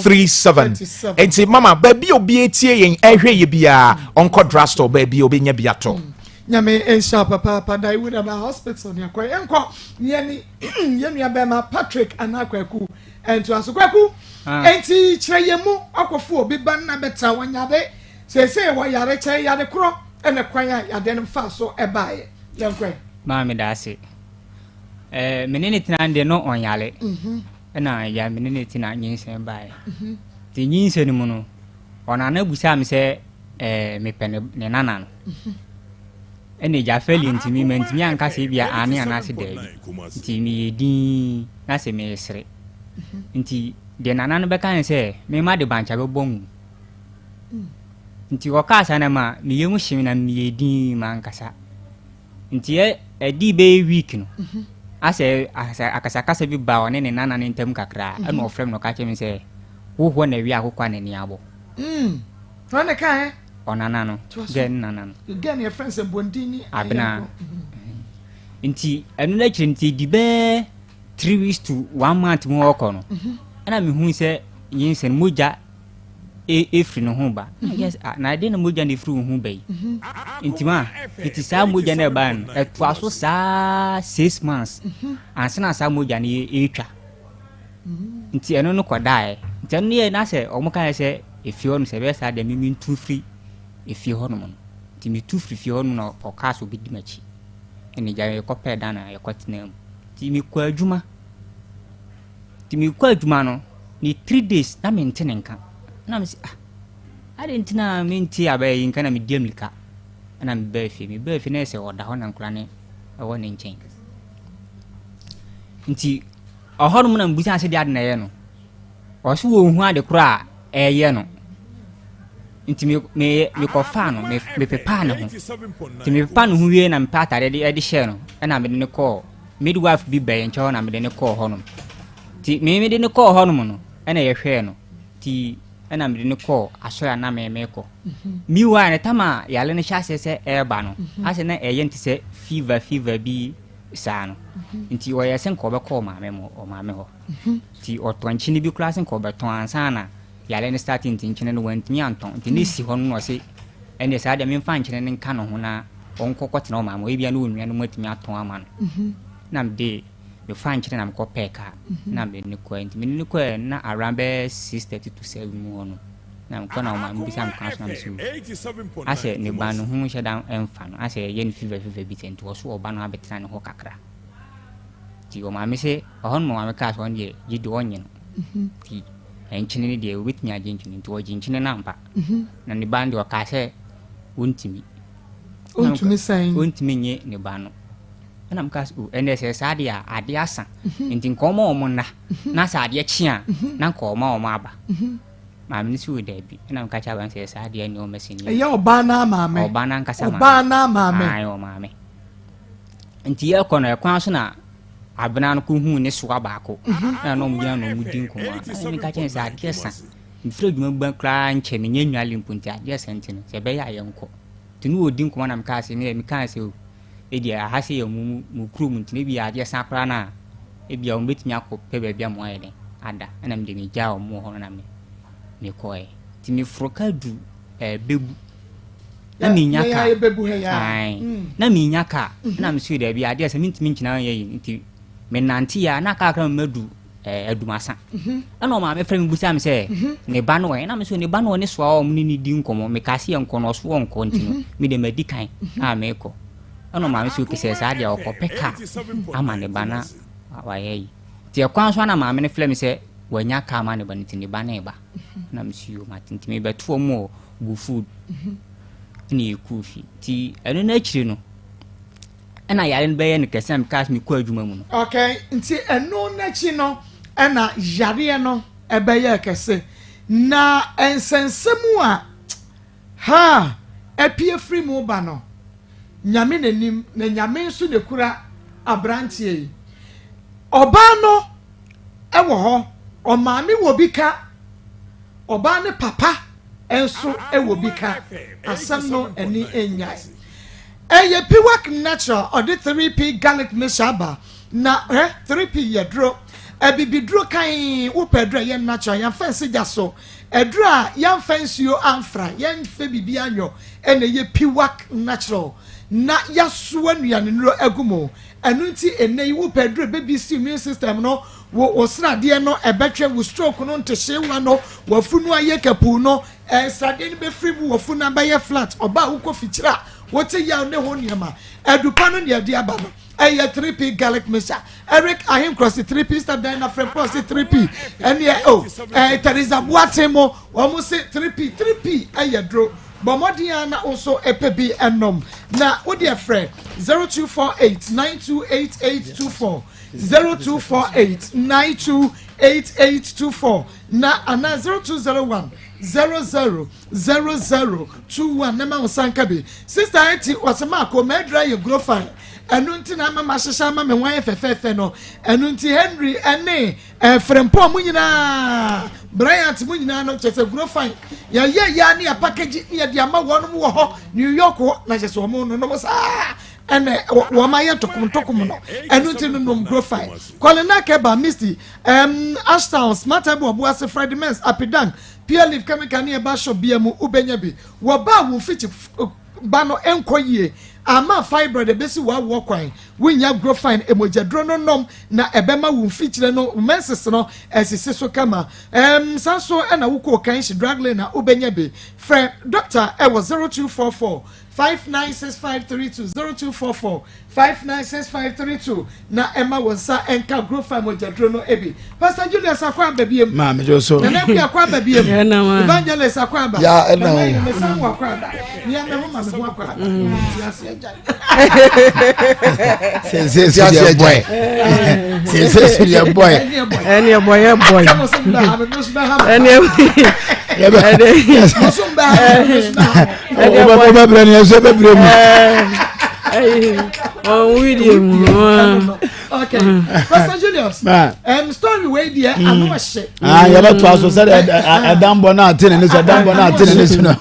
37. Nti mama, baabi a obi etie yɛn ɛhwɛ yɛ biara, ɔnkɔ drugstore baabi a obɛnya bi atɔ. Nyame nhyira papaapa. Dawud aba hospital ne akɔ yɛnkɔ yɛne yɛn nua bɛrima Patrick anaa Kwaku ntoa so. Kwaku, enti kyerɛ yɛn mu, akɔfo obi ba nna bɛtra wɔnyade seesei wɔyare, kyerɛ yade korɔ ɛna kwan a yade no fa so ɛbaeɛ. Yɛnkɔ. Maa me da ase. Me ne ne tena deɛ no ɔnyare. Ɛna ya me ne ne tena nyinsɛn baeɛ. Nti nyinsɛn no mu no, ɔnana busaa me sɛ mepɛ ne nana no. Ɛna agya fɛli nti me mantumi anka sɛ ebia aane anaasɛ daabi. Nti meyɛ dinn na sɛ meresere. Nti deɛ nana no bɛka ne sɛ mema de bankya bɛbɔ ngu. Nti ɔkaa saa na ma me yam hye me na meyɛ dinn mankasa. Nti ɛdii bɛyɛ week no, asɛ akasakasa bi baa ɔne ne nana no ntam kakra, ɛna ɔfrɛ me na ɔka kyerɛ me sɛ wo hɔ na awia akokɔ a n'ani abɔ. Wɔn ne kan ɛ? Ɔnana no, gɛ ne nana no. Gɛ ne yɛfrɛ sɛ Bondin ni. Abena. Nti ɛno no akyire nti di bɛyɛ 3 weeks to one month mu ɔkɔ no, ɛna mehu sɛ nyinsɛn mogya ɛfiri ne ho ba. Yes, na ɛdeɛ na mogya na ɛfiri wo ho ba yi? Nti ma fiti saa mogya no ɛbaa no, ɛtoa so saa 6 months ansa na saa mogya no ɛretwa. Nti ɛno no kɔdaeɛ. Nti ɛno yɛ na sɛ ɔmo kaeɛ sɛ efie hɔ nom sɛ ɛbɛyɛ saa deɛ me mentu firi efie hɔ nom no. Nti metu firi fie hɔ nom na ɔkaa sɛ ɔbɛdi m'akyi. Ɛna gya yɛkɔpɛɛ dan na yɛkɔtenaa mu. Nti mekɔ adwuma. Nti mekɔ adwuma no, ne 3 days na mente ne nka. Na mese, ah, ade nti na mente abɛyɛ yi nka na medi amirika. Ɛna mebaa fie. Mebaa fie na yɛ sɛ ɔda hɔ na nkora ne ɛwɔ ne nkyɛn. Nti ɔhɔ nom na mebisa sɛ deɛ ade na ɛyɛ no. Ɔso wɔnhu ade korɔ a ɛyɛ no. Nti me me mekɔfaa no me mepepaa ne ho. Nti mepepaa ne ho wie na mepɛ atadeɛ de de hyɛɛ no ɛna mede no kɔɔ midwife bi bɛn nkyɛn hɔ na mede no kɔɔ hɔnom. Nti me mede no kɔɔ hɔnom no ɛna yɛhwɛɛ no. Nti ɛna mede no kɔɔ asɔre a na me mekɔ. Meanwhile no tam a yare no hyɛ aseɛ sɛ ɛreba no asɛ na ɛyɛ no te sɛ fever fever bi saa no. Nti ɔyɛɛ sɛ nka ɔbɛkɔ ɔmaame mo ɔmaame hɔ. Nti ɔtɔ nkyene bi koraa sɛ nka ɔbɛtɔn ansa na yare no start nti nkyene no wantumi antɔn nti ne si hɔ no na ɔse ɛnneɛ saa deɛ memfa nkyene no nka ne ho na ɔnkɔ kɔtena ɔmaame hɔ ebia ne onua no mu atumi atɔn ama no na mede mefa nkyene na mekɔ pɛɛ kaa na mede no kɔɛ nti mede no kɔɛ na around bɛyɛ 6:30 to 7 mu hɔ no na mekɔ na ɔmaame bisa me kwan so na mese o asɛ ne ba no ho nhyɛ da mfa no asɛ ɛyɛ no fever fever bi sɛ nti ɔso ɔba no abɛtena ne hɔ kakra nti ɔmaame sɛ ɔhɔ no ɔmaame kaa sɛ ɔno deɛ gye de ɔnye no nti nkyene no deɛ obetumi agye nkyene nti ɔgye nkyene no ampa mhm. na ne ba no deɛ ɔkaa sɛ ɔntumi ɔntumi sɛn ɔntumi nye ne ba no ɛna mka sɛ o ɛnɛ sɛ saa deɛ a adeɛ asa mhm. nti nka ɔma ɔmo nna mhm. na sɛ adeɛ kye a na nka ɔma ɔmo aba maame no sɛ o daabi ɛna mka kyerɛ aba sɛ saa deɛ ɛne ɔma sɛ ni ɛyɛ ɔbaa no maame ɔbaa no ankasa maame ɔbaa no maame ɔmaame nti yɛkɔ no ɛkwan so na Abena no kɔhuu ne soa baako na na wɔgyina na wɔdi nkɔmmɔ a, na meka kyerɛ no sɛ adeɛ sa. Mefiri adwuma ba koraa nkyɛ menyɛ nnwale mpo nti adeɛ sa nti no sɛ ɛbɛyɛ a yɛnkɔ. Nti ne wɔdi nkɔmmɔ na mekaa sɛ me mekaa sɛ o ɛdeɛ aha sɛ yɛ mo mo kurom nti no ebia adeɛ sa koraa no a ebia wɔn bɛtumi akɔ pɛ baabi a mo ayɛ dɛn ada ɛna mede megyaa wɔn wɔ hɔ no na me mekɔɛ. Nti meforo ka du ɛɛ bɛbu na menya kaa na menya kaa mhm. na mesoo daabi adeɛ sɛ mentumi nkyina yɛ yi nti menante a na kaa kra madu eh, adumasa mhm. ɛna ɔmaame frɛ me busa me sɛ mhm. ne ba no ɛ na mesoo ne ba no ɔne soa ɔmo ne ne di nkɔmmɔ meka se yɛ nkɔ no ɔso ɔnkɔ nti no mede madi kan a mekɔ ɛna ɔmaame sɛ okesɛ saa deɛ ɔkɔpɛ kaa ama ne ba na wayɛ yi nti ɛkwan so ana maame no frɛ me sɛ wanya kaa ma ne ba no nti ne ba no ɛba na mesio mate nti mebɛto ɔmo wɔ gu food ɛna yɛkɔɔ fie nti ɛno no akyiri no ɛna yare no bɛyɛ no kɛse na mekaa sɛ mekɔ adwuma mu no. Okay, nti ɛno n'akyi no ɛna yareɛ no ɛbɛyɛɛ kɛse na nsɛnsɛm a ha apue firi mu ba no Nyame na nim na Nyame nso na ekura abranteɛ yi. Ɔbaa no ɛwɔ hɔ, ɔmaame wɔ bi ka, ɔbaa ne papa nso wɔ bi ka. Asɛm no ani nnyae. Ɛyɛ Piwak Natural ɔde 3P garlic mixture aba na hwɛ 3P yɛ duro abibiduro kann wopɛ aduro a ɛyɛ natural yɛmfa nsi gya so aduro a yɛmfa nsuo amfra yɛmfa biribi anyɔ ɛna ɛyɛ Piwak Natural na yɛasoa nnuanennuro agu mu ɛno nti ɛnɛ yi wopɛ aduro ɛbɛbi si immune system no Wo wo sradeɛ no ɛbɛtwe, wo stroke no ntehyeewa no, w'afunu ayɛ kapuu no, eh, sradeɛ no bɛfiri mu, w'afunu abɛyɛ flat, ɔbaa a wokɔ fikyire a wote yaw ne ho nneɛma. Adupa no deɛ ɛde aba no, ɛyɛ 3P garlic mixture. Eric Ahenkorɔ se 3P, Sister Diana Frempong se 3P, ɛneɛ oh, eh, Teresa Boateng mo, wɔn se 3P, 3P ɛyɛ duro. Bɔ mmɔden ara na wo nso pɛ bi nom. Na wo deɛ frɛ 0248 928824. 0248 928824 na anaa 0201 00 0021 na ma wo nsa nka bi. Sista Eti ɔsɛ maako m'adura yɛ grofine ɛno nti na ama mahyehyɛ ama me ho ayɛ fɛfɛɛfɛ no ɛno nti Henry ɛne eh, Frempɔn mu nyinaa Bryant mu nyinaa no kyɛ sɛ grofine yɛyɛ yɛ ne yɛ package ne yɛde ama wɔn wɔ hɔ New York hɔ na kyɛ sɛ wɔn nonom saa ɛna wɔn ayɛ ntokom ntokom no ɛno nti no nom grofine kɔlina kɛba misty um, ashtown smart ɛbɔ ɔboase friday mens apidan pure leaf chemical ne ɛba shop bia mu wobɛnya bi wɔba wo mfikyi ba no nkɔ yie ama fibroid ebesi w'awoɔ kwan wonya grofine emogyaduro no nom na ɛbɛma wo mfikyire no menses no ɛsisi so kama um, san so ɛna wokɔ kanhyi drug lane a wobɛnya bi frɛ doctor ɛwɔ 0244 596532 0244 596532 na ɛma wo nsa nka Growfine mogyaduro no bi. Pastor Julius akɔ aba biem. Maame jo so. Nana Akua akɔ aba biem. Evangelist akɔ aba. Ya ɛna o. Nana Mesan wɔ akɔ aba. Nea me ho ma me ho akɔ aba. Ti ase agya. Sese so deɛ bɔɛ. Sese so deɛ bɔɛ. Ɛne ɛbɔ yɛ bɔɛ. Ɛne ɛbɔ. Wobɛbrɛ ne yɛsɛ bɛbrɛ mu. Ɔwidie mu. Okay. Pastor Julius. Story wei deɛ ano ɔhyɛ. Ah, yɛbɛtoa so sɛdeɛ ɛdanbɔ no ate ne ne so ɛdanbɔ no ate ne ne so no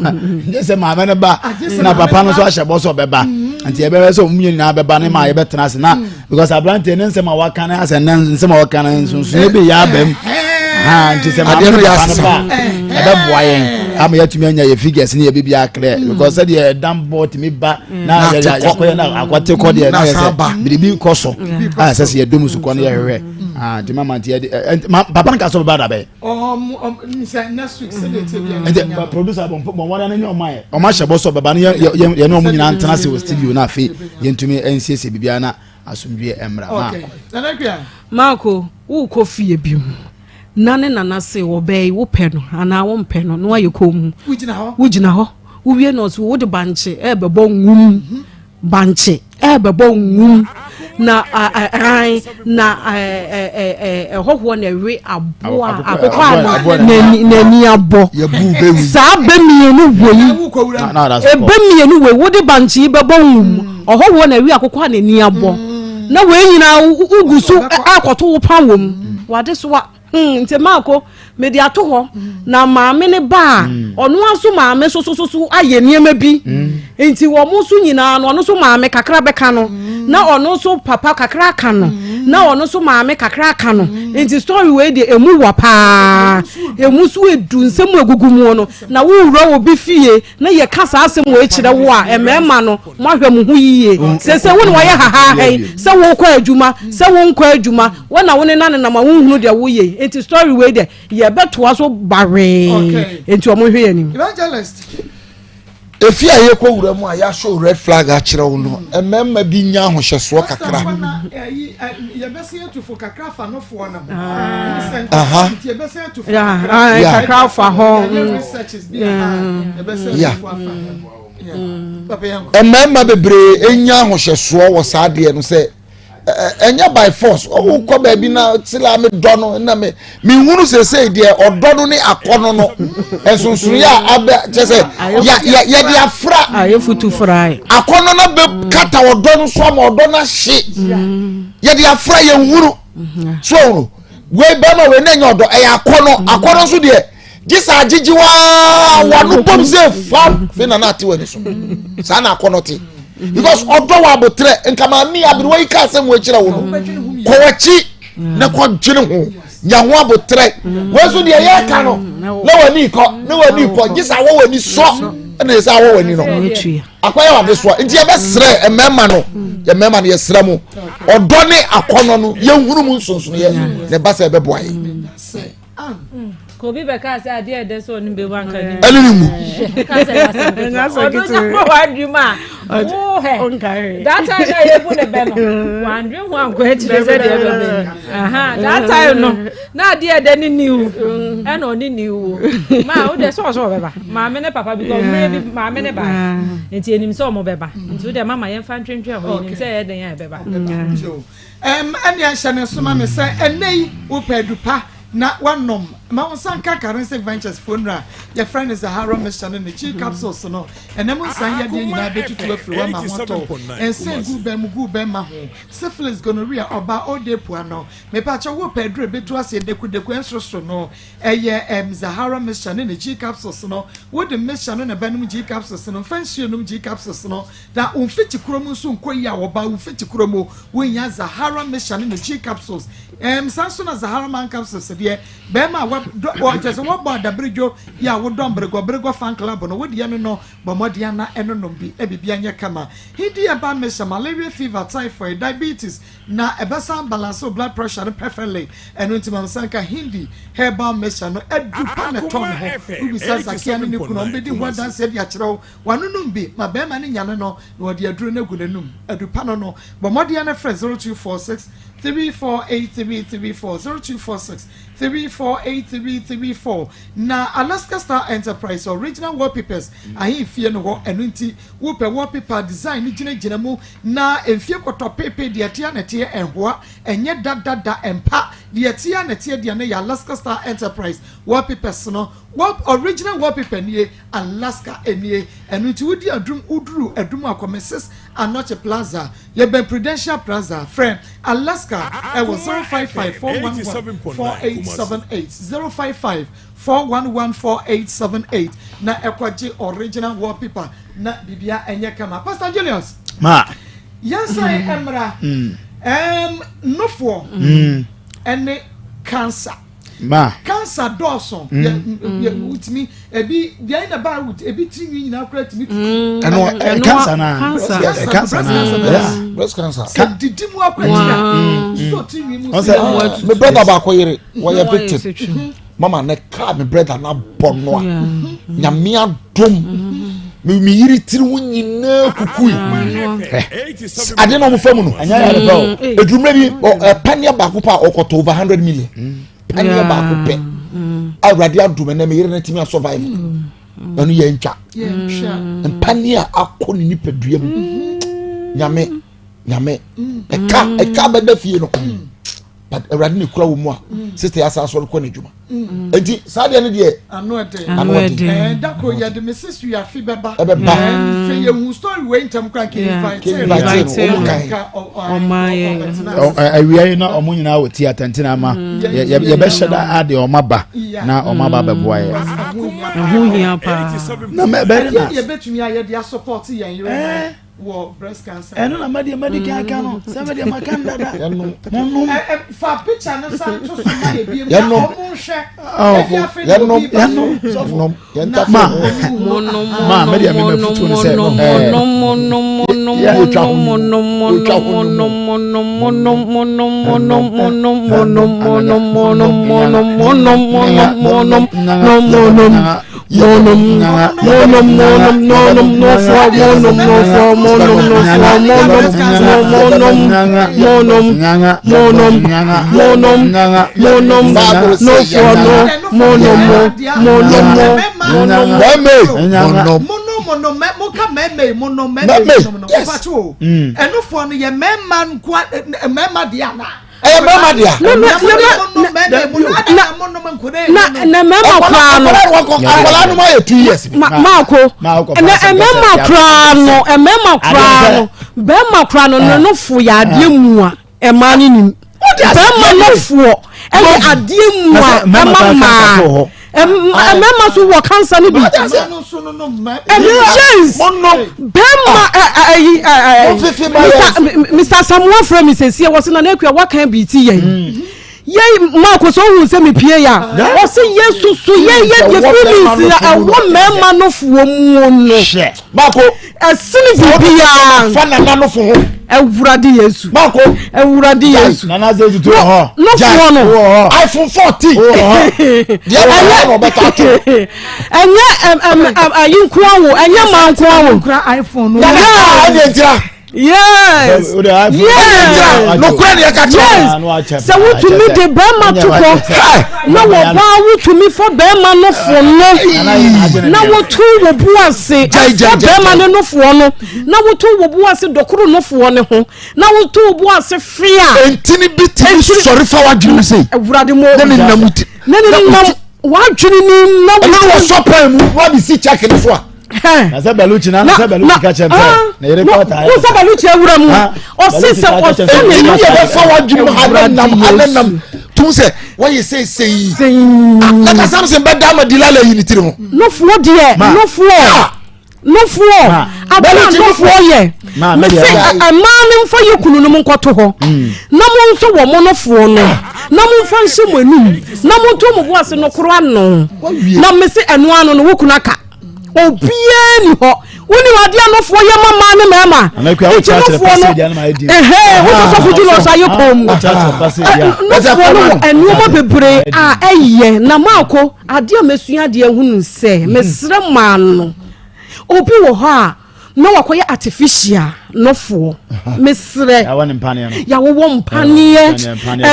gye sɛ maame no ba na papa no nso ahyɛ bɔ sɛ ɔbɛba nti yɛbɛhwɛ sɛ ɔmu nyinaa bɛba ne ma yɛbɛtena ase na because aberanteɛ ne nsɛm a waka no asɛ ne nsɛm a waka no nsonsonoeɛ bi yɛ aba mu nti sɛ maame no papa no ba a ɛbɛboa yɛn ama yɛatumi anya yɛ figures ne yɛ biribi aklɛ because sɛdeɛ ɛdanbɔ tumi ba na yɛakɔyɛ na akɔte kɔ deɛ na yɛ sɛ biribi kɔ so a ɛsɛ sɛ yɛdom so kɔ no yɛhwehwɛ nti mama nti yɛde papa no ka sɛ ɔbɛba dabɛn nti producer bɔ mmɔden no nyɛ ɔma yɛ ɔma hyɛ bɔ sɛ ɔbɛba no yɛne ɔmo nyinaa ntena ase wɔ studio no afei yɛntumi nsiesie biribiara na asomdwie mmra maako wokɔ fie bi mu na ne nana se wɔbɛyi wopɛ no anaa wompɛ no na wayɛ kɔn mu wogyina hɔ wowie na ɔso wode bankye ɛbɛbɔ nwum bankye ɛrebɛbɔ nwum na an na ɛhɔhoɔ na ɛwe aboa akokɔ a n'ani abɔ saa bɛ mmienu wɔ yi ɛbɛ mmienu wɔ yi wode bankye yi bɛbɔ nwum ɔhɔhoɔ na ɛwe akokɔ a n'ani abɔ na wei nyinaa wogu so akɔto wo pa wɔ mu wade soa. Hmm, nti maako mede ato hɔ na maame ne ba a hmm. ɔno nso maame so so so ayɛ nneɛma bi hmm. nti wɔn nso nyinaa no ɔno nso maame kakra bɛka no hmm. na ɔno nso papa kakra ka no na ɔno nso maame kakra ka no nti story wei deɛ emu wɔ paa emu nso edu nsɛm egugu mu no na wowura obi fie na yɛka saa asɛm wei kyerɛ wo a mmarima no moahwɛ mo ho yie sese wo ne wɔyɛ hahaha yi sɛ wokɔ adwuma sɛ wonkɔ adwuma Wo na wo ne no anenam a wonhunu deɛ woyɛ yi nti story wei deɛ yɛbɛtoa so bawee nti ɔmo nhwɛ yɛn anim. Evangelist. Efi a yɛkɔ wura mu a yɛahyɛ red flag akyerɛ wo no mmarima bi nya ahohyɛsoɔ kakra. Yɛbɛsɛn atufo kakra fa no foɔ no ho. Kakra fa hɔ. Mmarima bebree nya ahohyɛsoɔ wɔ saa adeɛ no sɛ. ɛnyɛ by force ɔwɔ kɔ baabi na sila mi dɔ no na mi mi hunu sese deɛ ɔdɔ no ne akɔnɔ no nsonsonoeɛ a abɛ kyɛ sɛ yɛ yɛ yɛde afra ayɛ futu fra akɔnɔ no bɛ kata ɔdɔ no so ama ɔdɔ no ahye yɛde afra yɛn hunu so ɔhunu wei bɛrima wei na ɛnyɛ ɔdɔ ɛyɛ akɔnɔ akɔnɔ nso deɛ. gye sɛ agyegye waa wano bom sɛ fam fe na na ate w'ani so saa na akɔnɔ te because ɔdɔ wɔ abotrɛ nka maame aberewa yi kaa sɛ mo akyerɛ wo no kɔ w'akyi na kɔ dwene ho nya ho abotrɛ wɔn nso deɛ yɛreka no na w'ani kɔ na w'ani kɔ gye sɛ awɔ w'ani sɔ ɛna yɛ sɛ awɔ w'ani no akɔyɛ w'ade soa nti yɛbɛsrɛ mmarima no yɛ mmarima no yɛsrɛ mo ɔdɔ ne akɔnɔ no yɛnhunu mu nsonsonoyɛ na ɛba sɛ ɛbɛboa yɛ. Kobi bɛka sɛ adeɛ ɛdɛ sɛ ɔne bɛwu anka ne ɛne ne mu ɔno nyakɔ wadwene mu a wohɛ that time na yɛbu ne bɛ no wandwene ho ankɔ akyire sɛ deɛ bɛbɛ that time no na adeɛ ɛdɛ ne ni wu ɛna ɔne ni wu ma wo deɛ sɛ ɔsɛ ɔbɛba maame ne papa because mmerɛ bi maame ne ba nti enim sɛ ɔmo bɛba nti wo deɛ mama yɛmfa ntwentwɛn hɔ yɛnim sɛ ɛyɛ den a ɛbɛba. Ɛnneɛ hyɛ no nso ma me sɛ ɛnnɛ yi wopɛ adu pa na woanom. Ma wo nsa nka Karensic Ventures foɔ nnuro a yɛfrɛ no Zahara Mixture ne ne Chi Capsules no. Ɛnam nsa yi yadeɛ nyinaa bɛtutu afiri hɔ ama ho atɔ wo. Nsa egu bɛn mu gu bɛmma ho. Syphilis, gonorrhea, ɔbaa odepu ano. Mepakyɛw wopɛ aduro a ɛbɛtu aseɛ dekudeku ɛnsorosoro no, ɛyɛ ɛm Zahara Mixture ne ne Chi Capsules no. Wode mixture no na ɛbɛnom G Capsules no. Mfa nsuo nnom G Capsules no. Na wo mfikyikuro mu nso nkɔ yie a wɔba wo mfikyikuro mu wonya Zahara Mixture ne ne G capsules ɛɛm saa nso na Zahara Man capsules deɛ bɛrima a wadɔ wɔ kyerɛ sɛ wɔbɔ adaberedwo yɛ a wodɔ mberegɔberegɔ fan club no wodeɛ no no bɔ mmɔden ana ɛno nom bi na biribi anyɛ kama Hindi herbal mixture malaria fever typhoid diabetes na ɛbɛsan balance wo blood pressure no perfectly ɛno nti ma nsa nka Hindi herbal mixture no aduru pa na ɛtɔ ne ho wobisa Zakia ne ne kunu a wɔbɛdi ho adanseɛ de akyerɛ wo Wanonom bi ma barima no nyane no na ɔde aduro no agu n'anum. Adu pa no no, bɔ mmɔden ara frɛ 0246 348334 0246 348334 Na Alaska Star Enterprise original wallpapers ahemfie no hɔ ɛno nti wopɛ wallpaper design no gyinagyina mu na mfie kɔtɔ pepe deɛ ɛteɛ na ɛteɛ ɛnhoa ɛnyɛ da da da ɛmpa deɛ ɛteɛ na ɛteɛ deɛ no yɛ Alaska Star Enterprise wallpapers no wall original wallpaper nie Alaska nie ɛno nti wodi adum woduru adum akɔ Mrs Anokye Plaza yɛbɛn Prudential Plaza frɛ Alaska ɛwɔ 055 411 4878 055 411 4878 na ɛkɔgye original wallpaper na bibia ɛnyɛ kama Pastor Julius ma yɛnsan mmra ɛɛm nofoɔ ɛne cancer ma cancer dɔɔso yɛ yɛ wotumi ebi deɛ na ba wot ebi tiri nwi nyinaa kura tumi tutu ɛno ɛ cancer na Cancer. ɛ cancer na yeah. breast cancer sɛ didi mu akwakyira so tiri nwi mu Ɔsɛ- sɛ me brother baako yere wɔyɛ victim mama ne kaa me brother na bɔ no a nyame adom me me yere tiri ho nyinaa kukui ade na ɔmo fa mu no ɛnyɛ yɛrɛ pɛ o edumire bi ɔ ɛpaneɛ baako pɛ a ɔkɔtɔ over 100 million paneɛ baako pɛ awurade adom ɛnɛ me yere no tumi asurvive ɛno yɛ ntwa yɛntwa mpaneɛ a akɔ ne nipadua mu nyame nyame ɛka ɛka bɛda fie no but awurade ne kura wɔ mu a sister yɛ asa asɔre kɔ n'adwuma nti saa deɛ no deɛ ano ɛdɛ ano ɔden ɛɛ dako yɛde me sisi afi bɛba ɛbɛba ɛɛ sɛ yɛhu story wei ntɛm kora nka Yeah. invite Ke invite no ɔmo kan nka ɔ ɔ Ɔma yɛ. ɔbɛtena Ɔ- ase. ɛ- awia yi na ɔmo nyinaa wɔ theatre nti na ama yɛ- yɛ- yɛbɛhyɛ da ade ɔmo aba Yeah. na ɔmo aba abɛboa yɛ ɛho hia paa na mɛ bɛrɛ Ɛdeɛ na na yɛbɛtumi ayɛ de asupport yɛn yere no wɔ breast cancer. ɛno na mɛdeɛ mɛde kan aka no sɛ mɛdeɛ maka no dada yɛnom monom Ɛ ɛ fa picture no san to so ma yɛ biem na Yɛnom. ɔmo nhwɛ Oh. ebi afei na yɛnom obi ba so. yɛnom yɛntafe Ma. ho Ma, mɛdeɛ mɛma futuo no sɛ, ɛ, yɛtwa ho yɛtwa ho Mɛmɛ. Monom. Monom monom mɛ moka mɛmɛ yi monom mɛmɛ Mɛmɛ, yi monom no yes. mpacho o ɛnufoɔ no yɛ mɛma nkoa ɛ ɛ, mɛma deɛ ana. ɛyɛ mɛma dea na na mmarima koraa no akwadaa no ma yɛ 2 years bi ma maako Ma, wokɔ na fa asɛm mmarima kɛsɛ, koraa no mmarima koraa no bɛrima koraa no ne no fo yɛ adeɛ mu a ɛmaa ne nim bɛrima no foɔ ɛyɛ adeɛ mu Na a sɛ mmarima ɛma koraa maa cancer wɔ hɔ. mmarima so wɔ cancer no bi yes bɛrima ɛyi Mofefe ma yɛ. Mr Samuel frɛ mi sɛsie wɔ se na n'ekua wakan bi ti yɛn yɛn maako sɛ ohun sɛ mi pie ya ɔsi yɛ soso yɛ yɛ deɛ feelings a ɛwɔ mmarima no foɔ mu no hwɛ maako ɛsene biribiara fa nana no fo ho Awurade Yesu maako Awurade Yesu nana sɛ tutu wɔ hɔ nofoɔ no wɔ hɔ iPhone 14 wɔ hɔ deɛ wɔyɛ na ɔbɛka ato ɛnyɛ ɛm ɛm ɛm ayi nkoa wo ɛnyɛ maa nkoa wo kura iPhone no. nana ɛdeɛ ntira yes O de iPhone- yes nokorɛ ne yɛka kyerɛ yes Ah, no akyɛ sɛ wotumi de bɛrima to hɔ na wɔbaa wotumi fa bɛrima no fo no na wotu wo bo ase Gyae, gyae, fa gyae, bɛrima no nofoɔ no na wotu wo bo ase dɔkoro nofoɔ no ho na wotu wo bo ase fea ntini bi tumi sɔre fa w'adwene mu sei awurade mo ne ne nam ti ne ne nam w'adwene ni na ɛna wotu wɔsɔ pan mu na wɔde si kyɛk ne so a Hɛn. na sɛ baluchi na sɛ baluchi ka kyerɛ m sɛ ne yere kɔ taa wo sɛ baluchi awura mu Ah, ɔse Baluchi sɛ ka kyerɛ ɔse sɛ ne ntini no yɛ bɛfa w'adwene mu ha ne nam ha ne nam tum sɛ wɔyɛ seesei na ka samson bɛda ama dilala yi ne tiri ho nofoɔ deɛ Ma. nofoɔ nofoɔ Ma. abena Baluchi nofoɔ yɛ Ma, me mese deɛ- mmaa no mfa yɛ kunu no mu nkɔto hɔ na mo nso wɔ mo nofoɔ no na momfa nhyɛ mo anum na monto mo bo ase nokoro ano na mese ɛno ano no wo kunu aka obiara ni hɔ woni adeɛ anofoɔ yɛ ma mmaa ne mmarima Anaa kua, nti wokyerɛkyerɛ nofoɔ no pasage deɛ no ma ayɛ din. ɛhɛn wosɔ sɔfo Julius ayɛ kɔn mu Wokyerɛkyerɛ pasage deɛ a. nofoɔ no wɔ nneɛma bebree a ɛyɛ na maako adeɛ a mesua adeɛ hunu sɛ mesrɛ maa no obi wɔ hɔ a Na wakɔyɛ artificial nɔfoɔ. Mesrɛ. Yɛawowɔ mpaneɛ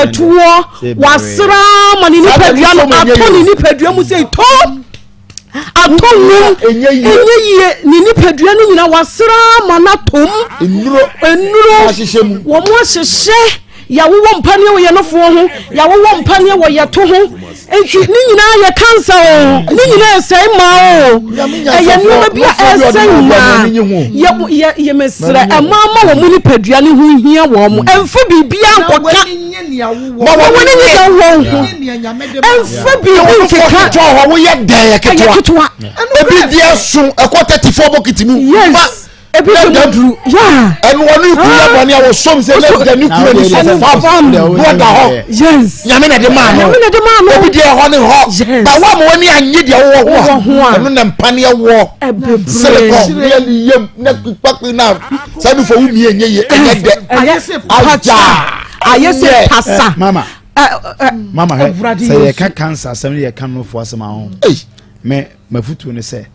ɛtoɔ wasra ma ne nipadua no atɔ ne nipadua mu sɛ tɔ atɔ nwom ɛnyɛ yie ne nipadua no nyina wasra ma no atɔm nnuro wɔn ahyehyɛ Yɛawowɔ mpaneɛ wɔ yɛn nofoɔ ho, yɛawowɔ mpaneɛ wɔ yɛn to ho. Nti ne nyinaa yɛ kansa o, ne nyinaa ɛsɛe mmaa o. Ɛyɛ nneɛma bi a ɛsɛe mmaa. Yɛ yɛ yɛ mesrɛ mmaa ma wɔn nipadua ne ho hia wɔn. Mm. Ɛmfa biribiara nkɔka. Ma wɔn ani nye deɛ wɔn ho. Ɛmfa biribi nkeka. Woyɛ dɛn yɛ ketewa. Ebi deɛ so ɛkɔ 34 bokiti mu. Yes. Ebi na da duru ɛnu ɔno ikuru yɛ bɔnne a wɔsɔm sɛ na da ne kuru ani so fam na ɔda hɔ nyame na de maa no obi deɛ ɛhɔ ne hɔ ba wa ma wani anye deɛ wɔwɔ ho a ɛno na mpaneɛ wɔ silicon ne yɛ ne yam na kpakpe na saa nufo wo mie nye ye ɛnyɛ dɛ agya ayɛ sɛ pasa mama mama hɛ sɛ yɛka cancer asɛm ne yɛka nofo asɛm aho me mafutuo ne sɛ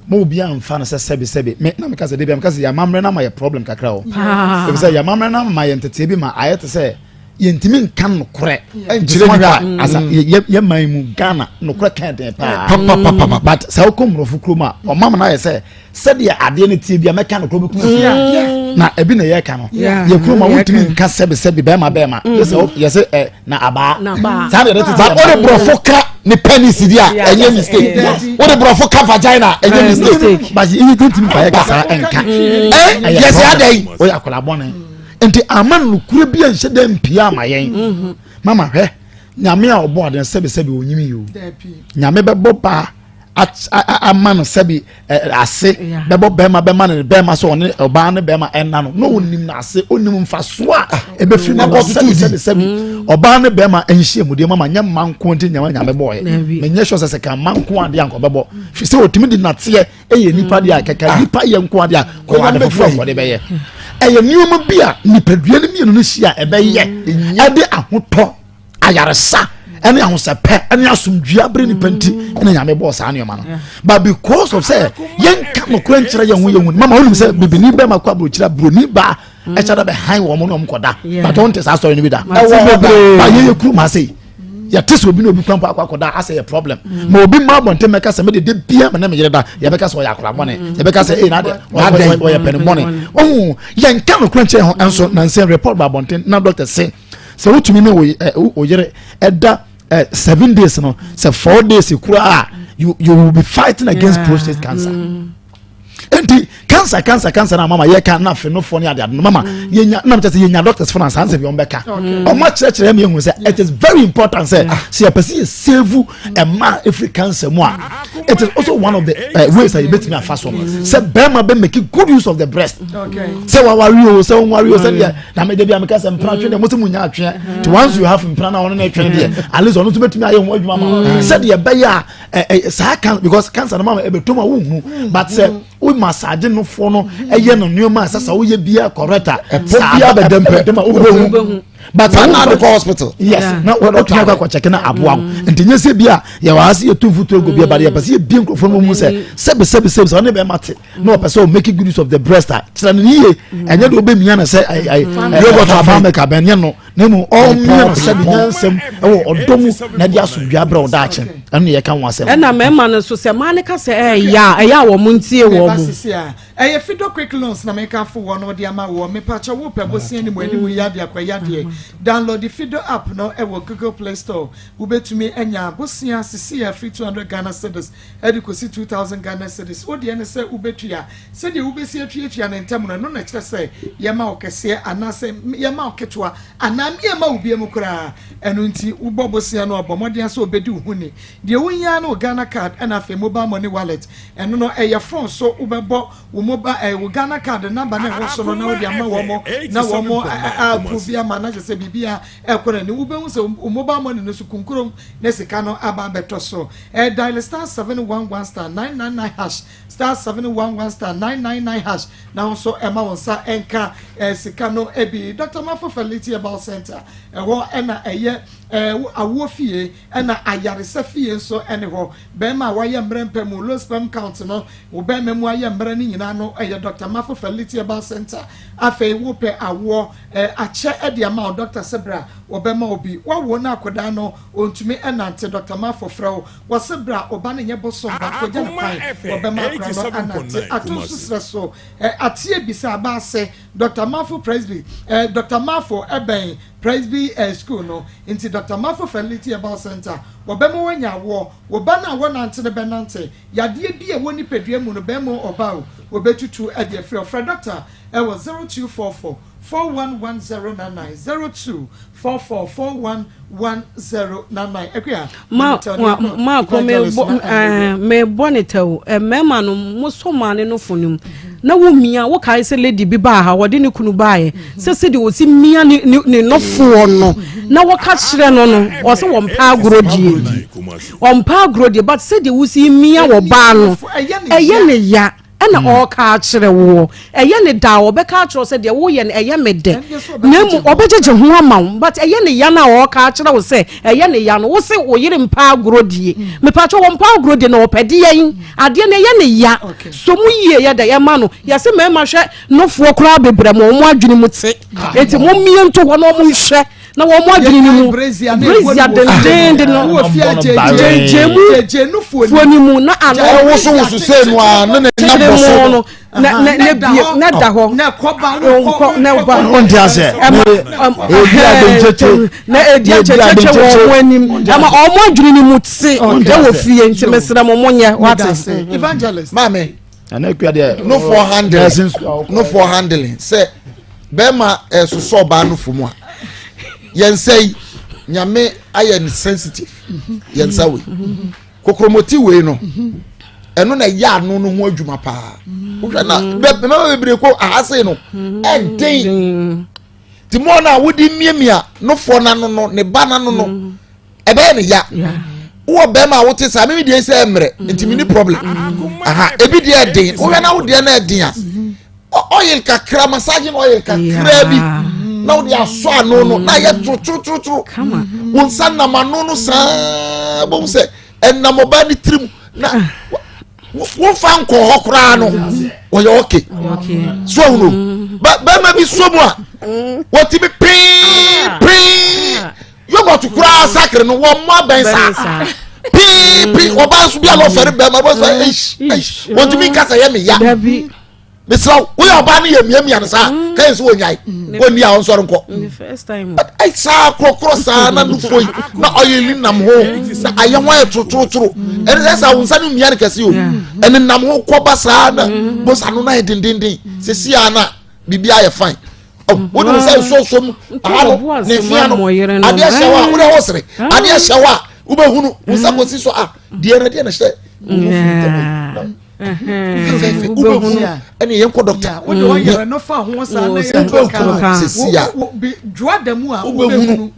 ma obi amfa no sɛ sɛbi sɛbi me na meka sɛ debia meka sɛ yɛamammerɛ no ama yɛ problem kakra o ɛfiri sɛ yɛamammerɛ no ama yɛ nteteɛ bi ma ayɛ te sɛ yɛntumi nka nokorɛ nkyerɛ nipa asa yɛ man mu Ghana nokorɛ kan den paa but sɛ wokɔ mmorɔfo kurom a ɔmam no ayɛ sɛ sɛdeɛ adeɛ no tie bia mɛka nokorɛ bɛkum mm. na ebi na yɛka no yɛ kurom a wontumi nka sɛbi sɛbi bɛrima bɛrima yɛsɛ ɛ na abaa saa na yɛde tete yɛn wode borɔfo ka ne penis di a ɛnyɛ mistake wode borɔfo ka vagina ɛnyɛ mistake but yi tentimi fa yɛ kasa ɛnka ɛ yɛsɛ adɛn oyɛ akwadaa bɔne nti ama nokura bi a nhyɛ dɛ mpia ama yɛn mm-hmm. mama hwɛ nyame a ɔbɔ adeɛ sɛbisɛbi onyimi yi o nyame bɛbɔ baa ama no sɛbi ase bɛbɔ bɛrima bɛma no bɛrima sɛ ɔne ɔbaa ne bɛrima ɛna no na onim n'ase onim nfaso a ɛbɛfiri mu ba sɛbi sɛbi sɛbi mm. ɔbaa ne bɛrima nhyia mu deɛ mama nyɛ mma nko nti nyame nyame bɔɔyɛ menyɛ sure sɛ sɛ ka mma nko adeɛ anka ɔbɛbɔ fi sɛ otumi de nateɛ ɛyɛ nipa deɛ a kɛkɛ ah. nipa yɛ nko adeɛ a kɔwɔ ade foforɔ nkɔde bɛyɛ ɛyɛ nneɛma bi a nipadua no mmienu no hyia ɛbɛyɛ ɛde ahotɔ ayaresa ɛne ahosɛpɛ ɛne asomdua bere nipa nti ɛna nyame bɔɔ saa nneɛma no but because of sɛ yɛnka nokorɛ nkyerɛ yɛn ho yɛn ho mama wonim sɛ bibini bɛma kɔ aburokyerɛ buroni baa ɛkyɛ dɛ bɛhan wɔn ne wɔn kɔda but wɔn te saa sɔrɔ no bi da ɛwɔ hɔ ba yɛyɛ kurom ase yi yɛte sɛ obi na obi kwan akɔ akɔda asɛ yɛ problem mm. ma obi ma abɔnten mɛka sɛ mede de bia me ne me yere da yɛbɛka sɛ ɔyɛ akora bɔne mm. yɛbɛka sɛ ee na de ɔyɛ pɛne bɔne ɔhu yɛnka nokorɛ nkyerɛ ho ɛnso nansɛn report ba abɔnten na doctor se sɛ wotumi ne wo yere ɛda 7 days no sɛ 4 days kura a you will be fighting against prostate cancer. Mm. Nti cancer cancer cancer na mama yɛka na afei nofoɔ ne adeade no mama mm. yɛnya nam kyɛ sɛ yɛnya doctors fo na saa nsɛm yɛn bɛka ɔmo akyerɛkyerɛ mi ehu sɛ it is very important sɛ sɛ yɛpɛ sɛ yɛ save ɛma efiri cancer mu a it is also one of the ways a yɛbɛtumi afa so sɛ bɛrima bɛ make good use of the breast sɛ wawari o sɛ wɔnwari o sɛ deɛ na mɛ debi ameka sɛ mpena twe deɛ mo sɛ mo nya atweɛ ti once you have mpena na ɔno na ɛtwe deɛ at least ɔno nso bɛtumi ayɛ ho adwuma ma sɛdeɛ ɛbɛyɛ a ɛ saa can because cancer no ma ɛbɛtɔ mu a wohu but sɛ wo massage no foɔ no ɛyɛ no nneɛma a ɛsɛ sɛ woyɛ biara correct a ɛpɔ biara bɛdɛm pɛ ɛdɛm a wobɛhu but sɛ na adekɔ hospital yes na wɔtumi akɔ akɔkyɛke na aboa wo nti nyɛ sɛ bi a yɛwɔ ha sɛ yɛtu mfuturo gu bi a but yɛpɛ sɛ yɛbie nkurɔfoɔ no mu sɛ sɛbi sɛbi sɛbi sɛ ɔne bɛrima te na ɔpɛ sɛ ɔmake good use of the breast a kyerɛ no yie ɛnyɛ de wobɛmia no sɛ yogurt afa mɛka bɛnyɛ no na mmom ɔmia no sɛbi nyansɛm ɛwɔ ɔdɔ mu na de asomdwa abrɛ wo daakye ɛno ne yɛka ho asɛm. Ɛna mmarima no nso sɛ mmaa no ka sɛ ɛyɛ a ɛyɛ a wɔn ntie wɔn mu. Ɛyɛ Fido Quick Loans na meka fo wɔ no de ama wɔ mepakyɛ wo pɛ bosea ne mu anim yi adeɛ akɔ yadeɛ download Fido app no ɛwɔ Google Play Store wobɛtumi anya bosea sisi afiri 200 Ghana cedis de kɔsi 2000 Ghana cedis. Wo deɛ ne sɛ wobɛtua. Sɛdeɛ wobɛsi atuatua no ntɛm no, ɛno na ɛkyerɛ sɛ yɛma wo kɛseɛ anaasɛ yɛma wo ketewa anaa yɛmma wo biam koraa. Ɛno nti wobɔ bosea no a, bɔ mmɔden ara sɛ wobɛdi wo ho ni. Deɛ wohia ara ne wo Ghana card ɛna afei mobile money wallet. Ɛno no ɛyɛ phone so wobɛbɔ wo mobile ɛɛ wo Ghana card number no a ɛwɔ so no na wode ama wɔn na wɔn a approve ama na kyerɛ sɛ biribiara ɛrekɔ n'anim. Wobɛhu sɛ wo mobile money no so kunkurom na sika no aba abɛtɔ so. Ɛyɛ dial star 711 star 999 hash star 711 star 999 hash na wo nso ɛma wo nsa ɛnka eh, sika no bi. Dr. Mafo Fertility Herbal Center ɛhɔ ɛna ɛyɛ. Ɛɛ awoɔ fie ɛna ayaresa fie nso ɛne hɔ. Bɛɛma a wayɛ mmerɛ mpɛ mu, low sperm count no, wo bɛɛma mu ayɛ mmerɛ ne nyinaa no ɛyɛ Doctor Mafo Fertility Herbal Centre. Afei wo pɛ awoɔ ɛɛ akyɛ ɛde ama wo doctor sɛ bra wɔbɛma wo bi. Wawo na akɔdaa no ɔntumi ɛnante Doctor Mafo frɛ wo wɔse bra wo ba no nyɛ bosom ba kɔgya no kwan wɔbɛma akora no anante. Ato nso serɛ so ɛɛ ateɛ bisa aba ase Doctor Mafo Presby ɛɛ Doctor Mafo ɛbɛn Presby eh, School no nti Doctor Mafo Fertility Herbal Centre wɔbɛma woanya awoɔ, wo ba no a wɔnante no bɛnante, yadeɛ bi a ɛwɔ nipadua mu no bɛrima o ɔbaa o wɔbɛtutu de afiri hɔ. Frɛ Doctor wɔ 0244 411099, 0244 411099. Akua, Ma, tell me about maako Evangelist mebɔ na ɛɛ Andrea. mebɔ ne tɛw mmarima no mosɔ maane no fo no mu na wo mia wokae sɛ lady bi baa ha wɔde ne kunu baeɛ sɛ sɛdeɛ ɔsi mia ne ne ne nɔfoɔ no na wɔka kyerɛ no no ɔsɛ wɔmpɛ agorɔ die ɔmpɛ agorɔ die but sɛdeɛ wosi mia wɔ baa no ɛyɛ ne ya ɛna ɔreka akyerɛ woɔ ɛyɛ ne da a ɔbɛka akyerɛ wo sɛ deɛ woyɛ no ɛyɛ me dɛ na mmom ɔbɛgyegye ho ama wo but ɛyɛ ne ya no a ɔreka akyerɛ wo sɛ ɛyɛ ne ya no wo se wo yere mpa agorɔ die mepatwɛ wɔmpa agorɔ die na ɔpɛ deɛn adeɛ no ɛyɛ ne ya so mu yie yɛ dɛ ɛma no yɛse mmarima hwɛ nofoɔ koraa bebrɛ ma wɔn adwene mu te enti mommie nto hɔ na wɔn nhwɛ na wɔn adwene no mu brezia dendenden no gyegye mu fuo ni mu na ano ɛwosowoso sɛ mu a ne ne nam bɔ so no na na na bie na da hɔ na ɛkɔba nkɔ na ɛba ɔnte asɛ ɛma ebi adenkyekye na edi akyekye wɔ wɔn anim ɛma wɔn adwene no mu te ɛwɔ fie nti mesrɛ mo mo nyɛ wate evangelist maame Nana Akua deɛ. No for handling no for handling sɛ bɛrima ɛsosɔ ɔbaa no fo mu a yɛn nsa yi nyame ayɛ no sensitive yɛn nsa wei kokromoti wei no ɛno na ɛyɛ ano no ho adwuma paa wohwɛ na bɛrima bebree kɔ ahase no ɛden ti mɔɔ no a wode miamia nofoɔ no ano no ne ba no ano no ɛbɛyɛ ne ya wowɔ bɛrima a wote saa mimi deɛ sɛ mmerɛ nti mi ni problem aha ebi deɛ ɛden wohwɛ na wo deɛ no ɛden a oil kakra massaging oil kakra bi na wode asɔ ano no na ayɛ torotorotoro wo nsa nam ano no saa bɛhu sɛ ɛnam ɔbaa ne tirim na wofa nkɔ hɔ koraa no wɔyɛ ɔke so ahunu bɛrima bi so mu a wɔtumi pii pii yogurt koraa sakere no wɔn mo abɛn saa pii pii ɔbaa nso bi a lɔfɛre bɛrima bɔ sɛ eish eish wɔntumi nkasa yɛ mi ya mesrɛ wo woyɛ ɔbaa no yɛ miamia no saa mm. kɛyɛ sɛ wɔnyae mm. wɔnni a ɔnsɔre nkɔ mm. saa korɔkorɔ saa na nufo yi na ɔyɛ nam ho na ayɛ ho ayɛ torotorotoro ɛne sɛ saa wo nsa no mmia no kɛse o ɛne nam ho kɔba saa na bosa no na ayɛ dendenden sɛsi a na biribi ayɛ fine wode wo nsa nsuosuo mu aha no ne mfea no adeɛ hyɛ hɔ a wode ho sere adeɛ hyɛ hɔ a wobɛhunu wo nsa kɔsi so a deɛ no deɛ no hyɛ fɛfɛɛfɛ wobɛhunu ɛne yɛnkɔ dɔkta wobɛhunu sɛsi a wobɛhunu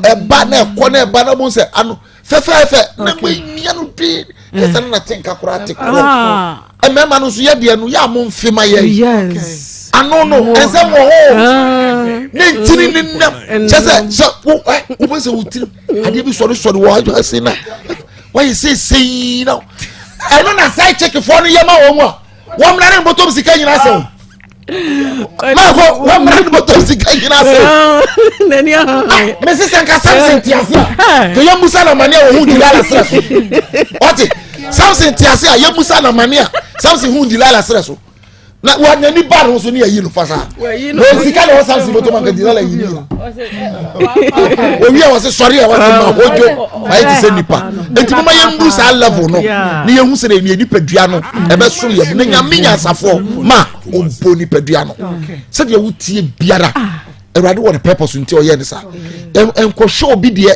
ɛba na ɛkɔ na ɛba na bohu sɛ ano fɛfɛɛfɛ na moamia no dwen ɛsɛ no na te nka koraa te korɔ ah. mmarima no nso yɛ deɛ no yɛ a momfe ma yɛ ano no ɛnsɛ wɔ hɔ ah. ne ntini ne nam kyɛ sɛ sɛ wobɛ sɛ wo tirim adeɛ bi sɔre sɔre wɔ ase na wayɛ seesei na ɛno na side chickfoɔ no yɛ ma wɔn mu a wɔn mmara ne bɔtɔm sika nyinaa sɛ o maako wɔn mmara ne bɔtɔm sika nyinaa sɛ o mesi sɛ nka samson te ase a kò yɛ musa na mani a wɔn ho delilah serɛ so ɔte samson te ase a yɛ musa na mani a samson ho delilah serɛ so na wa n'ani ba ne ho so ne yɛyi no fa saa na sika na ɔsan si bɔtɔ ma nka delilah yi ni na owi a wɔsi sɔre a wɔsi ma hodwo ayɛ te sɛ nipa eti mo ma yɛn ndu saa level no ne yɛn hu sɛ ne nipadua no ɛbɛ so yɛ ne nyame nyansafoɔ ma ɔbɔ nipadua no sɛdeɛ wotie biara awurade wɔ ne purpose nti ɔyɛ ne saa nkɔhwɛ obi deɛ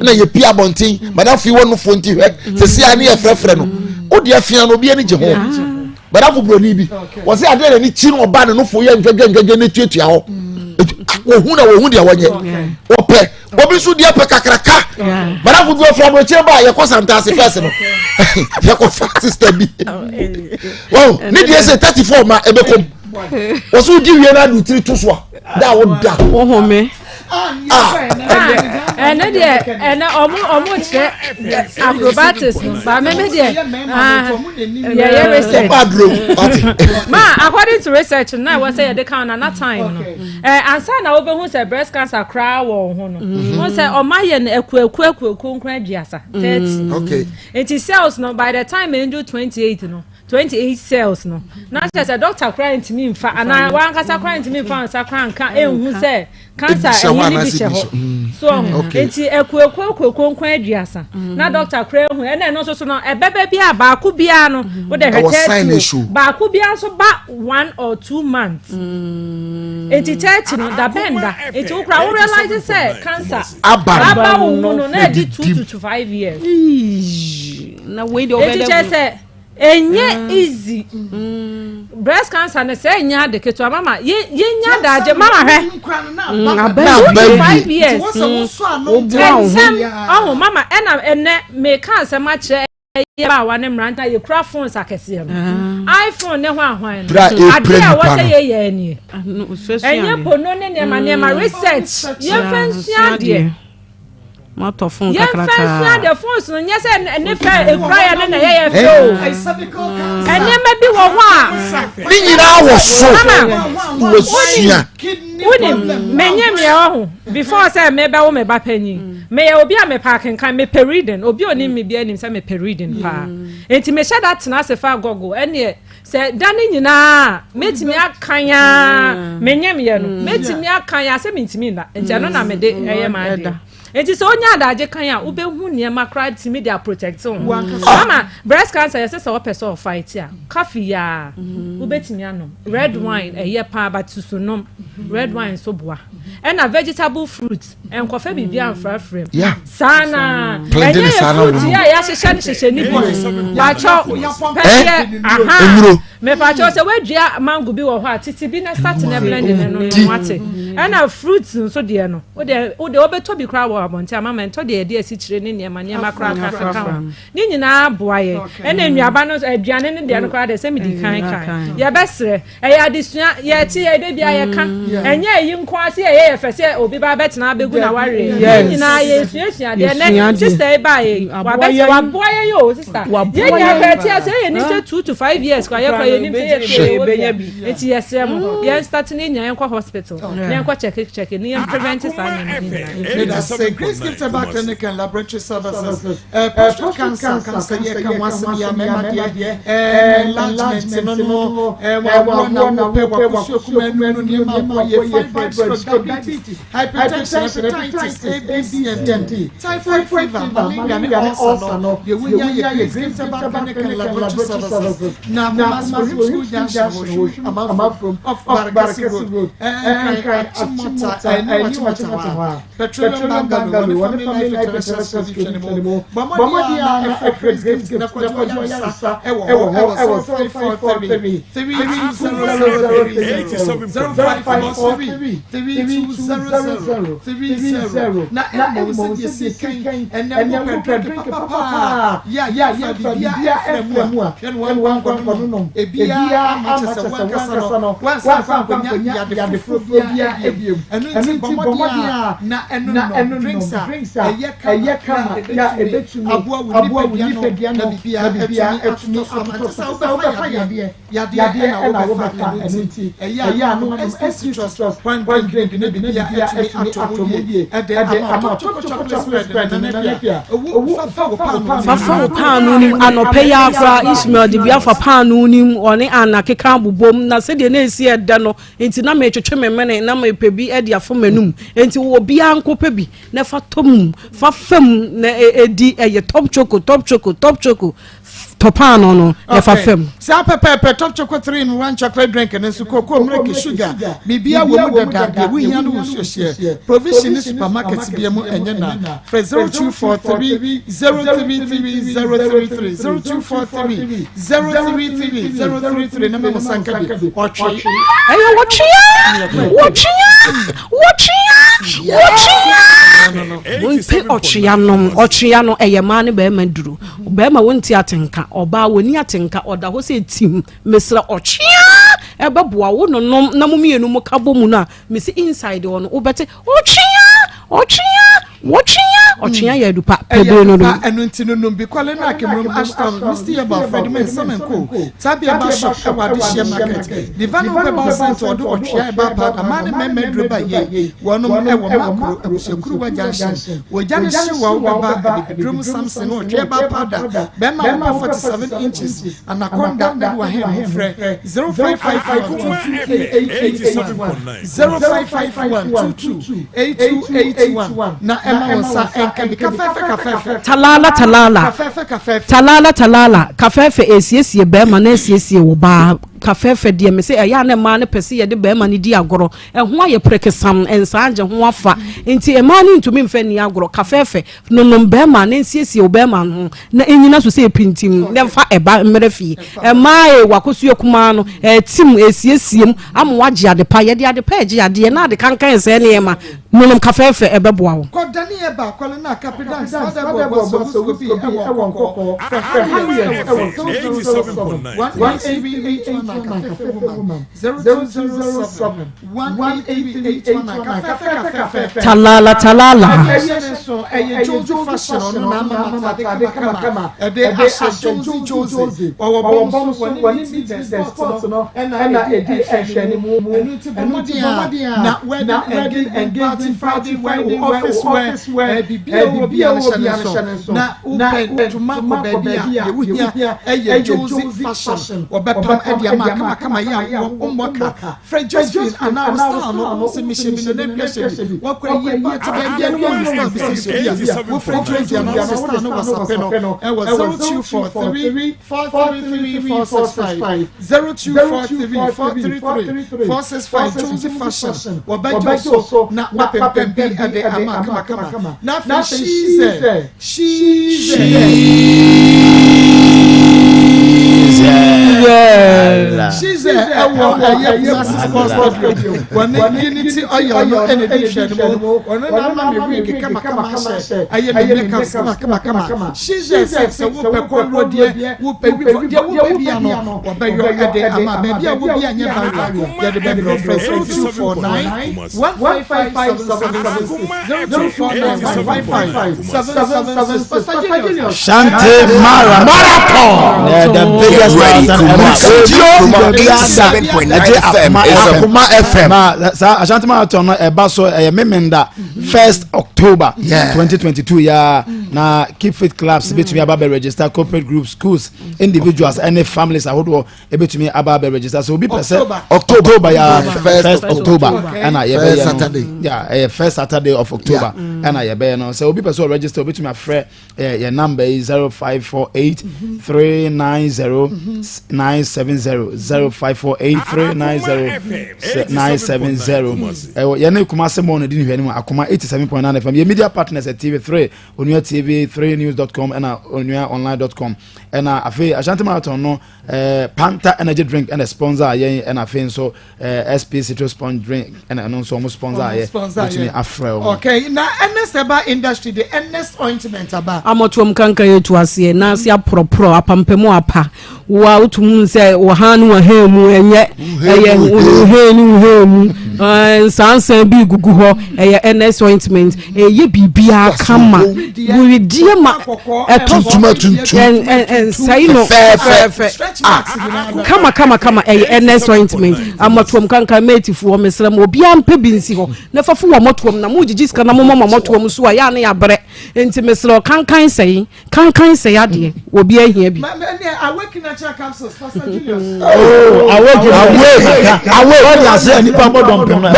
na yɛpie abɔnten madamfo yi wɔ nofoɔ nti hwɛ sɛsi a ne yɛfrɛfrɛ no wo deɛ fia no obi ani gye ho madamfo buroni bi wɔsɛ adeɛ na ne kyi no ɔba ne nofo yɛ ndwɛdwɛ ndwɛdwɛ ne tuatua hɔ wɔhu na wɔhu deɛ wɔnyɛ wɔpɛ obi nso deɛ pɛ kakraka madamfo bi wɔfra aburokyire ba a yɛkɔ santaase fɛs no yɛkɔ fa sista bi wɔn ne deɛ sɛ 34 ma ɛbɛkɔm wɔsɛ wodi wie no ade tiri to so a da wo da wohome. Ɛnɛ deɛ ɛnɛ ɔmo ɔmo kyerɛ acrobatics no ba mɛmɛ deɛ yɛyɛ research. Ma according to research na ɛwɔ sɛ yɛde kan na na time no ɛ ansa na wobɛhu sɛ breast cancer koraa wɔ ho no wɔn sɛ ɔmo ayɛ no akuakuo akuakuo nkora aduasa 30 nti cells no by the time ɛndu 28 no. 28 cells no na kyerɛ sɛ doctor koraa ntumi nfa anaa wankasa koraa ntumi nfa nsa koraa nka ehu sɛ cancer ɛyi ne bi hyɛ hɔ mm. so ɔho nti ekuokuo ekuokuo nko aduasa mm. na doctor koraa ehu ɛna ɛno nso so no ɛbɛbɛ bi a baako biara no mm. wode hwɛ 30 baako biara nso ba 1 or 2 months nti 30 no da bɛn da nti wokora wo realize sɛ cancer aba wo mu no na ɛdi 2 to 5 years na wei deɛ ɔbɛdɛ nti kyerɛ sɛ ɛnyɛ easy. Breast cancer no sɛ ɛnyɛ ade ketewa mama yɛnya adagye mama hwɛ 2 to 5 years nsɛm ɔho mama. Ɛna ɛnɛ meka asɛm akyerɛ ɛyɛ baawa ne mmerante a yɛkura phones akɛseɛ no, iPhone ne ho ahwan no, adeɛ a wɔsɛ yɛyɛ nie ɛnyɛ pono ne nneɛma nneɛma research, yɛmfa nsua adeɛ. Matɔ phone. Yɛmfa nsua adeɛ. Phones no nyɛ sɛ ne fɛ ekura yɛ ne na ɛyɛ yɛ fɛ o. Nneɛma bi wɔ hɔ a ne nyinaa wɔ so wɔsua. Wonim menyɛ mmeɛ wɔ ho before sɛ mebɛwo me ba panyin, meyɛ obi a mepɛ akenkan, mepɛ reading. Obi a onim me bi anim sɛ mepɛ reading paa, nti mehyɛ da tena ase fa Google ɛneɛ sɛ da ne nyinaa mɛtumi akan a menyɛ meyɛ no mɛtumi akan a sɛ mentumi nna, nti ɛno na mede ɛyɛ m'adeɛ. Nti sɛ onya adagye kan a, wobɛhu nneɛma koraa tumi de aprotect wo ho. Ama breast cancer yɛsɛ sɛ wɔpɛ sɛ ɔfight a, coffee yaa wobɛtumi anom, red wine ɛyɛ paa, but susu nom red wine nso boa, ɛna vegetable fruit nkɔfɛ biribi amfrafra mu saa na ɛnyɛ yɛ fruit yi a yɛahyehyɛ no hyehyɛ ne bi bakyɛw pɛdeɛ aha. Mepakyɛw sɛ woadua mango bi wɔ hɔ a, tete bi na start na blend ne no no ate. Ɛna fruits nso deɛ no wode wode wobɛtɔ bi koraa wɔ abɔnten ama ma ntɔ deɛ yɛde asikyire ne nneɛma nneɛma koraa kaka ho ne nyinaa boa yɛ. Ɛna nnuaba no aduane no deɛ no koraa deɛ sɛ medi kan kan yɛbɛsrɛ ɛyɛ adesua yɛte yɛ de bia yɛka ɛnyɛ ɛyi nko ase yɛyɛ yɛ fɛ sɛ obi ba bɛtena abɛgu na wareɛ yɛn nyinaa yɛsuasua deɛ nɛ sister yi ba yɛ wabɛsɛ waboa yɛ yɛ o sister yɛn nyinaa kora ti ase yɛ nim sɛ 2 to 5 years kora yɛ kora yɛ nim sɛ yɛ fie yɛ wɔ bia nti yɛsrɛ mo yɛn start ne nyinaa yɛn kɔ hospital na yɛn kɔ check check ne yɛn prevent saa nneɛma ne nyinaa. Medase. Grace Gift Herbal Clinic and Laboratory Services. Prostate cancer, cancer yɛ ka ho asɛm yɛ amɛma deɛ enlargement no wawoɔ na wopɛ wakosuo kuma anum no nneɛma aboɔ yɛ fibroid, stroke, diabetes, hypertension, hepatitis A, B, C and D, typhoid fever, malaria ne ulcer no deɛ wonya yɛ Grace Gift Herbal Clinic and Laboratory Services na Kumasi Ohim School Junction wɔ Hwim Amanfrom off Barekasi Road, Nkran Achimota, ɛne Achimota hɔ a Petroleum Bungalow wɔne Family Life International School twɛne mu. Bɔ mmɔden a na ɛfrɛ Grace Gift na kɔgye ɔyaresa ɛwɔ hɔ ɛwɔ 0543 320030, 0543 320030. Na mmom sɛdeɛ sie kan ɛnɛ wopɛ drink papapaa yɛ a yɛmfa biribiara ɛmfra mu a, hwɛ no wankwankwa no nom ebiara ama kyɛ sɛ wankasa no wansan nkɔnya yade foforɔ biara biom. Ɛno nti bɔ mmɔden a na ɛno nom drinks a ɛyɛ kama yɛ a ɛbɛtumi aboa wo nipadua no na biribiara atumi atotɔ so ama te sɛ wobɛfa yadeɛ yadeɛ ɛna wobɛfa. Ɛno nti ɛyɛ a nom SP Citrus one drink na biribiara atumi atɔ mu yie ɛde ama Top Choco chocolate spread no na nana owu fafa wo paano no. Fafa wo paano no mu anɔpɛ yi ara koraa. Ishmael de bi afa paano no mu ɔne Anna keka abobom na sɛdeɛ na ɛsi ɛdɛ no nti na metwetwe me mene na mepɛ bi de afa m'anum. Nti obiara nkɔpɛ bi na fa tɔ mu fa fam na ɛdi. Ɛyɛ Top Choco, Top Choco, Top Choco. Tɔ paano no na fa fam. Saa pɛpɛɛpɛ. Top Choco 3 in 1 chocolate drink no nso, cocoa, milk, sugar, biribia wɔ mu dada. Deɛ wohia no wɔ nsuo hyeɛ provision ne supermarket bia mu. Ɛnyɛ na frɛ 0243 033 033, 0243 033 033 na mɛmo sanka bi ɔtwe. Ɛyɛ wɔtwea, wɔtwea, wɔtwea, wɔtwea. Wompe ɔtwea nom. Ɔtwea no ɛyɛ mmaa ne bɛrima duro. Bɛrima wonti atenka, ɔbaa wɔni atenka, ɔda hɔ sɛ tim. Mesrɛ, ɔtwea ɛbɛboa wo nonom na mo mmienu mo ka bɔ mu no a mesi inside hɔ no wobɛte ɔtwea. Ɔtwea! Wɔtwea! Ɔtwea yɛ adupa pɛbere no nom. Ɛno nti no nom bi Kwale Nak Mmrom Ashtown Misty Herbal Fred Mensah Menko Tabia Bar Shop ɛwɔ Adehyeɛ Market Divano Herbal Center ɔde ɔtwea herbal powder mmaa ne mmarima aduro ba yie wɔnom ɛwɔ Makuro Abusuakuruwa Junction wɔ gya no hye wa wobɛba Abibiduro mu Samson ɔtwea herbal powder bɛrima a wopɛ 47 inches Anaconda ne de wahen ho frɛ 0555 228881 0551 22 8281 na ɛma wo nsa nka bi. Kafɛɛfɛ kafɛɛfɛ. Talala talala. Kafɛɛfɛ kafɛɛfɛ. Talala talala. Kafɛɛfɛ esiesie bɛɛma na esiesie wo baa. Kafɛɛfɛ deɛ mese ɛyɛ a na mmaa no pɛ se yɛde bɛɛma no di agorɔ. Ɛho ayɛ prekesam, nsaa gye ho afa nti mmaa no ntumi mfa nni agorɔ. Kafɛɛfɛ, nonom bɛɛma na nsiesie wo bɛɛma ho na ɛnyina so sɛ ɛpintim na ɛmfa ɛba mmerɛ fie. Mmaa ee, wakosua kumaa no, ɛtim, ɛsiesie mu ama wagye ade pa. Yɛde ade pa ɛgye adeɛ na ade kankan nsɛe nneɛma. Nonom kafɛɛfɛ, ɛbɛboa wo. Kɔ Daniel ba Kwale na Kapi Dance na Dɛbɔ Bɔ Sɛ Wusko Bi Ɛwɔ Nkɔkɔ Frɛ Harriet Ɛwɔ 007 183 819 Kafɛfɛ Woman 0207 183 819 Kafɛfɛ Kafɛfɛ. Talala talala. Ɛyɛ ne nso ɛyɛ Josie fashion ɔno na ama m'atade kamakama ɛde ahyɛ Josie Josie ɔwɔ bɔm so wɔne ne ti the sport no ɛna ɛdi nhwɛanimu ɛno nti bɔ mmɔden a na wedding engagement party wear wo office wear biribiara wɔ biara no hyɛ ne nso na wopɛ ntoma kɔ baabi a deɛ wohia ɛyɛ Josie fashion wɔbɛpam ɛde ama kamakama yɛ a wommɔ ka Frɛ Josephine anaa wo style no sɛ mehyɛ bi na na akua hyɛ bi wakɔ ayie party baabi a na wɔn style bi sɛ hyɛ bi a wofrɛ Josie anaa wo style no wɔsape no ɛwɔ 0243 433 465 0243 433 465 Josie fashion wɔbɛgye wo so na wapempem bi ɛde ama kamakama na afei she's She's ɛwɔ ɛyɛ Kumasi sports stadium wɔne unity oil no ɛna di nhwɛ no mu wɔne na ama mi wig kamakama ahyɛ ɛyɛ mi makeup kama kama kama she's sɛ sɛ wopɛ kɔnro deɛ wopɛ wifɔ deɛ wopɛ bia no wɔbɛyɔ ɛde ama baabi a wɔ bi anyɛ barrier yɛde bɛbrɛ frɛ 0249 Shanti Marathon. Yeah, the biggest ready, marathon ever. Kumasi 87.9 FM. Akuma FM. Ma saa Ashanti Marathon no ɛba so ɛyɛ Memenda first October Yeah. 2022 ya na Keep Fit Clubs betumi aba bɛ register corporate groups schools individuals ɛne families ahodoɔ ebetumi aba abɛ register so obi pɛ sɛ october ya first october ɛna yɛbɛyɛ no ya ɛyɛ first saturday of october ɛna yɛbɛyɛ no sɛ obi pɛ sɛ ɔregister obetumi afrɛ ɛyɛ yɛ number yi 0548 390 970 0548 390 970 ɛwɔ yɛne Kumasi mɔ no di ne hwɛ no mu Akoma 87.9 FM yɛ media partners at TV3 Onua TV 3 news.com ɛna Onua online.com ɛna afei Ashanti Marathon no eh, Panta energy drink ɛna sponsor yɛn ɛna afei nso eh, SP citrus sponge drink ɛna ɛno nso wɔn sponsor yɛ betumi afrɛ wɔn. Okay, na Ernest Herbal Industry de Ernest ointment aba. Amɔtoam kankan etu aseɛ na ase aporɔporɔ apampamu apa wo a wotum hu sɛ wɔhan ne wɔhan mu ɛnyɛ ɛyɛ wohan ne wohan mu nsansan bi gugu hɔ ɛyɛ Ernest ointment ɛyɛ biribiara kama wedeɛ ma ɛtɔ nsɛe no fɛfɛ ah kama kama kama ɛyɛ ns ointment amɔtoam kankan mɛtifoɔ mesrɛ mo obiara mpɛ bi nsi hɔ na fafo wɔ mɔtoam na mo gyigyi sika na mo mɔ mɔtoam so a yɛ a ne yɛabrɛ nti mesrɛ kankan sɛe kankan sɛe adeɛ obi ahia bi. Awake natural capsules Pastor Julius. Oh, awake awake awake wọ́n di ase nipa bɔ dɔn pɛm na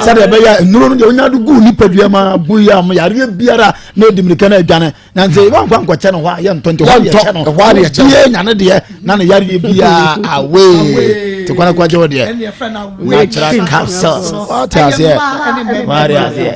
sɛdeɛ ɛbɛyɛ nnuro no deɛ onya do gu nipadua ma bu yi a mo yareɛ biara na edi mirika na adwane na nti wɔn nkwa nkɔkyɛ no hɔ a yɛ ntɔ nti hɔ deɛ kyɛ no hɔ deɛ kyɛ bie nya ne deɛ na ne yareɛ biara awake te kwan kwan gye wo deɛ natural capsules wɔte aseɛ wɔte aseɛ.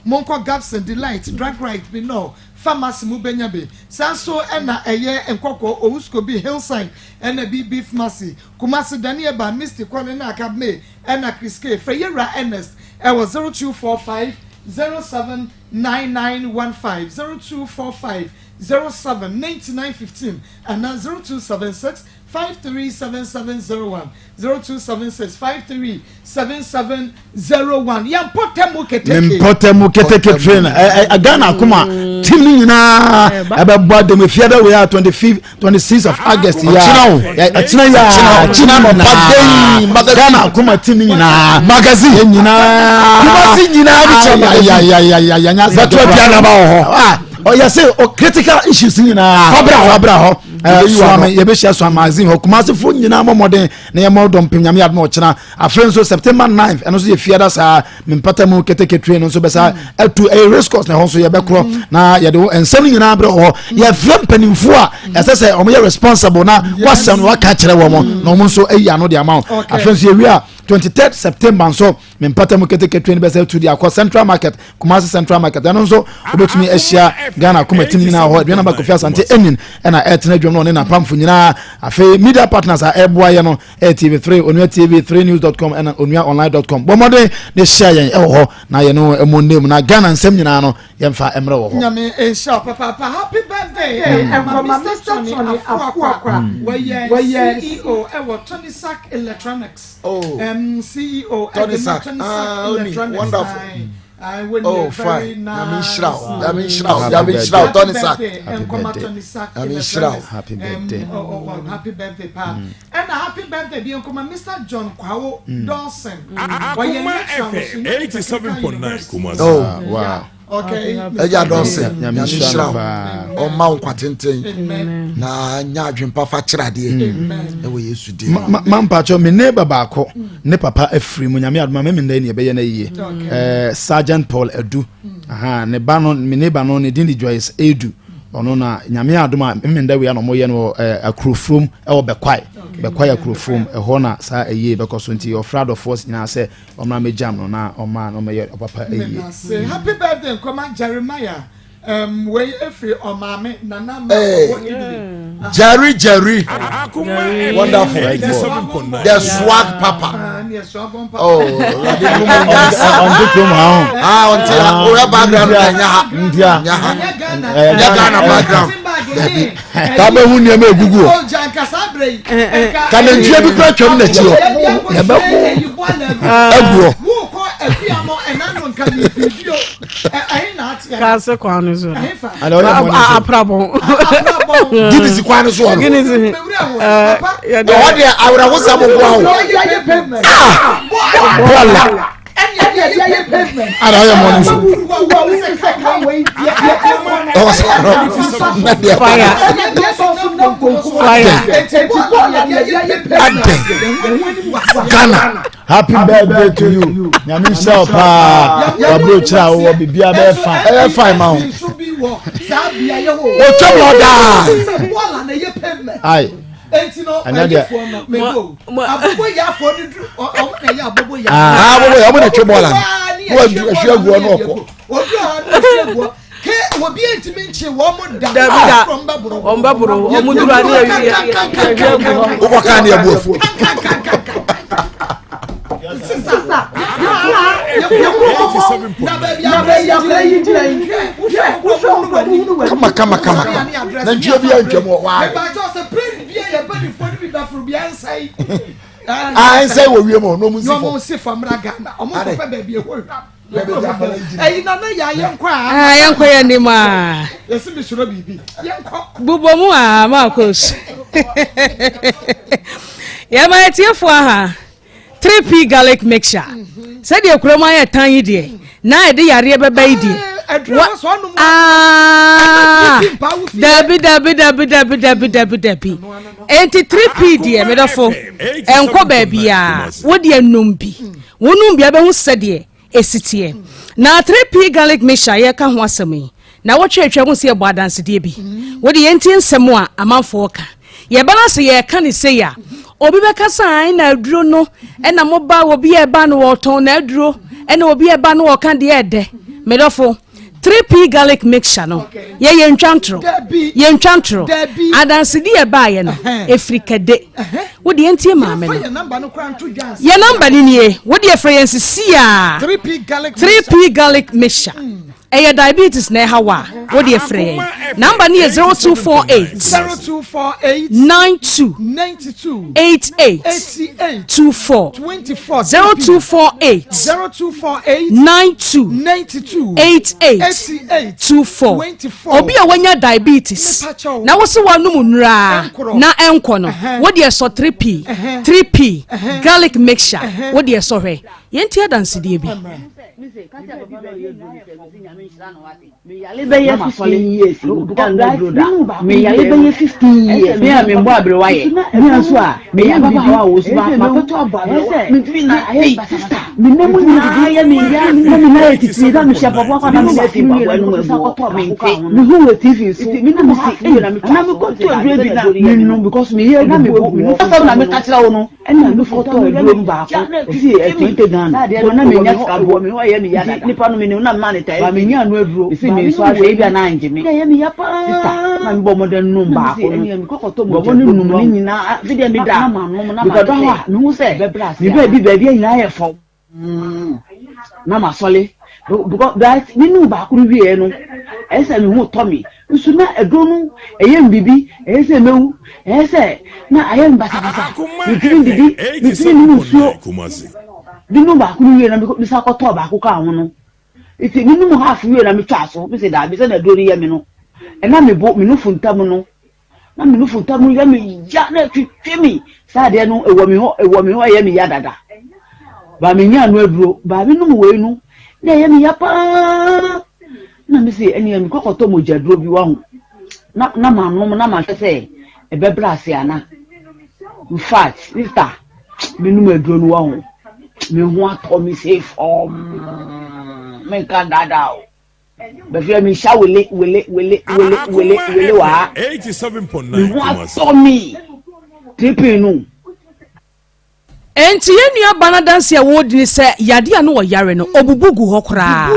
Monkɔ Gabson, Delight, Drug Right, Binol, Pharmacy mu bɛnya bi. Saa nso na ɛyɛ Nkɔkɔɔ, Owuskobi, Hillside ɛna BB Pharmacy, Kumasi, Daniel Misty, Kwale na Akab May ɛna Chris K. Frɛ Yɛwura Ernest ɛwɔ 0245. 07 9915, 0245 07 9915 anaa 0276 537701, 0276 537701. Yɛn mpɔtam keteke. Me mpɔtam keteke train ɛ ɛ Ghana akoma team ni nyinaa ɛbɛbɔ adam efiada wei a 25 26 of August ya ɛkyina ya ɛkyina no pa Ghana akoma team ni nyinaa magazine yɛn nyinaa kumasi nyinaa bi kyɛ magazine bɛtɔ aduane ba wɔ hɔ ɔyɛ sɛ critical issues nyinaa fabra hɔ fabra hɔ suame yɛbɛhyia suame magazine hɔ kumasefo nyinaa mmɔ mmɔden na yɛmmɔ dɔmpem nyame adom ɔkyena afei nso september 9 ɛno nso yɛ fiada saa mempata mu keteke train no nso bɛsa atu ɛyɛ race course na ɛhɔ nso yɛbɛkorɔ mm. na yɛde wo nsɛm no nyinaa berɛ wɔ hɔ yɛfrɛ mpanimfoɔ a ɛsɛ sɛ wɔyɛ responsible na wasɛm no waka kyerɛ wɔn mm. na wɔn nso ayi ano de ama wo afei nso yɛwie a 23 september nso me mpata mu keteke train bɛsɛ tu de akɔ central market kumasi central market ɛno nso wobɛtumi ahyia ghana akoma tim nyinaa hɔ aduana ba kofi asante enin ɛna ɛtena adwam no ɔne n'apamfo nyinaa afei media partners a ɛboa yɛ no ɛyɛ tv3 onua tv 3 news.com ɛna onua online.com bɔ mmɔden na hyia yɛn ɛwɔ hɔ na yɛne wo ɛmɔ nne mu na ghana nsɛm nyinaa no yɛmfa mmerɛ wɔ hɔ nyame nhyira papaapa happy birthday ɛnkɔma mr tony afuakwa wɔyɛ ceo ɛwɔ tony sack electronics Oh. Um, CEO Tony Sack. Ah, Oni, wonderful. Oh, fine. Nyame nhyira wo. Nyame nhyira wo. Nyame nhyira wo. Tony Sack. Happy birthday. Nyame nhyira wo. Happy birthday. Um, oh, oh, oh, happy birthday, pa. Mm. And a happy birthday, bi nkoma Mr. John Kwawo mm. Dawson. Akuma FM 87.9 Kumasi. Oh, wow. Agya Dawson, Nyame nhyira wo. Ɔmma wo nkwa tenten na nya adwempa fa kyerɛ adeɛ ɛwɔ Yesu din mu. Ma mpakyɛ me neighbor baako ne papa afiri mu Nyame adoma me menda ne ɛbɛyɛ no yie. Eh, Sergeant Paul Adu. Aha, ne ba no me neighbor no ne din de Joyce Edu. Ɔno na Nyame adoma me menda wei na ɔmo yɛ no eh, Akurofurom ɛwɔ Bɛkwae. Bɛkwae Akurofurom ɛhɔ na saa ɛyie bɛkɔ so nti ɔfrɛ adɔfoɔ nyinaa sɛ Ɔmmra mmɛgyam no na ɔmma no mmɛyɛ ɔpapa ayie. Say happy birthday nkɔma Jeremiah um, wei efiri ɔmaame nana ma Hey. ɔwɔ Italy. Jerry Jerry Akuma wonderful 87.9. the swag papa Ah, ne ɛso abɔ mpa. oh Awurade nu mu nyansa Ɔnte kurom ha ho. ah ɔnte ha oyɛ background na nya ha Ntia. nya ha Ɛnyɛ Ghana. Ɛnyɛ Ghana background. Dabi. Ta bɛhu nneɛma egugu hɔ. Ka nantwie bi kura twam n'akyi hɔ. Yɛbɛbo agu hɔ. Kaase kwan no so. Aprabɔn. Guinness kwan no so hɔ no. Guinness. Ɛhɔ deɛ awerɛhosɛm nko aho. Ah! Bɔɔla. Ada ɔyɛ mɔni so. Ɔwɔ sɛ na deɛ Fire. Fire. Adɛn Ghana. Happy birthday to you. Nyame nhyira wo paa. Waburo kyerɛ a wowɔ biribiara bɛyɛ fine. Ɛyɛ fine ma wo. Otwam hɔ daa. Ai. Enti no, Ɛnyɛ deɛ. ayifoɔ no, mebo. Aboboyafoɔ no duru, ɔmo na ɛyɛ aboboyafoɔ. Ah, aboboya, ɔmo na ɛtwe bɔɔla no. Na wadu ahwie agu hɔ na ɔkɔ. Odu hɔ na ɔhwie agu hɔ. Ke obi ntumi nkye wɔn mo da. Dabi da. Wɔn bɛboro. Wɔn bɛboro. Wɔn duru ade awie awie agu hɔ. Wokɔ kaa ne abu afu. Kama kama kama. Nantwie bi antwam wɔ hɔ ayɛ. Ah, nsɛn wɔ wiem hɔ na ɔmo nsi fam. Ɔmo nsi fam ra Ghana. Ɔmo kɔpɛ baabi ɛhɔ hwam. Ɛyi nana yɛ ayɛ nkɔ a. Ah, yɛnkɔ yɛ anim a. Yɛsi mi soro biribi. Yɛnkɔ. Bobɔ mu a Marcos. Yɛma atiefoɔ aha. 3P garlic mixture. Sɛdeɛ kurom ayɛ tan yi deɛ, na ɛde yareɛ bɛba yi deɛ. Ah, dabi dabi dabi dabi dabi dabi dabi. Enti 3P deɛ medɔfo, ɛnkɔ baabiara. Wo deɛ nom bi. Wonom bi abɛhu sɛdeɛ ɛsi teɛ. Na 3P garlic mixture a yɛreka ho asɛm yi, nnawɔtwe a atwa mu sɛ yɛbɔ adansedeɛ bi. Wo de yɛntie nsɛm a amanfoɔ reka. Yɛba no sɛ yɛreka no sei a, obi bɛka sɛ ae na aduro no ɛna moba obi a ɛba no wɔtɔn n'aduro ɛna obi a ɛba no wɔka deɛ ɛdɛ. Medɔfo, 3P garlic mixture no, yɛ yɛntwa ntorɔ. Yɛntwa ntorɔ. Adansedi a ɛbaeɛ no, ɛfiri Kɛde. Wo deɛ ntie maame no. Yɛn namba no nie. Wo deɛ frɛ yɛn sisi a. 3P garlic mixture. Ɛyɛ diabetes na ɛha wo a, wo deɛ frɛ yɛn. Namba no yɛ 0248 0248 92 92 88 88 24 24 0248 0248 92 92 88 88 24 24 Obi a wanya diabetes na wo se wanom nnuraa na ɛnkɔ no, wo deɛ sɔ 3P 3P garlic mixture, wo deɛ sɔ hwɛ. Yɛntie adansedie bi. Meyale bɛyɛ 15 years ni da no aduro da. Meyale bɛyɛ 15 years. Me a mebɔ aberewa yɛ. Me nso a meyɛ ababaawa a wɔsu ba mapɛtɔ abɔ aberewa. Mentumi na ei sista. Me nan mu nyinaa yɛ me ya na me nan yɛ titiri na mehyɛ mpaboa kɔ na me nan fi mpaboa no mu aguɔ. Mente. Mehu wɔ TV so na mesi ei na mekɔtɔ aduro bi na menom because meyɛ adubu agu hɔ. Asɛm na meka kyerɛ wo no. Ɛna me kɔ tɔɔ aduro no baako ɔsi yɛ 20 Ghana bɔ na menya sika bɔ nti nipa no menim na mema ne tae ba menya ano aduro mesi me nso ahwɛ ebi a na angye me sista na mebɔ mmɔden nom baako no bɔbɔ no num ne nyinaa fi deɛ meda mekɔdɔ hɔ a mehu sɛ me baabi baabi a nyinaa yɛ fam na masɔle because that me num baako no wieɛ no ɛyɛ sɛ me ho tɔ me nso na aduro no ɛyɛ me biribi ɛyɛ sɛ mewu ɛyɛ sɛ na ayɛ me basabasa metumi didi metumi num nsuo me num baako no wie na mesa kɔtɔɔ baako kaa ho no nti me num half wie na metwaa so me sɛ daabi sɛ na aduro no yɛ me no ɛna me bo me nufu ntam no Na me nufu ntam no yɛ me ya na ɛtwetwe me. Saa adeɛ no ɛwɔ me hɔ ɛwɔ me hɔ ɛyɛ me ya dada. Ba me nya ano aduro ba me nom wei no na ɛyɛ me ya paa. Na me se ɛnea me kɔkɔtɔ mogya duro bi waho na na ma nom na ma hwɛ sɛ ɛbɛbrɛ ase ana. In fact sister me nom aduro no waho me ho atɔ me sei fɔmm menka dada o. Bɛhwɛ me nhyia wele wele wele wele wele wele wɔ ha. Me ho atɔ me tripping no. Enti yɛn nua ba no adanse a wɔredi ne sɛ yadeɛ a na ɔyare no, ɔbubu gu hɔ koraa.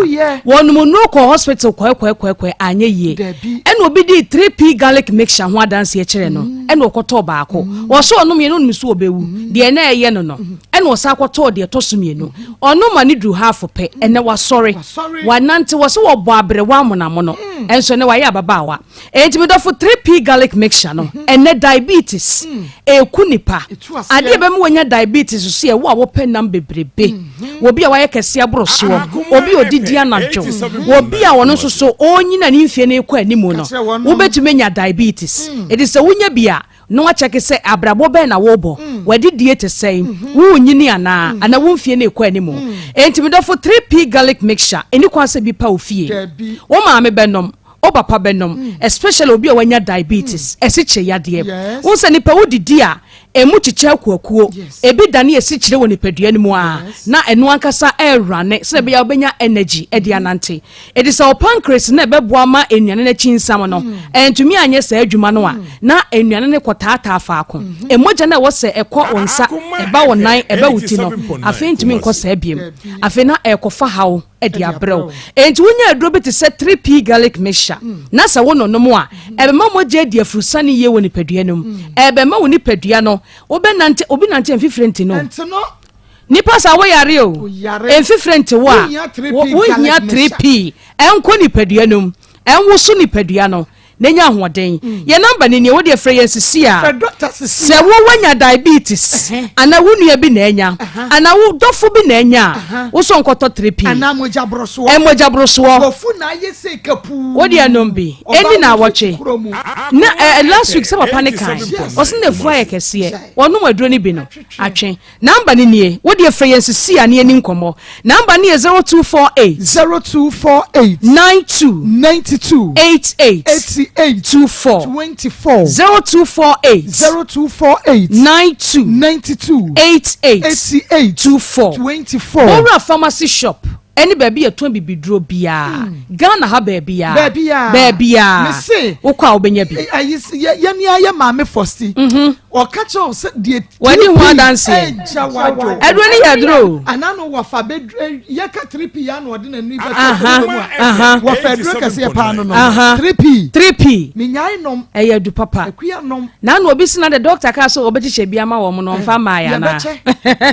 Wɔnom nnuro kɔɔ hospital kɔɛkɔɛkɔɛkɔɛ anyɛ yie. Ɛna obi dii 3P garlic mixture ho adanseɛ kyerɛɛ no, ɛna ɔkɔtɔɔ baako. Ɔsɛ ɔnom yɛ no ɔnim sɛ ɔbɛwu. Deɛ na ɛyɛ no no, ɛna ɔsan kɔtɔɔ deɛ ɛtɔ so mmienu. Ɔno ma ne duru half pɛ, ɛnɛ wasɔre. Wanante, wɔ sɛ wɔbɔ aberewa amonamono, ɛnso ɛnɛ wayɛ ababaawa. Enti me dɔfo 3P garlic mixture no, ɛnɛ diabetes ɛku nipa. Adeɛ ɛbɛma wanya diabetes so yɛ wo a wopɛ nam bebrebe, obi a wayɛ kɛse aboro soɔ, obi a ɔdidi anadwo, obi a ɔno nso so ɔrenyina ne mfie no rekɔ anim no, wobɛtumi anya diabetes. Ɛti sɛ wonya bi a, na wakyɛke sɛ abrabɔ bɛn na worebɔ, mm. w'adidie te sɛn, mm-hmm. wonyini anaa, mm. anaa wo mfie no ɛkɔ anim. Mm. Enti medɔfo 3P garlic mixture, ɛni kwan sɛ bi pa wo fie. Wo maame bɛnom, wo papa bɛnom, especially obi a wanya diabetes, ɛsikyire yadeɛ. Wo sɛ nipa wodidi a, ɛmu kyekyɛ akuakuo, ebi dane asikyire wɔ nipadua no mu a, na ɛno ankasa ɛrane sɛ ɛbɛyɛ wobɛnya energy ɛde anante. Enti sɛ wo pancreas no a ɛbɛboa ma nnuane no akyinsiam no antumi anyɛ saa adwuma no a, na nnuane no kɔtaataa faako. Mogya no a ɛwɔ sɛ ɛkɔ wo nsa, ɛba wo nan, ɛba wo ti no, afei ntumi nkɔ saa biom. Afei na ɛrekɔfa haw de abrɛ wo. Enti wonya aduro bi te sɛ 3P garlic mixture na sɛ wononom a, ɛbɛma mogya adi afurusane yie wɔ nipadua no mu. Ɛbɛma wo nipadua no, wobɛnante, obi nante a mfifire nte no. Nipa saa wo yare o. Mfifire nte wo a, wohia 3P. Ɛnkɔ nipadua no mu. Ɛnwoso nipadua no na nya ahoɔden. Mm. Yɛn namba ni nie, wo deɛ frɛ yɛn sisi a. Sɛ wo wanya diabetes, anaa wo nua bi na anya, anaa wo dɔfo bi na anya a, wo so nkɔtɔ 3P. Anaa mogya borosoɔ. Mogya borosoɔ. Wɔfu na ayɛ sɛ kapuu. Wo deɛ nom bi. Ɛni na awɔtwe. Na eh, last week sɛ papa ne kan, ɔsɛ na afu ayɛ kɛseɛ. Wɔnom aduro no bi no, atwe. Number no nie, wo deɛ frɛ yɛn sisi a na yɛni nkɔmmɔ. Number no yɛ 0248. 0248. 92. 92. 88. 88. 24. 24. 0248. 0248. 92. 92. 88. 88. 24. 24. Bowura pharmacy shop. Ɛne baabi yɛtɔn bibiduro biara. Hmm. Ghana ha baabiara. Baabiara. Baabiara. Mese. Wokɔ a wobɛnya bi. Ayi yɛn ni ayɛ maame fɔsti. Mhm. Ɔka kyerɛ wo sɛ deɛ. Wadi ho adanseɛ. Ɛgya wadwo. Aduro ne yɛ aduro. Ana no wɔfa bɛ yɛka 3P ya na ɔde n'ani bɛtɔ mu a. Wɔfa aduro kɛseɛ paa no no. 3P. 3P. Menyae nom. Ɛyɛ adu papa. Akuya nom. Na na obi sena de doctor kaa sɛ ɔbɛkyekyɛ bi ama wɔn no ɔmfa mmaa yɛ anaa. Yɛbɛkyɛ.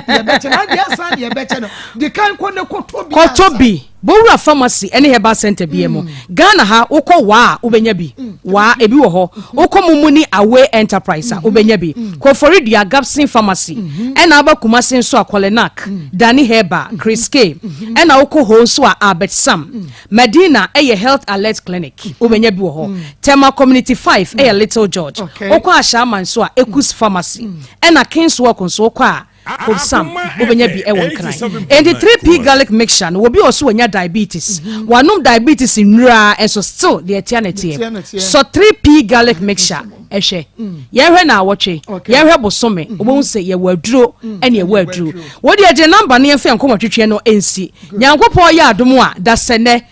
Yɛbɛkyɛ na adeɛ asan na yɛbɛkyɛ no. Di kan kɔ ne kɔtɔ bi ansa. Kɔtɔ bi. Bowura pharmacy ne herbal center bi mu. Mm. Ghana ha wokɔ waa wobɛnya bi. Mm. Waa ebi wɔ hɔ. Mm-hmm. Wokɔ Mumuni Away Enterprise a mm-hmm. wobɛnya bi. Mm. Koforidua Gapson Pharmacy. Mm-hmm. Ɛna aba Kumasi nso a Kolenak, Dani Herbal, Chris K. Ɛna wokɔ hɔ nso a Albert Sam. Medina ɛyɛ Health Alert Clinic. Wobɛnya bi wɔ hɔ. Tema Community 5 ɛyɛ Little George. Wokɔ Ashaiman nso a Ekus Pharmacy. Ɛna Kings Walk nso wokɔ a Kobsam, wobɛnya bi wɔ Nkran. Enti 3P garlic mixture no, obi wɔ so wanya diabetes, mhm. wanom diabetes nnura nso still deɛ ɛteɛ na ɛteɛ. Sɔ 3P garlic mixture ɛhwɛ. Mm. Yɛnhwɛ na awɔtwe, yɛnhwɛ bosome, mm-hmm. wobɛhu sɛ yɛwɔ aduro mm. ɛne ɛwɔ aduro. Wode agye namba no yɛmfa nkɔmmɔ twetwe no nsi. Nyankopɔn yɛ adom a, dasɛnɛ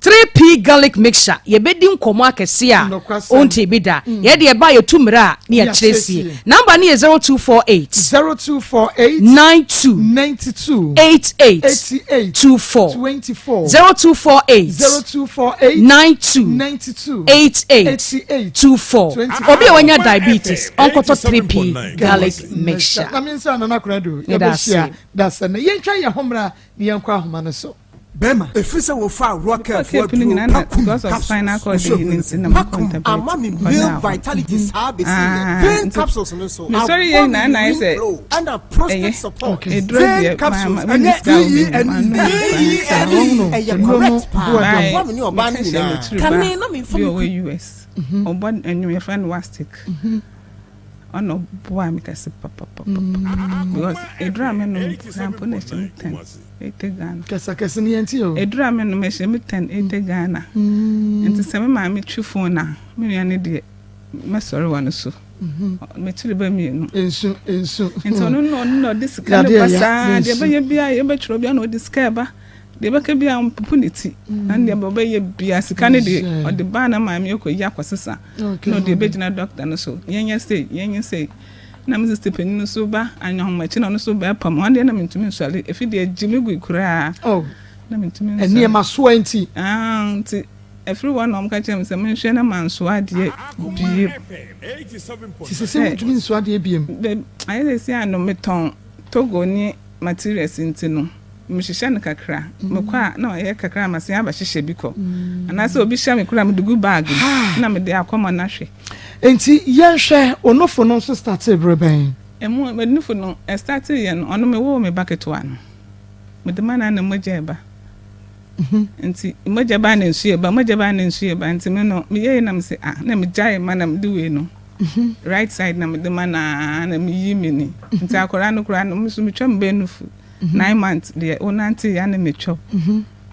3P garlic mixture yɛbɛdi nkɔmmɔ akɛseɛ a wontee bi da. Mm. Yɛ deɛ ɛba yɛtu mmerɛ a ne yɛkyerɛ sie. Number no yɛ 0248 0248 92 92 88 88 24 24 0248 0248 92 92 88 88 24. 24. Obi a wanya diabetes ɔnkɔtɔ 3P garlic mixture. Na me nsa nana korado Meda ase. yɛbɛhyia da sɛ na yɛntwa yɛn ho mmra na yɛnkɔ ahoma no so. Bɛrima. Ɛfiri sɛ wɔfaa Rockefo Mekɔ Cape no aduro nyinaa na Pakum because of spinal capsules cord nso yi no ahunu nti sɛ na mekɔ Pakum ama me ntabɛt male kɔdaa hɔ. vitality saa bɛsi nnɛ. Ah, Vein nti capsules no nso mesɔre yɛ aboa nyinaa me na ayɛ urine sɛ flow ɛna ɛyɛ prostate support. Eduro Vein deɛ capsules maa ma ɛnyɛ sika a wobɛnya VENE manom bi koraa saa VENE ɛyɛ nnuro no correct paa bae aboa me ne ɔbaa no meka hyɛ nyinaa. m'akyiri ba Kane na memfa bi me ɔwɔ kunu. US ɔbɔ nnwom yɛfrɛ no Wastic. Ɔna ɔboaa me kɛse papapapa because eduru a menom koraa mpo na ɛhyɛ me 10 80 Ghana. Kasa kɛse no yɛntie o. Eduru a menom ɛhyɛ me 10 80 Ghana. Nti sɛ me maame twi phone a me nua no deɛ mɛsɔre wɔ no so. Mekyere ba mmienu. Nsu nsu. Nti ɔno na ɔno na ɔde sika no ba saa deɛ ɛbɛyɛ biara yɛbɛtwerɛ biara na ɔde sika ɛba. Deɛ ɛbɛka biara ɔmpopo ne ti. Na deɛ ɔbɛyɛ biara sika no deɛ ɔde ba na maame akɔyi akɔsesa. Na ɔde ɛbɛgyina dɔkta no so. Yɛnyɛ sei, yɛnyɛ sei. Na me sista panin no nso ba anwɔnhomakyi na ɔno nso bɛpam. Ɔno deɛ na mentumi nsɔre. Efi deɛ gye me gui koraa. Oh. Na mentumi nsɔre. Nneɛma soa nti. Ah, nti ɛfiri hɔ na wɔka kyerɛ me sɛ menhwɛ na mansoa adeɛ biem. Ti sɛ sɛ wontumi nsoa adeɛ biem. Ayɛ sɛ si ano metɔn Togo ne materials nti no. Mehyehyɛ no kakra. Mekɔ a, na ɔyɛ kakra a masan abɛhyehyɛ bi kɔ. Anaasɛ obi hyɛ me koraa a, mede gu bag mu na mede akɔma no ahwɛ. Enti yɛnhwɛ, wo nofo no nso startee bere bɛn? Emu, me nofo no, ɛstartee yɛ no, ɔno mewoo me ba ketewa no, mede ma no a na mogya reba. Nti mogya ba a na nsu reba, mogya ba a na nsu reba. Nti me no, meyɛe na mese ah, na megyae ma na mede wei no, right side na mede ma no aa na meyi m'ani. Nti akwadaa no koraa no, me nso metwa me ba nufu. 9 months deɛ wonante ya ne metwa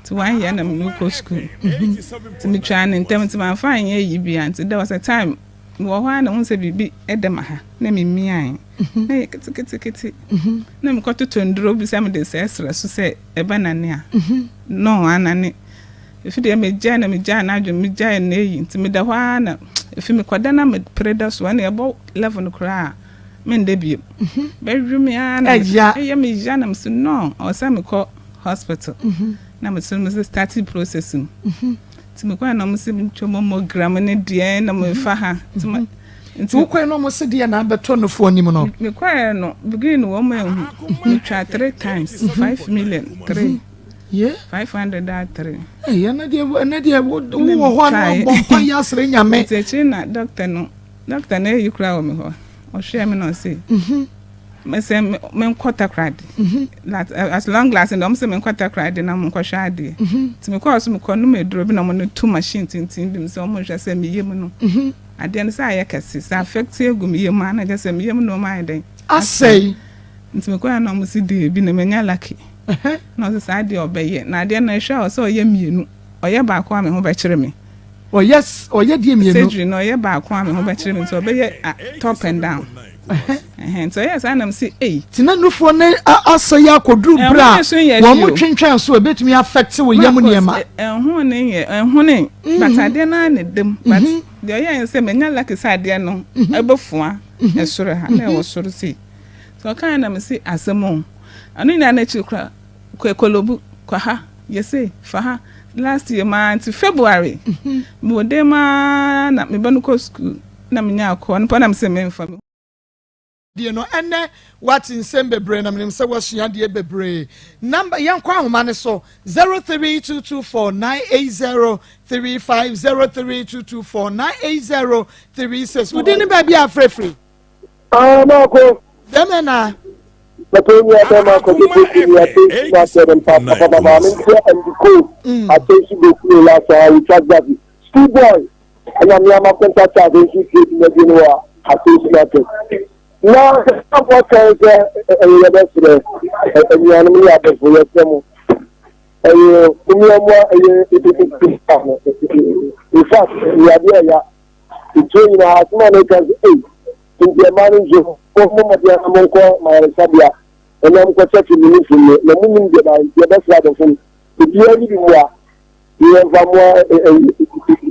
nti one year na mene kɔ school nti metwaa ne ntɛm nti mamfa anyɛ yi bia nti there was a time mewɔ hɔ a na hu sɛ biribi ɛda ma ha na memiae na yɛ keteketekete na mekɔtotɔ nduro bi sɛ mede srɛsrɛ so sɛ ɛbɛ nane a no anane efi deɛ megyae na megyae n'adwene megyae na eyi nti meda hɔ ara na efi mekɔda na mepere da so ɛna ɛbɔ level koraa menda bio. Bɛhwehwɛ me ara na ɛyɛ me ya na mese no ɔwɔ sɛ mekɔ hospital na mese mese starting process mu nti mekɔɛ na ɔmo se metwa mammogram ne deɛ na mefa ha nti ma nti wokɔɛ na ɔmo se deɛ na abɛtɔ nufoɔ nim no mekɔɛ no beginning no wɔn ehu metwa three times 5 million 3 Yeah. 500 a 3. Ɛyɛ ɛnɛ deɛ ɛnɛ deɛ wowɔ hɔ a na wabɔ mpa yɛ asrɛ Nyame. Nti akyiri na doctor no Doctor na eyi koraa wɔ me hɔ. Ɔhwɛɛ me na ɔse, mesɛ menkɔ Takoradi. As long as ndɛ ɔmo sɛ menkɔ Takoradi na monkɔhwɛ adeɛ. Nti mekɔɔ so mekɔ nom aduro bi na ɔmo no to machine tenten bi mu sɛ ɔmo nhwɛ sɛ me yam no adeɛ no sɛ ayɛ kɛse sɛ affect egu me yam a na kyerɛ sɛ me yam nnoɔma ayɛ dɛn asɛe. Nti mekɔɛ na ɔmo se deebi na manya lucky. Na ɔse saa deɛ ɔbɛyɛ na adeɛ no ɛhwɛ a ɔsɛ ɔyɛ mmienu ɔyɛ baako a me ho bɛkyere me. Ɔyɛ ɔyɛ deɛ mmienu. Surgery no ɔyɛ baako a me ho bɛkyere me nti ɔbɛyɛ top and down. Nti ɔyɛɛ saa na mese ei. Nti na nufoɔ no asɛe akɔduru berɛ a wɔn mo twentwɛn so a ɛbɛtumi affect wo yam nneɛma. Ɛho ne yɛ ɛho ne but adeɛ no ara na ɛda mu but deɛ ɔyɛɛ ne sɛ manya lucky sɛ adeɛ no ɛbɛfua ɛsoro ha na ɛwɔ soro sei nti ɔkaeɛ na mese asɛm o ɛno nyinaa n'akyiri koraa kɔ Kolobu kɔ ha yɛ sei fa ha last year maa nti February mewɔ dan mu ara na me ba no kɔ school na menyaa kɔɔ no pɔ na mese memfa me Die no ɛnɛ wate nsɛm bebree na menim sɛ woasua adeɛ bebree. Number yɛnkɔ ahoma no so 0322498035 0322498036 wodin ne baabi a afrɛfiri. Ah, Marco. Dɛmɛ na. Papa nua bɛma kɔdwo boku ni attention asɛ ne mpa papa papa me ntia Andy Cole attention boku ni last one Richard Gavi school boy ɛna me ama kɔnta charge nso tie dwumadie no wɔ attention market na sɛfoɔ kan sɛ ɛyɛ yɛbɛserɛ anuanom ne adɔfo yɛsrɛ mo ɛyɛ omiamoa ɛyɛ in fact ɛyɛ adeɛ ɛya ntuo nyinaa asɛm a meka sɛ ei nti ɛmaa no nso mo mmɔden na monkɔ mayaresabea ɛna mokɔ kyɛke mo nufu no na monim deɛ ba nti yɛbɛsrɛ adɔfo no obiara ne bi mmoa ne yɛmfa mmoa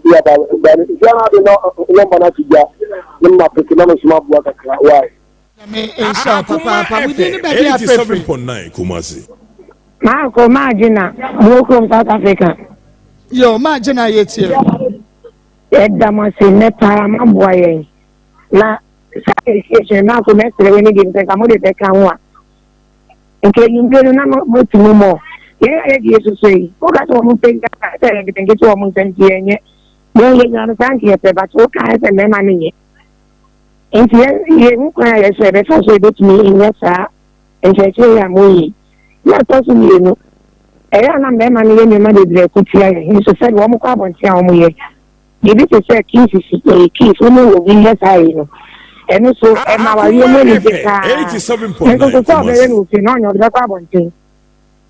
yɛba nti ana de nɔmba no ato gya ne mma peke na mesoma aboa kakra why. Nyame nhyira wo papaapa. Wo din ne baabi a frɛfrɛ. Kumasi. Maako Maagye na mewɔ kurom South Africa. Yo, Maagye na yɛtie. Yɛda mo ase nnɛ paa moaboa yɛn na saa ɛsiesie maako mɛsrɛ wei ne deɛ sɛ nka mode bɛka ho a nka anwummere no na moatumi mɔ yɛn a yɛde yɛsusu yi woka sɛ wɔn mpɛ nka sɛ yɛ nketenkete wɔn nsɛm nti yɛnyɛ yɛn yɛ nyina no saa nka yɛpɛ but woka sɛ mmarima no nyɛ nti yɛhu kwan a yɛsɛ yɛbɛfa so yɛbɛtumi nyɛ saa nkyerɛkyerɛ yi a moyi na ɛtɔ so mmienu ɛyɛ a na mmarima no yɛ nneɛma bebree ko tia yɛn nso sɛdeɛ wɔn kɔ abɔnten a wɔn yɛ biribi te sɛ kiss si ɛyɛ kiss wɔn wɔ bi yɛ saa yi no ɛno so ɛma awareɛ mu anigye paa nso so sɛ ɔbɛyɛ no ofie na ɔnyɛ ɔde bɛkɔ abɔnten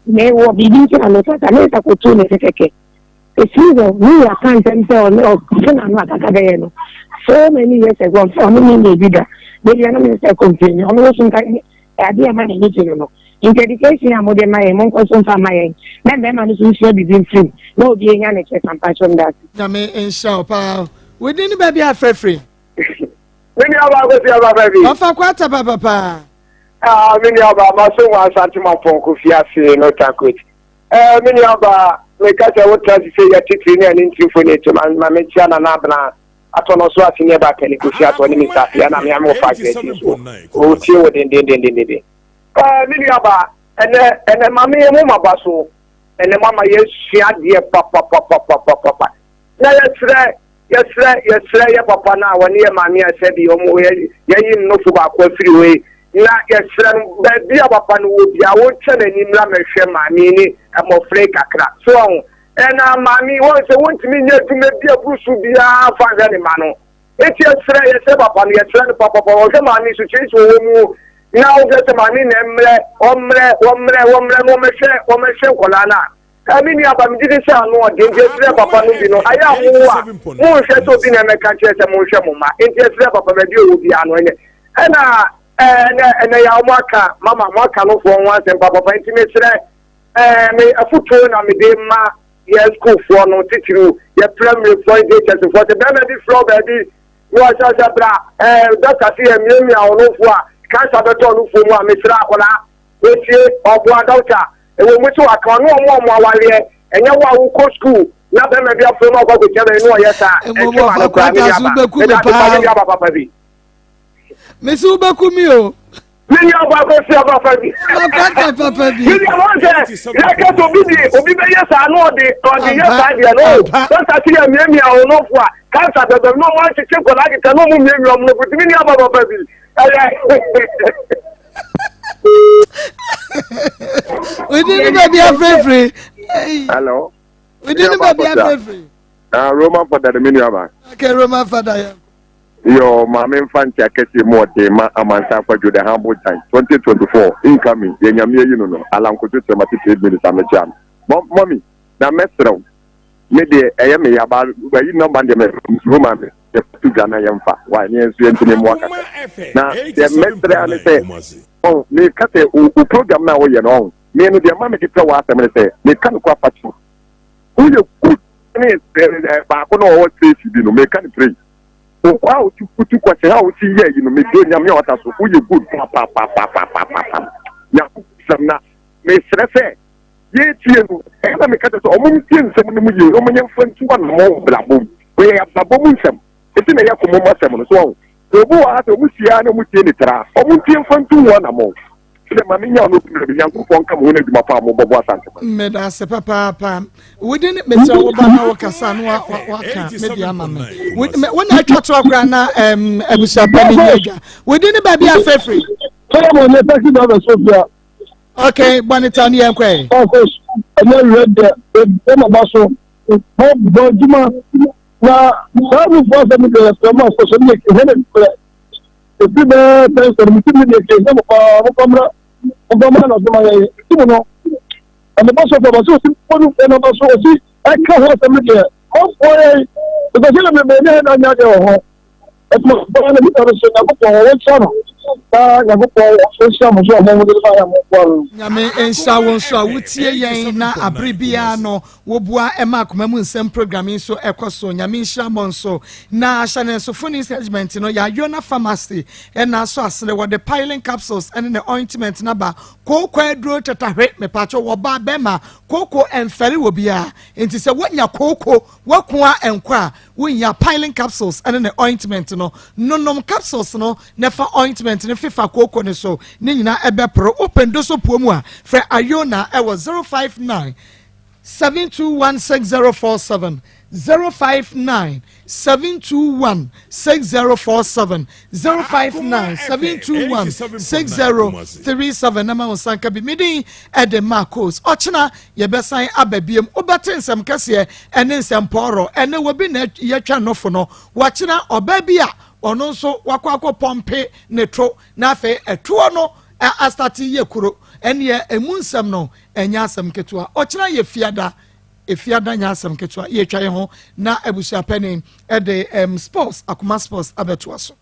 mewɔ biribi nti na meka sa mesa kɔtu ne se kɛkɛ ɛfiri hɔ ne yɛ aka ntɛm sɛ ɔne ɔfe n'ano akaka bɛyɛ no so many years ago ɔne me nyɛ bi da baabi a na me sɛ complain ɔno nso nka adeɛ a ɛma n'ani gye no no nti education a mode ma yɛn monkɔ so mfa ma yɛn na mmarima no so nsua biribi mfiri mu na obi anya ne kyɛ mpakyɛw meda ase. Nyame nhyira wo paa. Wo din ne baabi a frɛfrɛ. Me nua baa Kofi aba baabi. Ɔfa kwata papapa. Ah, me nua baa ma so wɔ Asante Mampɔn Kofi ase no takot. Eh, me nua baa meka sɛ wotra sise yɛ titiri ne ɛne ntirifo ne ekyɛ ma mekyia nana abena Atɔ no so ase ne ɛba pɛ ne kosi atɔ ne Mister Appiah na me ame wɔ fa adwene so ɔtie wɔ dendendendenden. Ɛɛ me nua ba ɛnɛ ɛnɛ ma me mo ma ba so ɛnɛ mo ama yɛsua adeɛ papapapapapa na yɛsrɛ yɛsrɛ yɛsrɛ yɛ papa no a wɔne yɛ maame a sɛbi wɔn yɛ yɛyi nnofo baako afiri hɔ yi na yɛsrɛ no baabi a papa no wɔ bia wɔntwa n'ani mmra mɛhwɛ maame ne mmɔfra yi kakra so ɔho Ɛna maame yi, wɔn sɛ wɔntumi nyɛ adwuma bi a ɛboro so biara mfa nhwɛ ne mma no. Enti yɛsrɛ, yɛsrɛ papa no, yɛsrɛ no papapa, ɔhwɛ maame yi so, kyerɛ sɛ ɔwɔ mu, na wohwɛ sɛ maame na ɛmmerɛ, ɔmmerɛ, wɔmmerɛ, wɔmmerɛ na wɔmɛhwɛ, wɔmɛhwɛ nkwadaa no a. Ɛɛ me nua ba, megye di sɛ ano ɔden, nti yɛsrɛ papa no bi no, ayɛ a mowo a, monhwɛ sɛ obi na ɛmɛka kyerɛ sɛ monhwɛ mo mma. Enti yɛsrɛ papa, baabi a ɔwɔ biara no, ɛnyɛ. Ɛna ɛɛ ɛnɛ ɛnɛ yɛ a wɔaka, mama, moaka nofoɔ ho asɛm papapa, nti mesrɛ, Ɛɛ, me afotuo na mede ma yɛn sukuufoɔ no, titiriw yɛ primaryfoɔ ne JHSfoɔ sɛ bɛrima bi frɛ wo baabi na ɔhyɛ sɛ bra, ɛɛ, dɔkta se yɛ miamia wo nofoɔ a, kansa bɛtɔ nofoɔ mu a, mesrɛ akwadaa, wɔtie, ɔboa dɔkta, ɛwɔ mu sɛ waka ɔne ɔmo ɔmo awareɛ, ɛnyɛ wo a wokɔ sukuu na bɛrima bi afrɛ mu akɔ akɔkyia baabi na ɔyɛ saa, ɛntwe ma no koraa, me nuaba, meda ase pa, me nuaba papa bi. Mesi wobɛku mi o. Me nua ba kɔ si papa bi. Makwata papa bi. Me nua wɔn sɛ yɛka sɛ obi di obi bɛyɛ saa na ɔde ɔde yɛ saa deɛ no o. Dɔkta ti yɛ miamia ɔnofo a kansa bɛbɛm na ɔmo akyekye nkɔla akeka na ɔmo miamia ɔmo nofo ti me nua ba papa bi ɛyɛ. Odi ni baabi afirifiri. Hello. Odi ni baabi afirifiri. Ah, Roman fada de me nua ba. Okay, Roman fada yɛ. Yoo maame nfa nkyea kɛseɛ mu ɔden ma amansan kwadwo the humble giant 2024 incoming yɛ nyame ayi no no Alan Kojo Kyeremati trade minister mekyea no mɔ mummy na mɛsrɛ wo me deɛ ɛyɛ me ya ba ayi number no deɛ mɛ mesuro maame. nto dwa na yɛmfa wa ne yɛn nso yɛntumi mmoa kakra. Na deɛ mɛsrɛ ara ne sɛ ɔn meka sɛ o program no a woyɛ no ɔn me no deɛ ma mede pɛ w'asɛm ne sɛ meka no kɔ afa kyɛw woyɛ good ne baako na ɔwɔ station bi no meka no pray okɔ a otu kutu kɔhyɛ a wosi yɛ yi no medo nyame a ɔta so woyɛ good papapapapapapa nyankopɔn na mesrɛ sɛ yɛtie no ɛyɛ na meka kyɛ sɛ ɔmo ntie nsɛm no mu yie na ɔmo nyɛ mfa ntu anamɔ wɔ brabɔ mu wɔyɛ abrabɔ mu nsɛm ɛti na ɛyɛ kɔmɔ mu asɛm no so ɔho sɛ obi wɔ ha sɛ ɔmo hyia na ɔmo tie ne tra ɔmo ntie mfa ntu ho anamɔ sɛ ma menya ɔno bi na nyankopɔn nka mo ho no adwuma pa a mobɔbɔ asante ma meda ase papaapa wode ne mesrɛ wo ba na wokasa no waka mede ama me wo na atwa toɔ koraa na abusuapa ne nyɛ adwa wode ne baabi afɛfiri Solomon ne taxi driver Sophia. Okay, bɔne ta ne yɛn kɔɛ. Ɔkɔ ɛnyɛ werɛ dɛ ɛma ba so bɔ bɔ adwuma na saa nufoɔ asɛm deɛ yɛsrɛ mo asɔ so ne yɛ ne korɛ ɛfiri bɛɛ pɛnsɛ no metim ne deɛ kɛhia mo paa momfa mmra momfa mmra na ɔsoma yɛn tim no ɛne bɔ so fɔ ba so ɔsi bɔ nufoɔ no ba so ɔsi ɛka ho asɛm no deɛ ɔmfoɔ yɛn because yɛ bebree ne ɛna anya deɛ wɔ hɔ ɛtuma baa na nipa no so nyankopɔn wɔn nhyira no na nyankopɔn nhyira mo so ɔmo mo de ba yɛ mo nkoa no. Nyame nhyira wo nso a wotie yɛn na abere biara no wobua ɛma akoma mu nsɛm program yi nso ɛkɔ so. Nyame nhyira mo nso. Na hyɛ ne nso phone segment no yɛayona pharmacy ɛna aso asene wɔde piling capsules ɛne ne ointment no aba kooko aduro tatahwe mepatwo wɔ ba bɛma kooko ɛmfɛre wɔ biara nti sɛ wonya kooko wakoa ɛnkɔ a wonya piling capsules ɛne ne ointment no nonom capsules no na fa ointment no fifa kooko ne so ne nyinaa ɛbɛporo open do so puo mu a frɛ ayona ɛwɔ 059 721 6047 059 721 6047 059 721 6037 na ma wo nsa nka bi medin ɛde marcos ɔkyena yɛbɛsan aba biem wobɛte nsɛm kɛseɛ ɛne nsɛmpɔɔrɔ ɛne wɔbi na yɛtwa nnɔfo no wɔkyena ɔbaa bi a ɔno nso wakɔ akɔ pɔmpe ne to na afei ɛtoɔ no astate yɛ kuro ɛneɛ emu nsɛm no ɛnyɛ asɛm ketewa ɔkyena yɛ fiada efiada nyɛ asɛm ketewa yɛtwa yɛn ho na abusuapɛni ɛde sports akoma sports abɛtoa so.